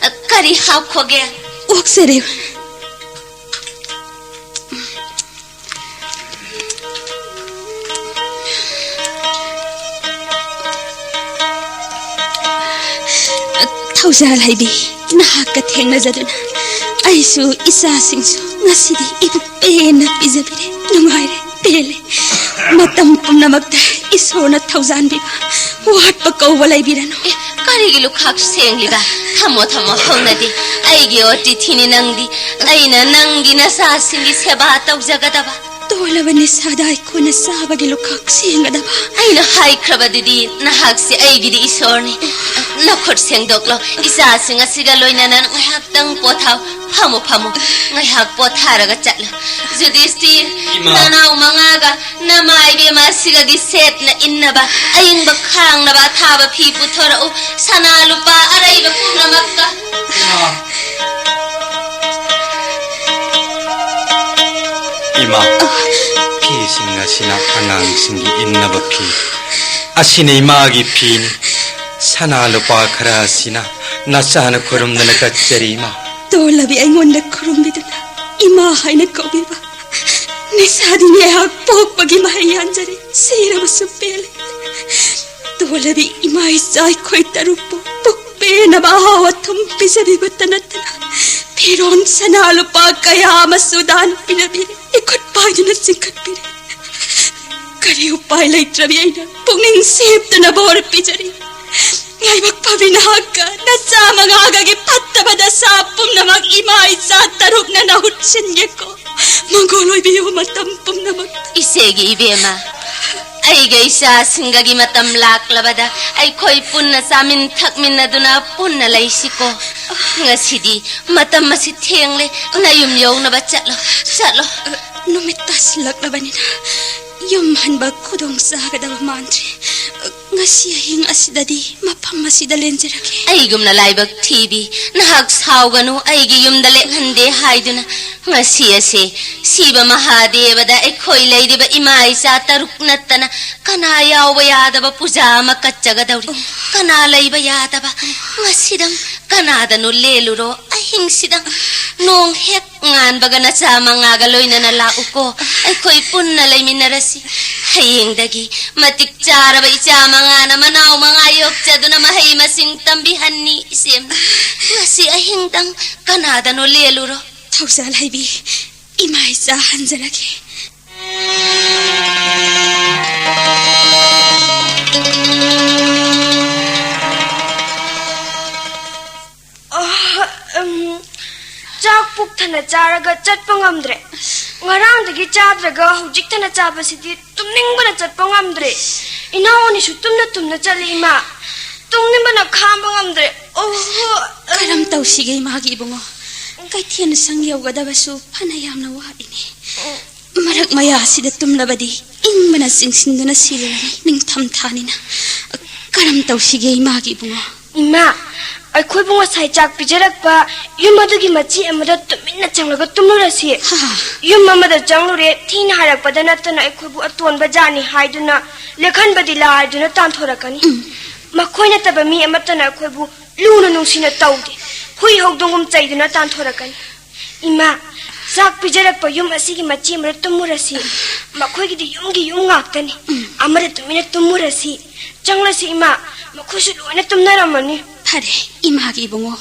ꯀꯔꯤ ꯍꯥꯞꯈꯣꯒꯦ? ꯑꯣꯛꯆꯔꯦ꯫ ꯊꯧꯖꯥꯜ ꯍꯩꯕꯤ, ꯅꯍꯥꯛꯀ ꯊꯦꯡꯅꯖꯗꯨꯅ ꯑꯩꯁꯨ ꯏꯆꯥꯁꯤꯡꯁꯨ ꯉꯁꯤꯗꯤ ꯏꯕꯨꯛ ꯄꯦꯟꯅ ꯄꯤꯖꯕꯤꯔꯦ꯫ ꯅꯨꯡꯉꯥꯏꯔꯦ, ꯄꯦꯜꯂꯦ꯫ ꯃꯇꯝ ꯄꯨꯝꯅꯃꯛꯇ ꯏꯁꯣꯔꯅ ꯊꯧꯖꯥꯟꯕꯤꯕ, ꯋꯥꯠꯄ ꯀꯧꯕ ꯂꯩꯕꯤꯔꯅꯨ꯫ ꯑꯦ, ꯀꯔꯤꯒꯤ ꯂꯨꯈꯥꯛ ꯁꯦꯡꯂꯤꯕ? ꯊꯝꯃꯣ, ꯊꯝꯃꯣ, ꯍꯧꯅꯗꯦ꯫ ꯑꯩꯒꯤ ꯑꯣ ꯇꯤꯊꯤꯅꯤ ꯅꯪꯗꯤ꯫ ꯑꯩꯅ ꯅꯪꯒꯤ ꯅꯆꯥꯁꯤꯡꯒꯤ ꯁꯦꯕꯥ ꯇꯧꯖꯒꯗꯕ꯫ ꯇꯣꯜꯂꯕ ꯅꯤꯁꯥꯗ ꯑꯩꯈꯣꯏꯅ ꯆꯥꯕꯒꯤ ꯂꯨꯈꯥꯛ ꯁꯦꯡꯒꯗꯕ꯫ ꯑꯩꯅ ꯍꯥꯏꯈ꯭ꯔꯕꯗꯨꯗꯤ ꯅꯍꯥꯛꯁꯦ ꯑꯩꯒꯤꯗꯤ ꯏꯁꯣꯔꯅꯤ꯫ ꯅꯈꯨꯠ ꯁꯦꯡꯗꯣꯛꯂꯣ꯫ ꯏꯆꯥꯁꯤꯡ ꯑꯁꯤꯒ ꯂꯣꯏꯅꯅ ꯉꯥꯏꯍꯥꯛꯇꯪ ꯄꯣꯊꯥꯎ꯫ ꯐꯝꯃꯨ, ꯐꯝꯃꯨ꯫ ꯉꯥꯏꯍꯥꯛ ꯄꯣꯊꯥꯔꯒ ꯆꯠꯂꯨ꯫ ꯌꯨꯙꯤꯁꯇꯤꯔ, ꯏꯃꯥ꯫ ꯅꯅꯥꯎ ꯃꯉꯥꯒ ꯅꯃꯥ ꯏꯕꯦꯝꯃ ꯑꯁꯤꯒꯒꯤ ꯁꯦꯠꯅ ꯏꯟꯅꯕ ꯑꯏꯪꯕ ꯈꯥꯡꯅꯕ ꯑꯊꯥꯕ ꯐꯤ ꯄꯨꯊꯣꯔꯛꯎ꯫ ꯁꯅꯥ ꯂꯨꯄꯥ ꯑꯔꯩꯕ ꯄꯨꯝꯅꯃꯛꯀ꯫ ꯏꯃꯥ꯫ ꯏꯃꯥ, ꯐꯤꯁꯤꯡ ꯑꯁꯤꯅ ꯑꯉꯥꯡꯁꯤꯡꯒꯤ ꯏꯟꯅꯕ ꯐꯤ꯫ ꯑꯁꯤꯅ ꯏꯃꯥꯒꯤ ꯐꯤꯅꯤ꯫ ꯁꯅꯥ ꯂꯨꯄꯥ ꯈꯔ ꯑꯁꯤꯅ ꯅꯆꯥꯅ ꯈꯨꯔꯨꯝꯗꯅ ꯀꯠꯆꯔꯤ, ꯏꯃꯥ꯫ ꯇꯣꯜꯂꯕꯤ ꯑꯩꯉꯣꯟꯗ ꯈꯨꯔꯨꯝꯕꯤꯗꯨꯅ ꯏꯃꯥ ꯍꯥꯏꯅ ꯀꯧꯕꯤꯕ꯫ ꯅꯤꯁꯥꯗꯤ ꯉꯥꯏꯍꯥꯛ ꯄꯣꯛꯄꯒꯤ ꯃꯍꯩ ꯌꯥꯟꯖꯔꯦ, ꯁꯤꯔꯕꯁꯨ ꯄꯦꯜꯂꯦ꯫ ꯇꯣꯜꯂꯕꯤ ꯏꯃꯥ ꯏꯆꯥ ꯑꯩꯈꯣꯏ ꯇꯔꯨꯛꯄꯨ ꯄꯨꯛ ꯄꯦꯟꯅꯕ ꯑꯍꯥꯎ ꯑꯊꯨꯝ ꯄꯤꯖꯕꯤꯕꯇ ꯅꯠꯇꯅ ꯐꯤꯔꯣꯟ ꯁꯅꯥ ꯂꯨꯄꯥ ꯀꯌꯥ ꯑꯃꯁꯨ ꯗꯥꯟ ꯄꯤꯔꯕꯤꯔꯦ, ꯏꯈꯨꯠ ꯄꯥꯏꯗꯨꯅ ꯆꯤꯡꯈꯠꯄꯤꯔꯦ꯫ ꯀꯔꯤ ꯎꯄꯥꯏ ꯂꯩꯇ꯭ꯔꯕꯤ ꯑꯩꯅ ꯄꯨꯛꯅꯤꯡ ꯁꯦꯞꯇꯅ ꯕꯣꯔ ꯄꯤꯖꯔꯤ꯫ ꯂꯥꯏꯕꯛ ꯐꯕꯤ ꯅꯍꯥꯛꯀ ꯅꯆꯥ ꯃꯉꯥꯒꯒꯤ ꯐꯠꯇꯕ ꯗꯁꯥ ꯄꯨꯝꯅꯃꯛ ꯏꯃꯥ ꯏꯆꯥ ꯇꯔꯨꯛꯅ ꯅꯍꯨꯠ ꯁꯤꯟꯒꯦꯀꯣ꯫ ꯃꯪꯒꯣꯜ ꯑꯣꯏꯕꯤꯌꯨ ꯃꯇꯝ ꯄꯨꯝꯅꯃꯛ꯫ ꯏꯆꯦꯒꯤ ꯏꯕꯦꯝꯃ, ꯑꯩꯒ ꯏꯆꯥꯁꯤꯡꯒꯒꯤ ꯃꯇꯝ ꯂꯥꯛꯂꯕꯗ ꯑꯩꯈꯣꯏ ꯄꯨꯟꯅ ꯆꯥꯃꯤꯟ ꯊꯛꯃꯤꯟꯅꯗꯨꯅ ꯄꯨꯟꯅ ꯂꯩꯁꯤꯀꯣ꯫ ꯉꯁꯤꯗꯤ ꯃꯇꯝ ꯑꯁꯤ ꯊꯦꯡꯂꯦ, ꯅꯌꯨꯝ ꯌꯧꯅꯕ ꯆꯠꯂꯣ, ꯆꯠꯂꯣ꯫ ꯅꯨꯃꯤꯠ ꯇꯥꯁꯤꯜꯂꯛꯂꯕꯅꯤꯅ ꯌꯨꯝ ꯍꯟꯕ ꯈꯨꯗꯣꯡ ꯆꯥꯒꯗꯕ ꯃꯥꯟꯗ꯭ꯔꯦ꯫ ꯉꯁꯤ ꯑꯍꯤꯡ ꯑꯁꯤꯗꯗꯤ ꯃꯐꯝ ꯑꯁꯤꯗ ꯂꯦꯟꯖꯔꯒꯦ꯫ ꯑꯩꯒꯨꯝꯅ ꯂꯥꯏꯕꯛ ꯊꯤꯕꯤ, ꯅꯍꯥꯛ ꯁꯥꯎꯒꯅꯨ, ꯑꯩꯒꯤ ꯌꯨꯝꯗ ꯂꯦꯛꯍꯟꯗꯦ ꯍꯥꯏꯗꯨꯅ꯫ ꯉꯁꯤ ꯑꯁꯦ ꯁꯤꯕ ꯃꯍꯥꯗꯦꯕꯗ ꯑꯩꯈꯣꯏ ꯂꯩꯔꯤꯕ ꯏꯃꯥ ꯏꯆꯥ ꯇꯔꯨꯛ ꯅꯠꯇꯅ ꯀꯅꯥ ꯌꯥꯎꯕ ꯌꯥꯗꯕ ꯄꯨꯖꯥ ꯑꯃ ꯀꯠꯆꯒꯗꯧꯔꯤ꯫ ꯀꯅꯥ ꯂꯩꯕ ꯌꯥꯗꯕ? ꯉꯁꯤꯗꯪ ꯀꯅꯥꯗꯅꯣ ꯂꯦꯜꯂꯨꯔꯣ꯫ ꯑꯍꯤꯡꯁꯤꯗꯪ ꯅꯣꯡ ꯍꯦꯛ ꯉꯥꯟꯕꯒ ꯅꯆꯥ ꯃꯉꯥꯒ ꯂꯣꯏꯅꯅ ꯂꯥꯛꯎꯀꯣ꯫ ꯑꯩꯈꯣꯏ ꯄꯨꯟꯅ ꯂꯩꯃꯤꯟꯅꯔꯁꯤ꯫ ꯍꯌꯦꯡꯗꯒꯤ ꯃꯇꯤꯛ ꯆꯥꯔꯕ ꯏꯆꯥ ꯃꯉꯥꯅ ꯃꯅꯥꯎ ꯃꯉꯥ ꯌꯣꯛꯆꯗꯨꯅ ꯃꯍꯩ ꯃꯁꯤꯡ ꯇꯝꯕꯤꯍꯟꯅꯤ, ꯏꯆꯦꯝ꯫ ꯉꯁꯤ ꯑꯍꯤꯡꯗꯪ ꯀꯅꯥꯗꯅꯣ ꯂꯦꯜꯂꯨꯔꯣ꯫ ꯊꯧꯖꯥꯜ ꯍꯩꯕꯤ, ꯏꯃꯥ ꯏꯆꯥ ꯍꯟꯖꯔꯒꯦ꯫ ꯑ, ꯎꯝ, ꯆꯥꯛ ꯄꯨꯛ ꯊꯟꯅ ꯆꯥꯔꯒ ꯆꯠꯄ ꯉꯝꯗ꯭ꯔꯦ꯫ ꯉꯔꯥꯡꯗꯒꯤ ꯆꯥꯗ꯭ꯔꯒ ꯍꯧꯖꯤꯛ ꯊꯟꯅ ꯆꯥꯕꯁꯤꯗꯤ ꯇꯨꯝꯅꯤꯡꯕꯅ ꯆꯠꯄ ꯉꯝꯗ꯭ꯔꯦ꯫ ꯏꯅꯥꯎ ꯑꯅꯤꯁꯨ ꯇꯨꯝꯅ ꯇꯨꯝꯅ ꯆꯠꯂꯤ, ꯏꯃꯥ꯫ ꯇꯨꯝꯅꯤꯡꯕꯅ ꯈꯥꯡꯕ ꯉꯝꯗ꯭ꯔꯦ꯫ ꯑꯣꯍꯣ꯫ ꯀꯔꯝ ꯇꯧꯁꯤꯒꯦ ꯏꯃꯥꯒꯤ ꯏꯕꯨꯡꯉꯣ? ꯀꯩꯊꯦꯜ ꯁꯪ ꯌꯧꯒꯗꯕꯁꯨ ꯐꯅ ꯌꯥꯝꯅ ꯋꯥꯠꯂꯤꯅꯦ꯫ ꯃꯔꯛ ꯃꯌꯥ ꯑꯁꯤꯗ ꯇꯨꯝꯂꯕꯗꯤ ꯏꯪꯕꯅ ꯆꯤꯡꯁꯤꯟꯗꯨꯅ ꯁꯤꯔꯅꯤ, ꯅꯤꯡꯊꯝ ꯊꯥꯅꯤꯅ꯫ ꯀꯔꯝ ꯇꯧꯁꯤꯒꯦ ꯏꯃꯥꯒꯤ ꯏꯕꯨꯡꯉꯣ? ꯏꯃꯥ, ꯑꯩꯈꯣꯏꯕꯨ ꯉꯁꯥꯏ ꯆꯥꯛ ꯄꯤꯖꯔꯛꯄ ꯌꯨꯝ ꯑꯗꯨꯒꯤ ꯃꯆꯤ ꯑꯃꯗ ꯇꯨꯃꯤꯟꯅ ꯆꯪꯂꯒ ꯇꯨꯝꯂꯨꯔꯁꯤ꯫ ꯍꯥ? ꯌꯨꯝ ꯑꯃꯗ ꯆꯪꯂꯨꯔꯦ, ꯊꯤꯅ ꯍꯥꯏꯔꯛꯄꯗ ꯅꯠꯇꯅ ꯑꯩꯈꯣꯏꯕꯨ ꯑꯇꯣꯟꯕ ꯖꯥꯠꯅꯤ ꯍꯥꯏꯗꯨꯅ ꯂꯦꯛꯍꯟꯕꯗꯤ ꯂꯥꯏꯗꯨꯅ ꯇꯥꯟꯊꯣꯔꯛꯀꯅꯤ꯫ ꯎꯝ꯫ ꯃꯈꯣꯏ ꯅꯠꯇꯕ ꯃꯤ ꯑꯃꯠꯇꯅ ꯑꯩꯈꯣꯏꯕꯨ ꯂꯨꯅ ꯅꯨꯡꯁꯤꯅ ꯇꯧꯗꯦ, ꯍꯨꯏ ꯍꯧꯗꯣꯡꯒꯨꯝ ꯆꯩꯗꯨꯅ ꯇꯥꯟꯊꯣꯔꯛꯀꯅꯤ꯫ ꯏꯃꯥ, ꯆꯥꯛ ꯄꯤꯖꯔꯛꯄ ꯌꯨꯝ ꯑꯁꯤꯒꯤ ꯃꯆꯤ ꯑꯃꯗ ꯇꯨꯝꯃꯨꯔꯁꯤ꯫ ꯃꯈꯣꯏꯒꯤꯗꯤ ꯌꯨꯝꯒꯤ ꯌꯨꯝ ꯉꯥꯛꯇꯅꯤ꯫ ꯎꯝ꯫ ꯑꯃꯗ ꯇꯨꯃꯤꯟꯅ ꯇꯨꯝꯃꯨꯔꯁꯤ꯫ ꯆꯪꯂꯁꯤ ꯏꯃꯥ, ꯃꯈꯣꯏꯁꯨ ꯂꯣꯏꯅ ꯇꯨꯝꯅꯔꯝꯃꯅꯤ꯫ ꯐꯔꯦ, ꯏꯃꯥꯒꯤ ꯏꯕꯨꯡꯉꯣ,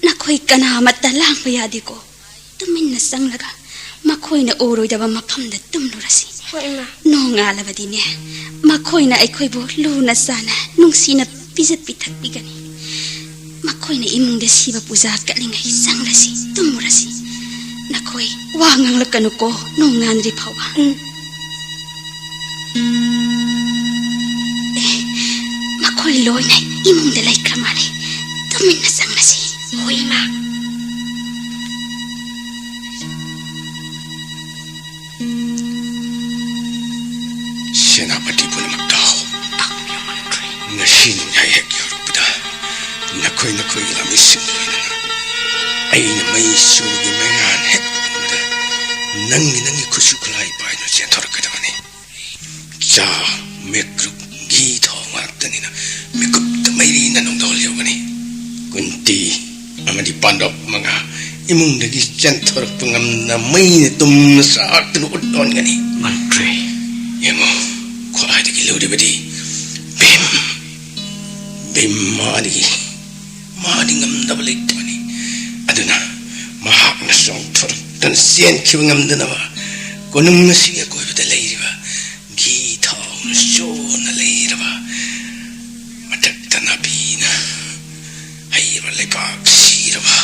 ꯅꯈꯣꯏ ꯀꯅꯥꯃꯠꯇ ꯂꯥꯡꯕ ꯌꯥꯗꯦꯀꯣ꯫ ꯇꯨꯃꯤꯟꯅ ꯆꯪꯂꯒ ꯃꯈꯣꯏꯅ ꯎꯔꯣꯏꯗꯕ ꯃꯐꯝꯗ ꯇꯨꯝꯂꯨꯔꯁꯤ꯫ ꯍꯣꯏ ꯏꯃꯥ꯫ ꯅꯣꯡꯉꯥꯜꯂꯕꯗꯤꯅꯦ, ꯃꯈꯣꯏꯅ ꯑꯩꯈꯣꯏꯕꯨ ꯂꯨꯅ ꯆꯥꯅ ꯅꯨꯡꯁꯤꯅ ꯄꯤꯖ ꯄꯤꯊꯛꯄꯤꯒꯅꯤ꯫ ꯃꯈꯣꯏꯅ ꯏꯃꯨꯡꯗ ꯁꯤꯕ ꯄꯨꯖꯥ ꯀꯠꯂꯤꯉꯩ ꯆꯪꯂꯁꯤ, ꯇꯨꯝꯃꯨꯔꯁꯤ꯫ ꯅꯈꯣꯏ ꯋꯥ ꯉꯥꯡꯂꯛꯀꯅꯨꯀꯣ, ꯅꯣꯡꯉꯥꯟꯗ꯭ꯔꯤ ꯐꯥꯎꯕ꯫ ꯎꯝ꯫ ꯑꯦ, ꯃꯈꯣꯏ ꯂꯣꯏꯅ ꯏꯃꯨꯡꯗ ꯂꯩꯈ꯭ꯔ ꯃꯥꯜꯂꯦ꯫ ꯇꯨꯃꯤꯟꯅ ꯆꯪꯂꯁꯤ꯫ ꯍꯣꯏ ꯏꯃꯥ꯫ ꯁꯦꯅꯥꯄꯇꯤ ꯄꯨꯝꯅꯃꯛ ꯇꯥꯎ꯫ ꯉꯁꯤ ꯅꯣꯡꯌꯥꯏ ꯍꯦꯛ ꯌꯧꯔꯛꯄꯗ ꯅꯈꯣꯏ ꯅꯈꯣꯏꯒꯤ ꯂꯥꯟꯃꯤꯁꯤꯡ ꯂꯣꯏꯅꯅ ꯑꯩꯅ ꯃꯩ ꯆꯨꯒꯤ ꯃꯩꯉꯥꯟ ꯍꯦꯛ ꯎꯕꯗ ꯅꯪꯒꯤ ꯅꯪꯒꯤ ꯈꯨꯠꯁꯨ ꯈꯨꯠꯂꯥꯏ ꯄꯥꯏꯗꯨꯅ ꯆꯦꯟꯊꯣꯔꯛꯀꯗꯕꯅꯤ꯫ ꯆꯥ, ꯃꯦꯀ꯭ꯔꯨꯞ, ꯘꯤ ꯊꯥꯎ ꯉꯥꯛꯇꯅꯤꯅ ꯃꯤꯀꯨꯞꯇ ꯃꯩꯔꯤꯅ ꯅꯣꯡꯗꯣꯜ ꯌꯧꯒꯅꯤ꯫ ꯀꯨꯟꯇꯤ ꯑꯃꯗꯤ ꯄꯥꯟꯗꯕ ꯃꯉꯥ ꯏꯃꯨꯡꯗꯒꯤ ꯆꯦꯟꯊꯣꯔꯛꯄ ꯉꯝꯅ ꯃꯩꯅ ꯇꯨꯝꯅ ꯆꯥꯛꯇꯨꯅ ꯎꯠ ꯑꯣꯟꯒꯅꯤ꯫ ꯃꯟꯇ꯭ꯔꯤ꯫ ꯌꯦꯡꯉꯣ, ꯈ꯭ꯋꯥꯏꯗꯒꯤ ꯂꯨꯔꯤꯕꯗꯤ ꯚꯤꯝ꯫ ꯚꯤꯝ ꯃꯥꯗꯒꯤ ꯃꯥꯗꯤ ꯉꯝꯗꯕ ꯂꯩꯇꯕꯅꯤ꯫ ꯑꯗꯨꯅ ꯃꯍꯥꯛꯅ ꯆꯣꯡꯊꯣꯔꯛꯇꯨꯅ ꯆꯦꯟꯈꯤꯕ ꯉꯝꯗꯅꯕ ꯀꯣꯅꯨꯡ ꯑꯁꯤꯒꯤ ꯑꯀꯣꯏꯕꯗ ꯂꯩꯔꯤꯕ ꯘꯤ ꯊꯥꯎꯅ ꯆꯣꯟꯅ ꯂꯩꯔꯕ, ꯃꯊꯛꯇ ꯅꯥꯄꯤꯅ ꯍꯩꯔꯕ ꯂꯩꯕꯥꯛ ꯁꯤꯔꯕ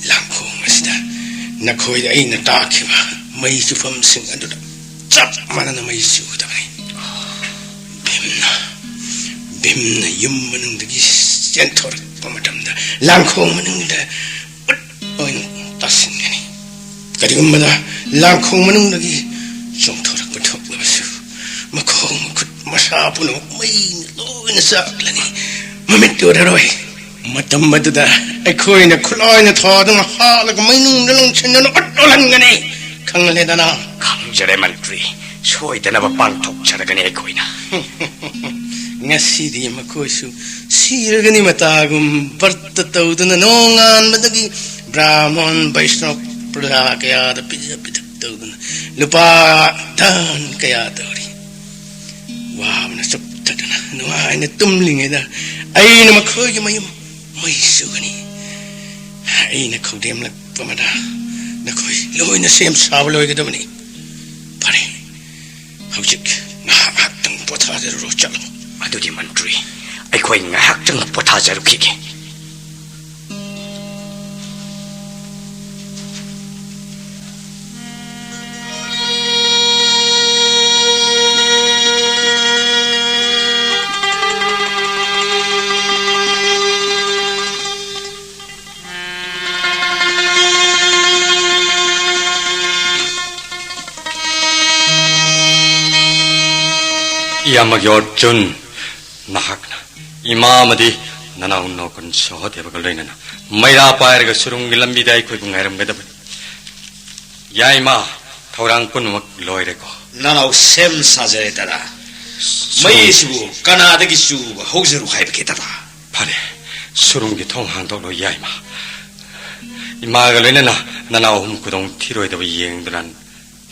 ꯂꯥꯡꯈꯣꯡ ꯑꯁꯤꯗ ꯅꯈꯣꯏꯗ ꯑꯩꯅ ꯇꯥꯛꯈꯤꯕ ꯃꯩ ꯆꯨꯐꯝꯁꯤꯡ ꯑꯗꯨꯗ ꯆꯞ ꯃꯥꯟꯅꯅ ꯃꯩ ꯆꯨꯒꯗꯕꯅꯤ꯫ ꯚꯤꯝꯅ, ꯚꯤꯝꯅ ꯌꯨꯝ ꯃꯅꯨꯡꯗꯒꯤ ꯆꯦꯟꯊꯣꯔꯛꯄ ꯃꯇꯝꯗ ꯂꯥꯡꯈꯣꯡ ꯃꯅꯨꯡꯗ ꯎꯠ ꯑꯣꯏꯅ ꯇꯥꯁꯤꯟꯒꯅꯤ꯫ ꯀꯔꯤꯒꯨꯝꯕꯗ ꯂꯥꯡꯈꯣꯡ ꯃꯅꯨꯡꯗꯒꯤ ꯆꯣꯡꯊꯣꯔꯛꯄ ꯊꯣꯛꯂꯕꯁꯨ, ꯃꯈꯣꯡ ꯃꯈꯨꯠ ꯃꯁꯥ ꯄꯨꯝꯅꯃꯛ ꯃꯩꯅ ꯂꯣꯏꯅ ꯆꯥꯛꯂꯅꯤ꯫ ꯃꯃꯤꯠ ꯎꯔꯔꯣꯏ꯫ ꯃꯇꯝ ꯑꯗꯨꯗ ꯑꯩꯈꯣꯏꯅ ꯈꯨꯠꯂꯥꯏꯅ ꯊꯥꯗꯨꯅ ꯍꯥꯠꯂꯒ ꯃꯩꯅꯨꯡꯗ ꯂꯪꯁꯤꯟꯗꯨꯅ ꯎꯠ ꯑꯣꯜꯍꯟꯒꯅꯤ꯫ ꯈꯪꯂꯦꯗꯅ? ꯈꯪꯖꯔꯦ ꯃꯟꯇ꯭ꯔꯤ꯫ ꯁꯣꯏꯗꯅꯕ ꯄꯥꯡꯊꯣꯛꯆꯔꯒꯅꯤ ꯑꯩꯈꯣꯏꯅ꯫ ꯉꯁꯤꯗꯤ ꯃꯈꯣꯏꯁꯨ ꯁꯤꯔꯒꯅꯤ ꯃꯇꯥꯒꯨꯝ ꯕ꯭ꯔꯠꯇ ꯇꯧꯗꯨꯅ ꯅꯣꯡꯉꯥꯟꯕꯗꯒꯤ ꯕ꯭ꯔꯥꯍꯃꯟ ꯕꯩꯁꯅꯕ ꯄ꯭ꯔꯖꯥ ꯀꯌꯥꯗ ꯄꯤꯖ ꯄꯤꯊꯛ ꯇꯧꯗꯨꯅ ꯂꯨꯄꯥ ꯗꯥꯟ ꯀꯌꯥ ꯇꯧꯔꯤ꯫ ꯋꯥꯕꯅ ꯆꯨꯞꯊꯗꯨꯅ ꯅꯨꯡꯉꯥꯏꯅ ꯇꯨꯝꯂꯤꯉꯩꯗ ꯑꯩꯅ ꯃꯈꯣꯏꯒꯤ ꯃꯌꯨꯝ ꯃꯩ ꯆꯨꯒꯅꯤ꯫ ꯑꯩꯅ ꯈꯧꯗꯦꯝꯂꯛꯄ ꯑꯃꯗ ꯅꯈꯣꯏ ꯂꯣꯏꯅ ꯁꯦꯝ ꯁꯥꯕ ꯂꯣꯏꯒꯗꯕꯅꯤ꯫ ꯐꯔꯦ, ꯍꯧꯖꯤꯛ ꯉꯥꯏꯍꯥꯛ ꯉꯥꯏꯍꯥꯛꯇꯪ ꯄꯣꯊꯥꯖꯔꯨꯔꯣ, ꯆꯠꯂꯣ꯫ ꯑꯗꯨꯗꯤ ꯃꯟꯇ꯭ꯔꯤ, ꯑꯩꯈꯣꯏ ꯉꯥꯏꯍꯥꯛꯇꯪ ꯄꯣꯊꯥꯖꯔꯨꯈꯤꯒꯦ꯫ ꯏꯌꯥꯝꯕꯒꯤ ꯑꯣꯔꯖꯨꯟ, ꯅꯍꯥꯛꯅ ꯏꯃꯥ ꯑꯃꯗꯤ ꯅꯅꯥꯎ ꯅꯣꯀꯟ ꯁꯍꯗꯦꯕꯒ ꯂꯣꯏꯅꯅ ꯃꯩꯔꯥ ꯄꯥꯏꯔꯒ ꯁꯨꯔꯨꯡꯒꯤ ꯂꯝꯕꯤꯗ ꯑꯩꯈꯣꯏꯕꯨ ꯉꯥꯏꯔꯝꯒꯗꯕꯅꯤ꯫ ꯌꯥꯏꯃ, ꯊꯧꯔꯥꯡ ꯄꯨꯝꯅꯃꯛ ꯂꯣꯏꯔꯦꯀꯣ? ꯅꯅꯥꯎ ꯁꯦꯝ ꯁꯥꯖꯔꯦ ꯗꯗꯥ꯫ ꯁꯨꯔꯨꯡ- ꯃꯩ ꯑꯁꯤꯕꯨ ꯀꯅꯥꯗꯒꯤ ꯆꯨꯕ ꯍꯧꯖꯔꯨ ꯍꯥꯏꯕꯒꯦ ꯗꯗꯥ? ꯐꯔꯦ, ꯁꯨꯔꯨꯡꯒꯤ ꯊꯣꯡ ꯍꯥꯡꯗꯣꯛꯂꯣ ꯌꯥꯏꯃ꯫ ꯏꯃꯥꯒ ꯂꯣꯏꯅꯅ ꯅꯅꯥꯎ ꯑꯍꯨꯝ ꯈꯨꯗꯣꯡ ꯊꯤꯔꯣꯏꯗꯕ ꯌꯦꯡꯗꯨꯅ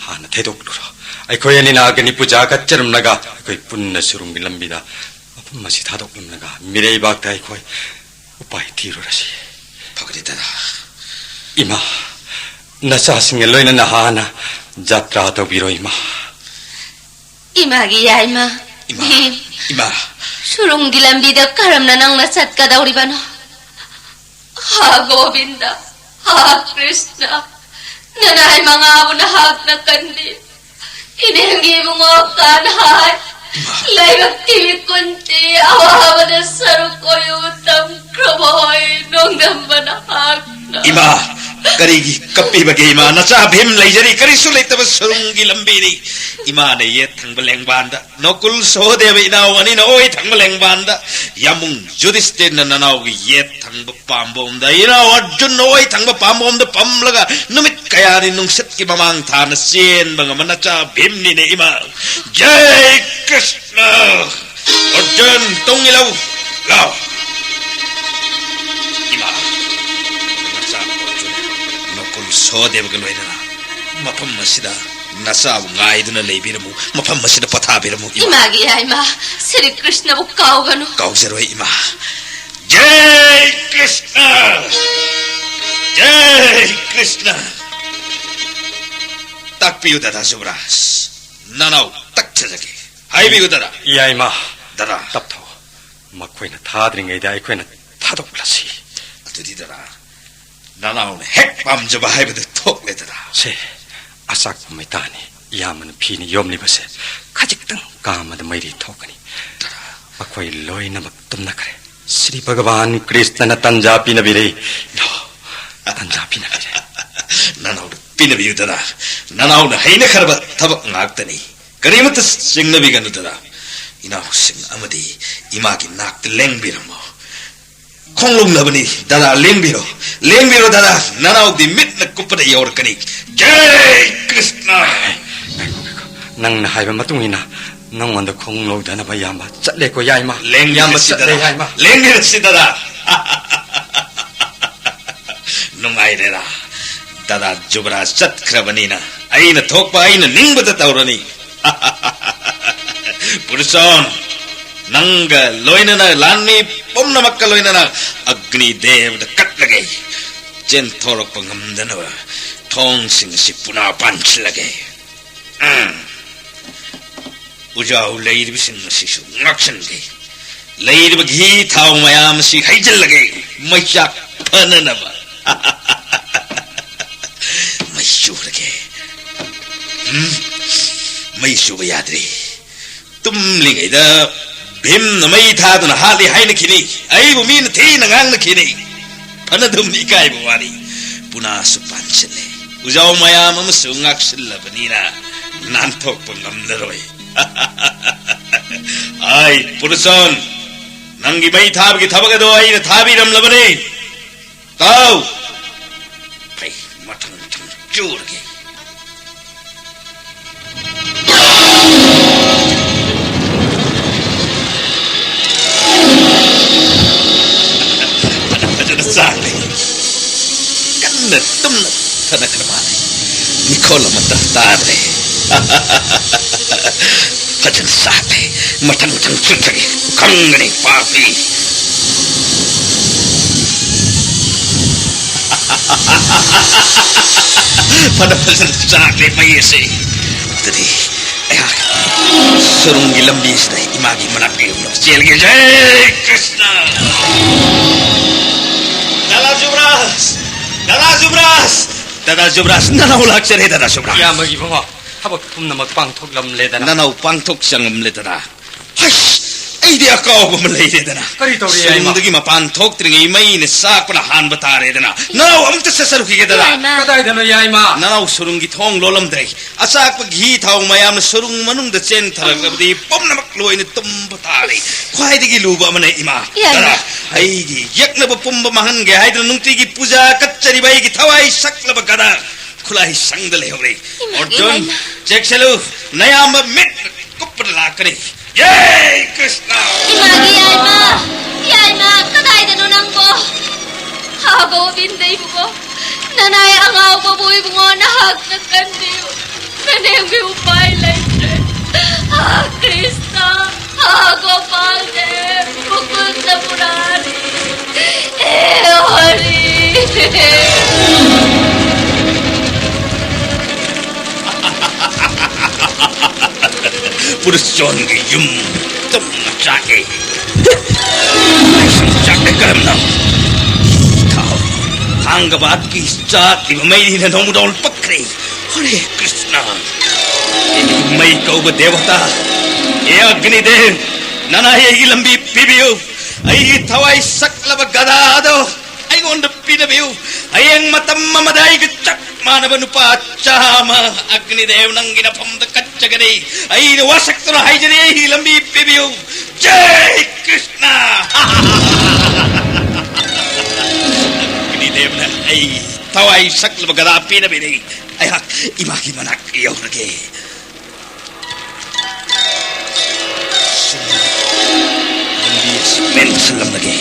ꯍꯥꯟꯅ ꯊꯩꯗꯣꯛꯂꯨꯔꯣ꯫ ꯑꯩꯈꯣꯏ ꯑꯅꯤꯅ ꯑꯒꯅꯤ ꯄꯨꯖꯥ ꯀꯠꯆꯔꯝꯂꯒ, ꯑꯩꯈꯣꯏ ꯄꯨꯟꯅ ꯁꯨꯔꯨꯡꯒꯤ ꯂꯝꯕꯤꯗ ꯃꯐꯝ ꯑꯁꯤ ꯊꯥꯗꯣꯛꯂꯝꯂꯒ, ꯃꯤꯔꯩꯕꯥꯛꯇ ꯑꯩꯈꯣꯏ ꯎꯄꯥꯏ ꯊꯤꯔꯨꯔꯁꯤ꯫ ꯐꯒꯅꯤ ꯗꯗꯥ꯫ ꯏꯃꯥ, ꯅꯆꯥꯁꯤꯡꯒ ꯂꯣꯏꯅꯅ ꯍꯥꯟꯅ ꯖꯥꯇ꯭ꯔꯥ ꯇꯧꯕꯤꯔꯣ, ꯏꯃꯥ꯫ ꯏꯃꯥꯒꯤ ꯌꯥꯏꯃ꯫ ꯏꯃꯥ, ꯚꯤꯝ꯫ ꯏꯃꯥ꯫ ꯁꯨꯔꯨꯡꯒꯤ ꯂꯝꯕꯤꯗ ꯀꯔꯝꯅ ꯅꯪꯅ ꯆꯠꯀꯗꯧꯔꯤꯕꯅꯣ? ꯍꯥ ꯒꯣꯕꯤꯟꯗ, ꯍꯥ ꯀ꯭ꯔꯤꯁꯅ, ꯅꯅꯥꯏ ꯃꯉꯥꯕꯨ ꯅꯍꯥꯛꯅ ꯀꯟꯕꯤ꯫ ꯏꯅꯦꯝꯒꯤ ꯏꯕꯨꯡꯉꯣ ꯀꯥꯟꯍꯥꯏ, ꯏꯃꯥ꯫ ꯂꯩꯕꯛꯀꯤ ꯃꯤꯀꯨꯟꯇꯤ ꯑꯋꯥꯕꯗ ꯁꯔꯨꯛ ꯑꯣꯏꯌꯨ ꯇꯝꯈ꯭ꯔꯕꯣꯏ ꯅꯣꯡꯗꯝꯕ ꯅꯍꯥꯛꯅ꯫ ꯏꯃꯥ, ꯀꯔꯤꯒꯤ ꯀꯞꯄꯤꯕꯒꯦ ꯏꯃꯥ? ꯅꯆꯥ ꯚꯤꯝ ꯂꯩꯖꯔꯤ, ꯀꯔꯤꯁꯨ ꯂꯩꯇꯕ ꯁꯨꯔꯨꯡꯒꯤ ꯂꯝꯕꯤꯅꯤ꯫ ꯏꯃꯥꯅ ꯌꯦꯠ ꯊꯪꯕ ꯂꯦꯡꯕꯥꯟꯗ, ꯅꯣꯀꯨꯜ ꯁꯣꯍꯗꯦꯕ ꯏꯅꯥꯎ ꯑꯅꯤꯅ ꯑꯣꯏ ꯊꯪꯕ ꯂꯦꯡꯕꯥꯟꯗ, ꯌꯥꯝꯕꯨꯡ ꯖꯨꯗꯤꯁꯇꯤꯔꯅ ꯅꯅꯥꯎꯒꯤ ꯌꯦꯠ ꯊꯪꯕ ꯄꯥꯝꯕꯣꯝꯗ, ꯏꯅꯥꯎ ꯑꯔꯖꯨꯟꯅ ꯑꯣꯏ ꯊꯪꯕ ꯄꯥꯝꯕꯣꯝꯗ ꯐꯝꯂꯒ ꯅꯨꯃꯤꯠ ꯀꯌꯥꯅꯤ ꯅꯨꯡꯁꯤꯠꯀꯤ ꯃꯃꯥꯡ ꯊꯥꯅ ꯆꯦꯟꯕ ꯉꯝꯕ ꯅꯆꯥ ꯚꯤꯝꯅꯤꯅꯦ ꯏꯃꯥ꯫ ꯖꯩ ꯀ꯭ꯔꯤꯁꯅ! ꯑꯔꯖꯨꯟ, ꯇꯨꯡ ꯏꯜꯂꯨ꯫ ꯂꯥꯎ꯫ ꯏꯃꯥ, ꯅꯆꯥ ꯑꯔꯖꯨꯟ, ꯅꯀꯨꯜ ꯁꯣꯍꯗꯦꯕꯒ ꯂꯣꯏꯅꯅ ꯃꯐꯝ ꯑꯁꯤꯗ ꯅꯆꯥꯕꯨ ꯉꯥꯏꯗꯨꯅ ꯂꯩꯕꯤꯔꯝꯃꯨ, ꯃꯐꯝ ꯑꯁꯤꯗ ꯄꯣꯊꯥꯕꯤꯔꯝꯃꯨ, ꯏꯃꯥ꯫ ꯏꯃꯥꯒꯤ ꯌꯥꯏꯃ, ꯁ꯭ꯔꯤ ꯀ꯭ꯔꯤꯁꯅꯕꯨ ꯀꯥꯎꯒꯅꯨ꯫ ꯀꯥꯎꯖꯔꯣꯏ, ꯏꯃꯥ꯫ ꯖꯩ ꯀ꯭ꯔꯤꯁꯅ! ꯖꯩ ꯀ꯭ꯔꯤꯁꯅ! ꯇꯥꯛꯄꯤꯌꯨ, ꯗꯗꯥ ꯖꯨꯕꯔꯥꯖ꯫ ꯅꯅꯥꯎ ꯇꯛꯊꯖꯒꯦ꯫ ꯍꯥꯏꯕꯤꯌꯨ, ꯗꯗꯥ꯫ ꯌꯥꯏꯃ꯫ ꯗꯗꯥ꯫ ꯇꯞꯊꯧ꯫ ꯃꯈꯣꯏꯅ ꯊꯥꯗ꯭ꯔꯤꯉꯩꯗ ꯑꯩꯈꯣꯏꯅ ꯊꯥꯗꯣꯛꯂꯁꯤ꯫ ꯑꯗꯨꯗꯤ, ꯗꯗꯥ, ꯅꯅꯥꯎꯅ ꯍꯦꯛ ꯄꯥꯝꯖꯕ ꯍꯥꯏꯕꯗꯨ ꯊꯣꯛꯂꯦꯗꯅ꯫ ꯁꯦ, ꯑꯆꯥꯛꯄ ꯃꯩꯇꯥꯅꯤ꯫ ꯏꯌꯥꯝꯕꯅ ꯐꯤꯅ ꯌꯣꯝꯂꯤꯕꯁꯦ ꯈꯖꯤꯛꯇꯪ ꯀꯥꯝꯃꯗ ꯃꯩꯔꯤ ꯊꯣꯛꯀꯅꯤ꯫ ꯃꯈꯣꯏ ꯂꯣꯏꯅꯃꯛ ꯇꯨꯝꯅꯈ꯭ꯔꯦ꯫ ꯁ꯭ꯔꯤ ꯚꯒꯋꯥꯟ ꯀ꯭ꯔꯤꯁꯅꯅ ꯇꯟꯖꯥ ꯄꯤꯅꯕꯤꯔꯦ꯫ ꯏꯅꯥꯎ, ꯇꯟꯖꯥ ꯄꯤꯅꯕꯤꯔꯦ꯫ ꯅꯅꯥꯎꯅ ꯄꯤꯅꯕꯤꯌꯨꯗꯅ꯫ ꯅꯅꯥꯎꯅ ꯍꯩꯅꯈ꯭ꯔꯕ ꯊꯕꯛ ꯉꯥꯛꯇꯅꯤ꯫ ꯀꯔꯤꯃꯠꯇ ꯆꯤꯡꯅꯕꯤꯒꯅꯨꯗꯅ꯫ ꯏꯅꯥꯎꯁꯤꯡ ꯑꯃꯗꯤ ꯏꯃꯥꯒꯤ ꯅꯥꯛꯇ ꯂꯦꯡꯕꯤꯔꯝꯃꯣ꯫ ꯈꯣꯡꯂꯣꯡꯅꯕꯅꯤ꯫ ꯗꯗꯥ, ꯂꯦꯡꯕꯤꯔꯣ꯫ ꯂꯦꯡꯕꯤꯔꯣ, ꯗꯗꯥ꯫ ꯅꯅꯥꯎꯗꯤ ꯃꯤꯠꯅ ꯀꯨꯞꯄꯗ ꯌꯧꯔꯛꯀꯅꯤ꯫ ꯖꯩ ꯀ꯭ꯔꯤꯁꯅ! ꯉꯥꯏꯈꯣ, ꯉꯥꯏꯈꯣ꯫ ꯅꯪꯅ ꯍꯥꯏꯕ ꯃꯇꯨꯡ ꯏꯟꯅ ꯅꯪꯉꯣꯟꯗ ꯈꯣꯡꯂꯧꯗꯅꯕ ꯏꯌꯥꯝꯕ ꯆꯠꯂꯦꯀꯣ, ꯌꯥꯏꯃ꯫ ꯏꯌꯥꯝꯕ ꯂꯦꯡꯕꯤꯔꯁꯤ, ꯆꯠꯂꯦ, ꯗꯗꯥ꯫ ꯌꯥꯏꯃ꯫ ꯂꯦꯡꯕꯤꯔꯁꯤ, ꯗꯗꯥ꯫ ꯅꯨꯡꯉꯥꯏꯔꯦꯔꯥ? ꯇꯗꯥ ꯖꯨꯕꯔꯥꯖ ꯆꯠꯈ꯭ꯔꯕꯅꯤꯅ ꯑꯩꯅ ꯊꯣꯛꯄ ꯑꯩꯅ ꯅꯤꯡꯕꯗ ꯇꯧꯔꯅꯤ꯫ ꯄꯨꯔꯨꯁꯣꯟ, ꯅꯪꯒ ꯂꯣꯏꯅꯅ ꯂꯥꯟꯃꯤ ꯄꯨꯝꯅꯃꯛꯀ ꯂꯣꯏꯅꯅ ꯑꯒ꯭ꯅꯤ ꯗꯦꯕꯗ ꯀꯠꯂꯒꯦ꯫ ꯆꯦꯟꯊꯣꯔꯛꯄ ꯉꯝꯗꯅꯕ ꯊꯣꯡꯁꯤꯡ ꯑꯁꯤ ꯄꯨꯅꯥ ꯄꯥꯟꯁꯤꯜꯂꯒꯦ꯫ ꯎꯝ꯫ ꯎꯖꯥꯎ ꯂꯩꯔꯤꯕꯁꯤꯡ ꯑꯁꯤꯁꯨ ꯉꯥꯛꯁꯟꯒꯦ꯫ ꯂꯩꯔꯤꯕ ꯘꯤ ꯊꯥꯎ ꯃꯌꯥꯝ ꯑꯁꯤ ꯍꯩꯖꯤꯜꯂꯒꯦ, ꯃꯩꯆꯥꯛ ꯐꯅꯅꯕ꯫ ꯃꯩ ꯆꯨꯔꯒꯦ꯫ ꯎꯝ? ꯃꯩ ꯆꯨꯕ ꯌꯥꯗ꯭ꯔꯦ꯫ ꯇꯨꯝꯂꯤꯉꯩꯗ ꯚꯤꯝꯅ ꯃꯩ ꯊꯥꯗꯨꯅ ꯍꯥꯠꯂꯤ ꯍꯥꯏꯅꯈꯤꯅꯤ꯫ ꯑꯩꯕꯨ ꯃꯤꯅ ꯊꯤꯅ ꯉꯥꯡꯅꯈꯤꯅꯤ꯫ ꯐꯅꯗꯨꯝ ꯏꯀꯥꯏꯕ ꯋꯥꯅꯤ꯫ ꯄꯨꯅꯥꯁꯨ ꯄꯥꯟꯁꯤꯜꯂꯦ꯫ ꯎꯖꯥꯎ ꯃꯌꯥꯝ ꯑꯃꯁꯨ ꯉꯥꯛꯁꯤꯜꯂꯕꯅꯤꯅ ꯅꯥꯟꯊꯣꯛꯄ ꯉꯝꯂꯔꯣꯏ꯫ ꯑꯥꯏ, ꯄꯨꯔꯨꯁꯣꯟ, ꯅꯪꯒꯤ ꯃꯩ ꯊꯥꯕꯒꯤ ꯊꯕꯛ ꯑꯗꯣ ꯑꯩꯅ ꯊꯥꯕꯤꯔꯝꯂꯕꯅꯤ꯫ ꯇꯥꯎ! ꯑꯩ ꯃꯊꯪ ꯃꯊꯪ ꯆꯨꯔꯒꯦ꯫ ꯐꯖꯅ ꯆꯥꯛꯂꯦ꯫ ꯀꯟꯅ ꯇꯨꯝꯅ ꯊꯅꯈ꯭ꯔ ꯃꯥꯜꯂꯦ꯫ ꯃꯤꯈꯣꯜ ꯑꯃꯠꯇ ꯇꯥꯗ꯭ꯔꯦ꯫ ꯐꯖꯅ ꯆꯥꯛꯂꯦ꯫ ꯃꯊꯪ ꯃꯊꯪ ꯆꯨꯞꯊꯒꯦ꯫ ꯈꯪꯒꯅꯤ ꯄꯥꯄꯤ꯫ ꯐꯅ ꯐꯖꯅ ꯆꯥꯛꯂꯦ ꯃꯩ ꯑꯁꯤ꯫ ꯑꯗꯨꯗꯤ ꯑꯩꯍꯥꯛ ꯁꯨꯔꯨꯡꯒꯤ ꯂꯝꯕꯤꯁꯤꯗ ꯏꯃꯥꯒꯤ ꯃꯅꯥꯛꯇ ꯌꯧꯅꯕ ꯆꯦꯜꯂꯒꯦ꯫ ꯖꯩ ꯀ꯭ꯔꯤꯁꯅ! ꯗꯥꯗꯥ ꯖꯨꯕꯔꯥꯖ! ꯗꯥꯗꯥ ꯖꯨꯕꯔꯥꯖ! ꯗꯥꯗꯥ ꯖꯨꯕꯔꯥꯖ, ꯅꯅꯥꯎ ꯂꯥꯛꯆꯔꯦ, ꯗꯥꯗꯥ ꯖꯨꯕꯔꯥꯖ꯫ ꯏꯌꯥꯝꯕꯒꯤ ꯕꯕꯥ, ꯊꯕꯛ ꯄꯨꯝꯅꯃꯛ ꯄꯥꯡꯊꯣꯛꯂꯝꯂꯦꯗꯅ꯫ ꯅꯅꯥꯎ ꯄꯥꯡꯊꯣꯛ ꯆꯪꯂꯝꯂꯦꯗꯅ꯫ ꯍꯩꯁ! ꯑꯩꯗꯤ ꯑꯀꯥꯎꯕ ꯑꯃ ꯂꯩꯔꯦꯗꯅ꯫ ꯀꯔꯤ ꯇꯧꯔꯦ, ꯏꯃꯥ? ꯁꯨꯔꯨꯡꯗꯒꯤ ꯃꯄꯥꯟ ꯊꯣꯛꯇ꯭ꯔꯤꯉꯩ ꯃꯩꯅ ꯆꯥꯛꯄꯅ ꯍꯥꯟꯕ ꯇꯥꯔꯦꯗꯅ꯫ ꯅꯅꯥꯎ ꯑꯃꯨꯛꯇ ꯆꯠꯆꯔꯨꯈꯤꯒꯦꯗꯅ꯫ ꯏꯃꯥ꯫ ꯀꯗꯥꯏꯗꯅꯣ, ꯌꯥꯏꯃ? ꯅꯅꯥꯎ ꯁꯨꯔꯨꯡꯒꯤ ꯊꯣꯡ ꯂꯣꯜꯂꯝꯗ꯭ꯔꯦ꯫ ꯑꯆꯥꯛꯄ ꯘꯤ ꯊꯥꯎ ꯃꯌꯥꯝꯅ ꯁꯨꯔꯨꯡ ꯃꯅꯨꯡꯗ ꯆꯦꯟꯊꯔꯛꯂꯕꯗꯤ ꯄꯨꯝꯅꯃꯛ ꯂꯣꯏꯅ ꯇꯨꯝꯕ ꯇꯥꯔꯦ꯫ ꯈ꯭ꯋꯥꯏꯗꯒꯤ ꯂꯨꯕ ꯑꯃꯅ ꯏꯃꯥ꯫ ꯌꯥꯏꯃ꯫ ꯒꯗꯥ, ꯑꯩꯒꯤ ꯌꯦꯛꯅꯕ ꯄꯨꯝꯕ ꯃꯥꯡꯍꯟꯒꯦ ꯍꯥꯏꯗꯨꯅ ꯅꯨꯡꯇꯤꯒꯤ ꯄꯨꯖꯥ ꯀꯠꯆꯔꯤꯕ ꯑꯩꯒꯤ ꯊꯋꯥꯏ ꯁꯛꯂꯕ ꯒꯗꯥ ꯈꯨꯠꯂꯥꯏ ꯁꯪꯗ ꯂꯩꯍꯧꯔꯦ꯫ ꯏꯃꯥꯒꯤ ꯑꯣꯔꯖꯨꯟ, ꯂꯥꯏꯅꯥ꯫ ꯆꯦꯛꯁꯤꯜꯂꯨ, ꯅꯌꯥꯝꯕ ꯃꯤꯠ ꯀꯨꯞꯄꯗ ꯂꯥꯛꯀꯅꯤ꯫ ꯖꯩ ꯀ꯭ꯔꯤꯁꯅ! ꯏꯃꯥꯒꯤ ꯌꯥꯏꯃ! ꯌꯥꯏꯃ, ꯀꯗꯥꯏꯗꯅꯣ ꯅꯪꯕꯣ? ꯍꯥ ꯒꯣꯕꯤꯟꯗ, ꯏꯕꯨꯡꯉꯣ, ꯅꯅꯥꯏ ꯑꯉꯥꯎꯕꯕꯨ ꯏꯕꯨꯡꯉꯣ ꯅꯍꯥꯛꯅ ꯀꯟꯕꯤꯌꯨ꯫ ꯅꯅꯦꯝꯒꯤ ꯎꯄꯥꯏ ꯂꯩꯇ꯭ꯔꯦ꯫ ꯑꯥ, ꯀ꯭ꯔꯤꯁꯅ, ꯑꯥ, ꯒꯣꯄꯥꯜ ꯗꯦꯕ, ꯃꯨꯀꯨꯟꯗ ꯃꯨꯔꯥꯔꯤ꯫ ꯑꯦ ꯍꯔꯤ꯫ ꯄꯨꯔꯨꯁꯣꯟꯒꯤ ꯌꯨꯝ ꯇꯨꯝꯅ ꯆꯥꯛꯑꯦ꯫ ꯆꯥꯛꯑꯦ ꯀꯔꯝꯅ? ꯊꯥꯎ꯫ ꯊꯥꯡꯒꯕꯥꯠꯀꯤ ꯆꯥꯛꯂꯤꯕ ꯃꯩꯅ ꯅꯣꯡꯃꯗꯣꯜ ꯄꯛꯈ꯭ꯔꯦ꯫ ꯍꯔꯦ ꯀ꯭ꯔꯤꯁꯅ꯫ ꯃꯩ ꯀꯧꯕ ꯗꯦꯕꯇꯥ, ꯑꯦ ꯑꯒ꯭ꯅꯤꯗꯦꯕ, ꯅꯅꯥꯏ ꯑꯩꯒꯤ ꯂꯝꯕꯤ ꯄꯤꯕꯤꯌꯨ꯫ ꯑꯩꯒꯤ ꯊꯋꯥꯏ ꯁꯛꯂꯕ ꯒꯗꯥꯗꯣ ꯑꯩꯉꯣꯟꯗ ꯄꯤꯅꯕꯤꯌꯨ꯫ ꯍꯌꯦꯡ ꯃꯇꯝ ꯑꯃꯗ ꯑꯩꯒ ꯆꯞ ꯃꯥꯟꯅꯕ ꯅꯨꯄꯥ ꯆꯥꯝꯃ ꯑꯒ꯭ꯅꯤꯗꯦꯕ ꯅꯪꯒꯤ ꯅꯐꯝꯗ ꯀꯠꯆꯒꯅꯤ꯫ ꯑꯩꯅ ꯋꯥꯁꯛꯇꯨꯅ ꯍꯥꯏꯖꯔꯤ, ꯑꯩꯒꯤ ꯂꯝꯕꯤ ꯄꯤꯕꯤꯌꯨ꯫ ꯖꯩ ꯀ꯭ꯔꯤꯁꯅ! ꯑꯒ꯭ꯅꯤꯗꯦꯕꯅ ꯑꯩ ꯊꯋꯥꯏ ꯁꯛꯂꯕ ꯒꯗꯥ ꯄꯤꯅꯕꯤꯅꯤ꯫ ꯑꯩꯍꯥꯛ ꯏꯃꯥꯒꯤ ꯃꯅꯥꯛ ꯌꯧꯔꯒꯦ꯫ ꯂꯝꯕꯤ ꯑꯁꯤ ꯃꯦꯟꯁꯤꯜꯂꯝꯂꯒꯦ꯫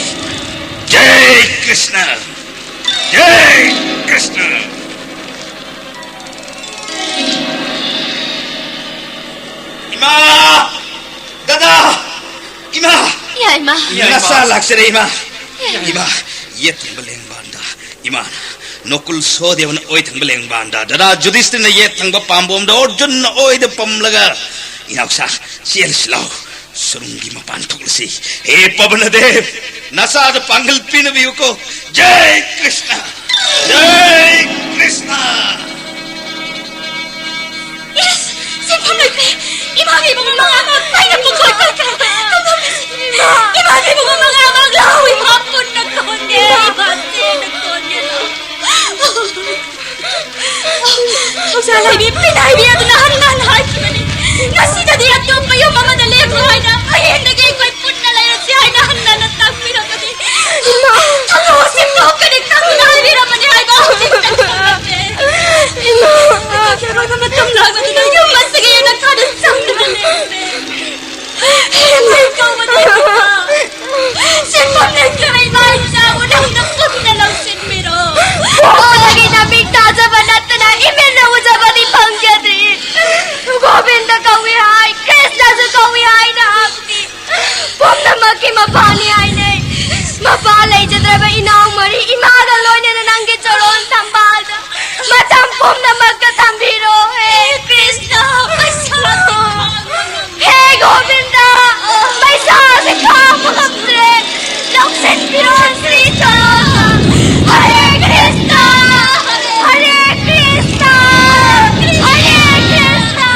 ꯖꯩ ꯀ꯭ꯔꯤꯁꯅ! ꯖꯩ ꯀ꯭ꯔꯤꯁꯅ! ꯏꯃꯥ! ꯗꯗꯥ! ꯏꯃꯥ! ꯌꯥꯏꯃ꯫ ꯏꯃꯥ! ꯅꯆꯥ ꯂꯥꯛꯆꯔꯦ, ꯏꯃꯥ! ꯌꯥꯏꯃ꯫ ꯏꯃꯥ, ꯌꯦꯠ ꯊꯪꯕ ꯂꯦꯡꯕꯥꯟꯗ ꯏꯃꯥꯅ ꯅꯣꯀꯨꯜ ꯁꯣꯍꯗꯦꯕꯅ ꯑꯣꯏ ꯊꯪꯕ ꯂꯦꯡꯕꯥꯟꯗ, ꯗꯗꯥ ꯖꯨꯙꯤꯁꯇꯤꯔꯅ ꯌꯦꯠ ꯊꯪꯕ ꯄꯥꯝꯕꯣꯝꯗ, ꯑꯔꯖꯨꯟꯅ ꯑꯣꯏꯗ ꯄꯝꯂꯒ, ꯏꯅꯥꯎꯁꯥ, ꯆꯦꯜꯂꯁꯤ ꯂꯥꯎ, ꯁꯨꯔꯨꯡꯒꯤ ꯃꯄꯥꯟ ꯊꯣꯛꯂꯁꯤ꯫ ꯍꯦ ꯄꯕꯅꯗꯦꯕ, ꯅꯆꯥꯗ ꯄꯥꯡꯒꯜ ꯄꯤꯅꯕꯤꯌꯨꯀꯣ꯫ ꯖꯩ ꯀ꯭ꯔꯤꯁꯅ! ꯖꯩ ꯀ꯭ꯔꯤꯁꯅ! ꯏꯁ! ꯁꯦꯟꯐꯝ ꯂꯩꯇꯦ! ꯏꯃꯥꯒꯤ ꯏꯕꯨꯡꯉꯣ ꯃꯉꯥꯃꯛ ꯃꯩꯅ ꯄꯨꯡꯀꯣꯏ ꯀꯣꯏꯈ꯭ꯔꯦ! ꯀꯝꯗꯧꯅꯤ? ꯏꯃꯥꯒꯤ ꯏꯕꯨꯡꯉꯣ ꯃꯉꯥꯃꯛ ꯂꯥꯎ! ꯏꯃꯥ ꯄꯨꯟꯅ ꯀꯣꯟꯒꯦ! ꯏꯃꯥ ꯄꯨꯟꯅ ꯀꯣꯟꯒꯦ! ꯊꯧꯖꯥꯜ ꯍꯥꯏꯕꯤ, ꯄꯤꯅꯥꯏꯕꯤ ꯑꯗꯨꯅ ꯍꯟꯅ ꯍꯟꯅ ꯍꯥꯏꯈꯤꯕꯅꯤ꯫ ꯉꯁꯤꯗꯗꯤ ꯑꯇꯣꯞꯄ ꯌꯨꯝ ꯑꯃꯗ ꯂꯦꯛꯂꯣ ꯍꯥꯏꯅ, ꯍꯌꯦꯡꯗꯒꯤ ꯑꯩꯈꯣꯏ ꯄꯨꯟꯅ ꯂꯩꯔꯁꯤ ꯍꯥꯏꯅ ꯍꯟꯅ ꯍꯟꯅ ꯇꯥꯛꯄꯤꯔꯝꯕꯅꯤ꯫ ꯏꯃꯥ! ꯊꯧꯗꯣꯛ ꯑꯁꯤ ꯊꯣꯛꯀꯅꯤ ꯈꯪꯗꯨꯅ ꯍꯥꯏꯕꯤꯔꯝꯕꯅꯤ ꯍꯥꯏꯕ ꯍꯧꯖꯤꯛꯇ ꯈꯪꯂꯝꯃꯦ꯫ ꯏꯃꯥ! ꯑꯩꯈꯣꯏꯒꯤ ꯑꯔꯣꯏꯕ ꯃꯇꯝ ꯂꯥꯛꯄꯗꯨꯗ ꯌꯨꯝ ꯑꯁꯤꯒꯤ ꯌꯨꯅꯈꯥꯗ ꯆꯪꯗꯨꯅ ꯂꯩꯔꯁꯦ꯫ ꯍꯦꯟꯅ ꯀꯧꯕꯗ ꯏꯃꯥ! ꯁꯦꯟꯐꯝ ꯂꯩꯇ꯭ꯔꯕ ꯏꯃꯥ ꯏꯆꯥꯕꯨ ꯅꯪꯅ ꯄꯨꯟꯅ ꯂꯧꯁꯤꯟꯕꯤꯔꯣ꯫ ꯄꯣꯛꯂꯒ ꯃꯤꯠ ꯇꯥꯖꯕ ꯅꯠꯇꯅ ꯏꯃꯤꯠꯅ ꯎꯖꯕꯗꯤ ꯐꯪꯖꯗ꯭ꯔꯤ꯫ ꯒꯣꯕꯤꯟꯗ ꯀꯧꯏ ꯍꯥꯏ, ꯀ꯭ꯔꯤꯁꯅꯁꯨ ꯀꯧꯏ ꯍꯥꯏ꯫ ꯅꯍꯥꯛꯇꯤ ꯄꯨꯝꯅꯃꯛꯀꯤ ꯃꯄꯥꯅꯤ ꯍꯥꯏꯅꯩ꯫ ꯃꯄꯥ ꯂꯩꯖꯗ꯭ꯔꯕ ꯏꯅꯥꯎ ꯃꯔꯤ ꯏꯃꯥꯒ ꯂꯣꯏꯅꯅ ꯅꯪꯒꯤ ꯆꯔꯣꯟ ꯊꯝꯕꯥꯜꯗ ꯃꯇꯝ ꯄꯨꯝꯅꯃꯛꯇ ꯊꯝꯕꯤꯔꯣ꯫ ꯍꯦ ꯀ꯭ꯔꯤꯁꯅ, ꯄꯩꯁꯥ ꯍꯦ ꯒꯣꯕꯤꯟꯗ, ꯄꯩꯁꯥꯁꯦ ꯈꯥꯡꯕ ꯉꯝꯗ꯭ꯔꯦ꯫ ꯂꯧꯁꯤꯟꯕꯤꯔꯣ ꯁ꯭ꯔꯤ ꯆꯔꯣꯟꯗ꯫ ꯍꯔꯦ ꯀ꯭ꯔꯤꯁꯅ, ꯍꯔꯦ ꯀ꯭ꯔꯤꯁꯅ, ꯍꯔꯦ ꯀ꯭ꯔꯤꯁꯅ꯫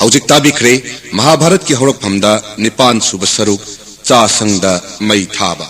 ꯍꯧꯖꯤꯛ ꯇꯥꯕꯤꯈ꯭ꯔꯦ ꯃꯍꯥꯚꯥꯔꯠꯀꯤ ꯍꯧꯔꯛꯐꯝꯗ ꯅꯤꯄꯥꯟ ꯁꯨꯕ ꯁꯔꯨꯛ, ꯆꯥꯁꯪꯗ ꯃꯩ ꯊꯥꯕ꯫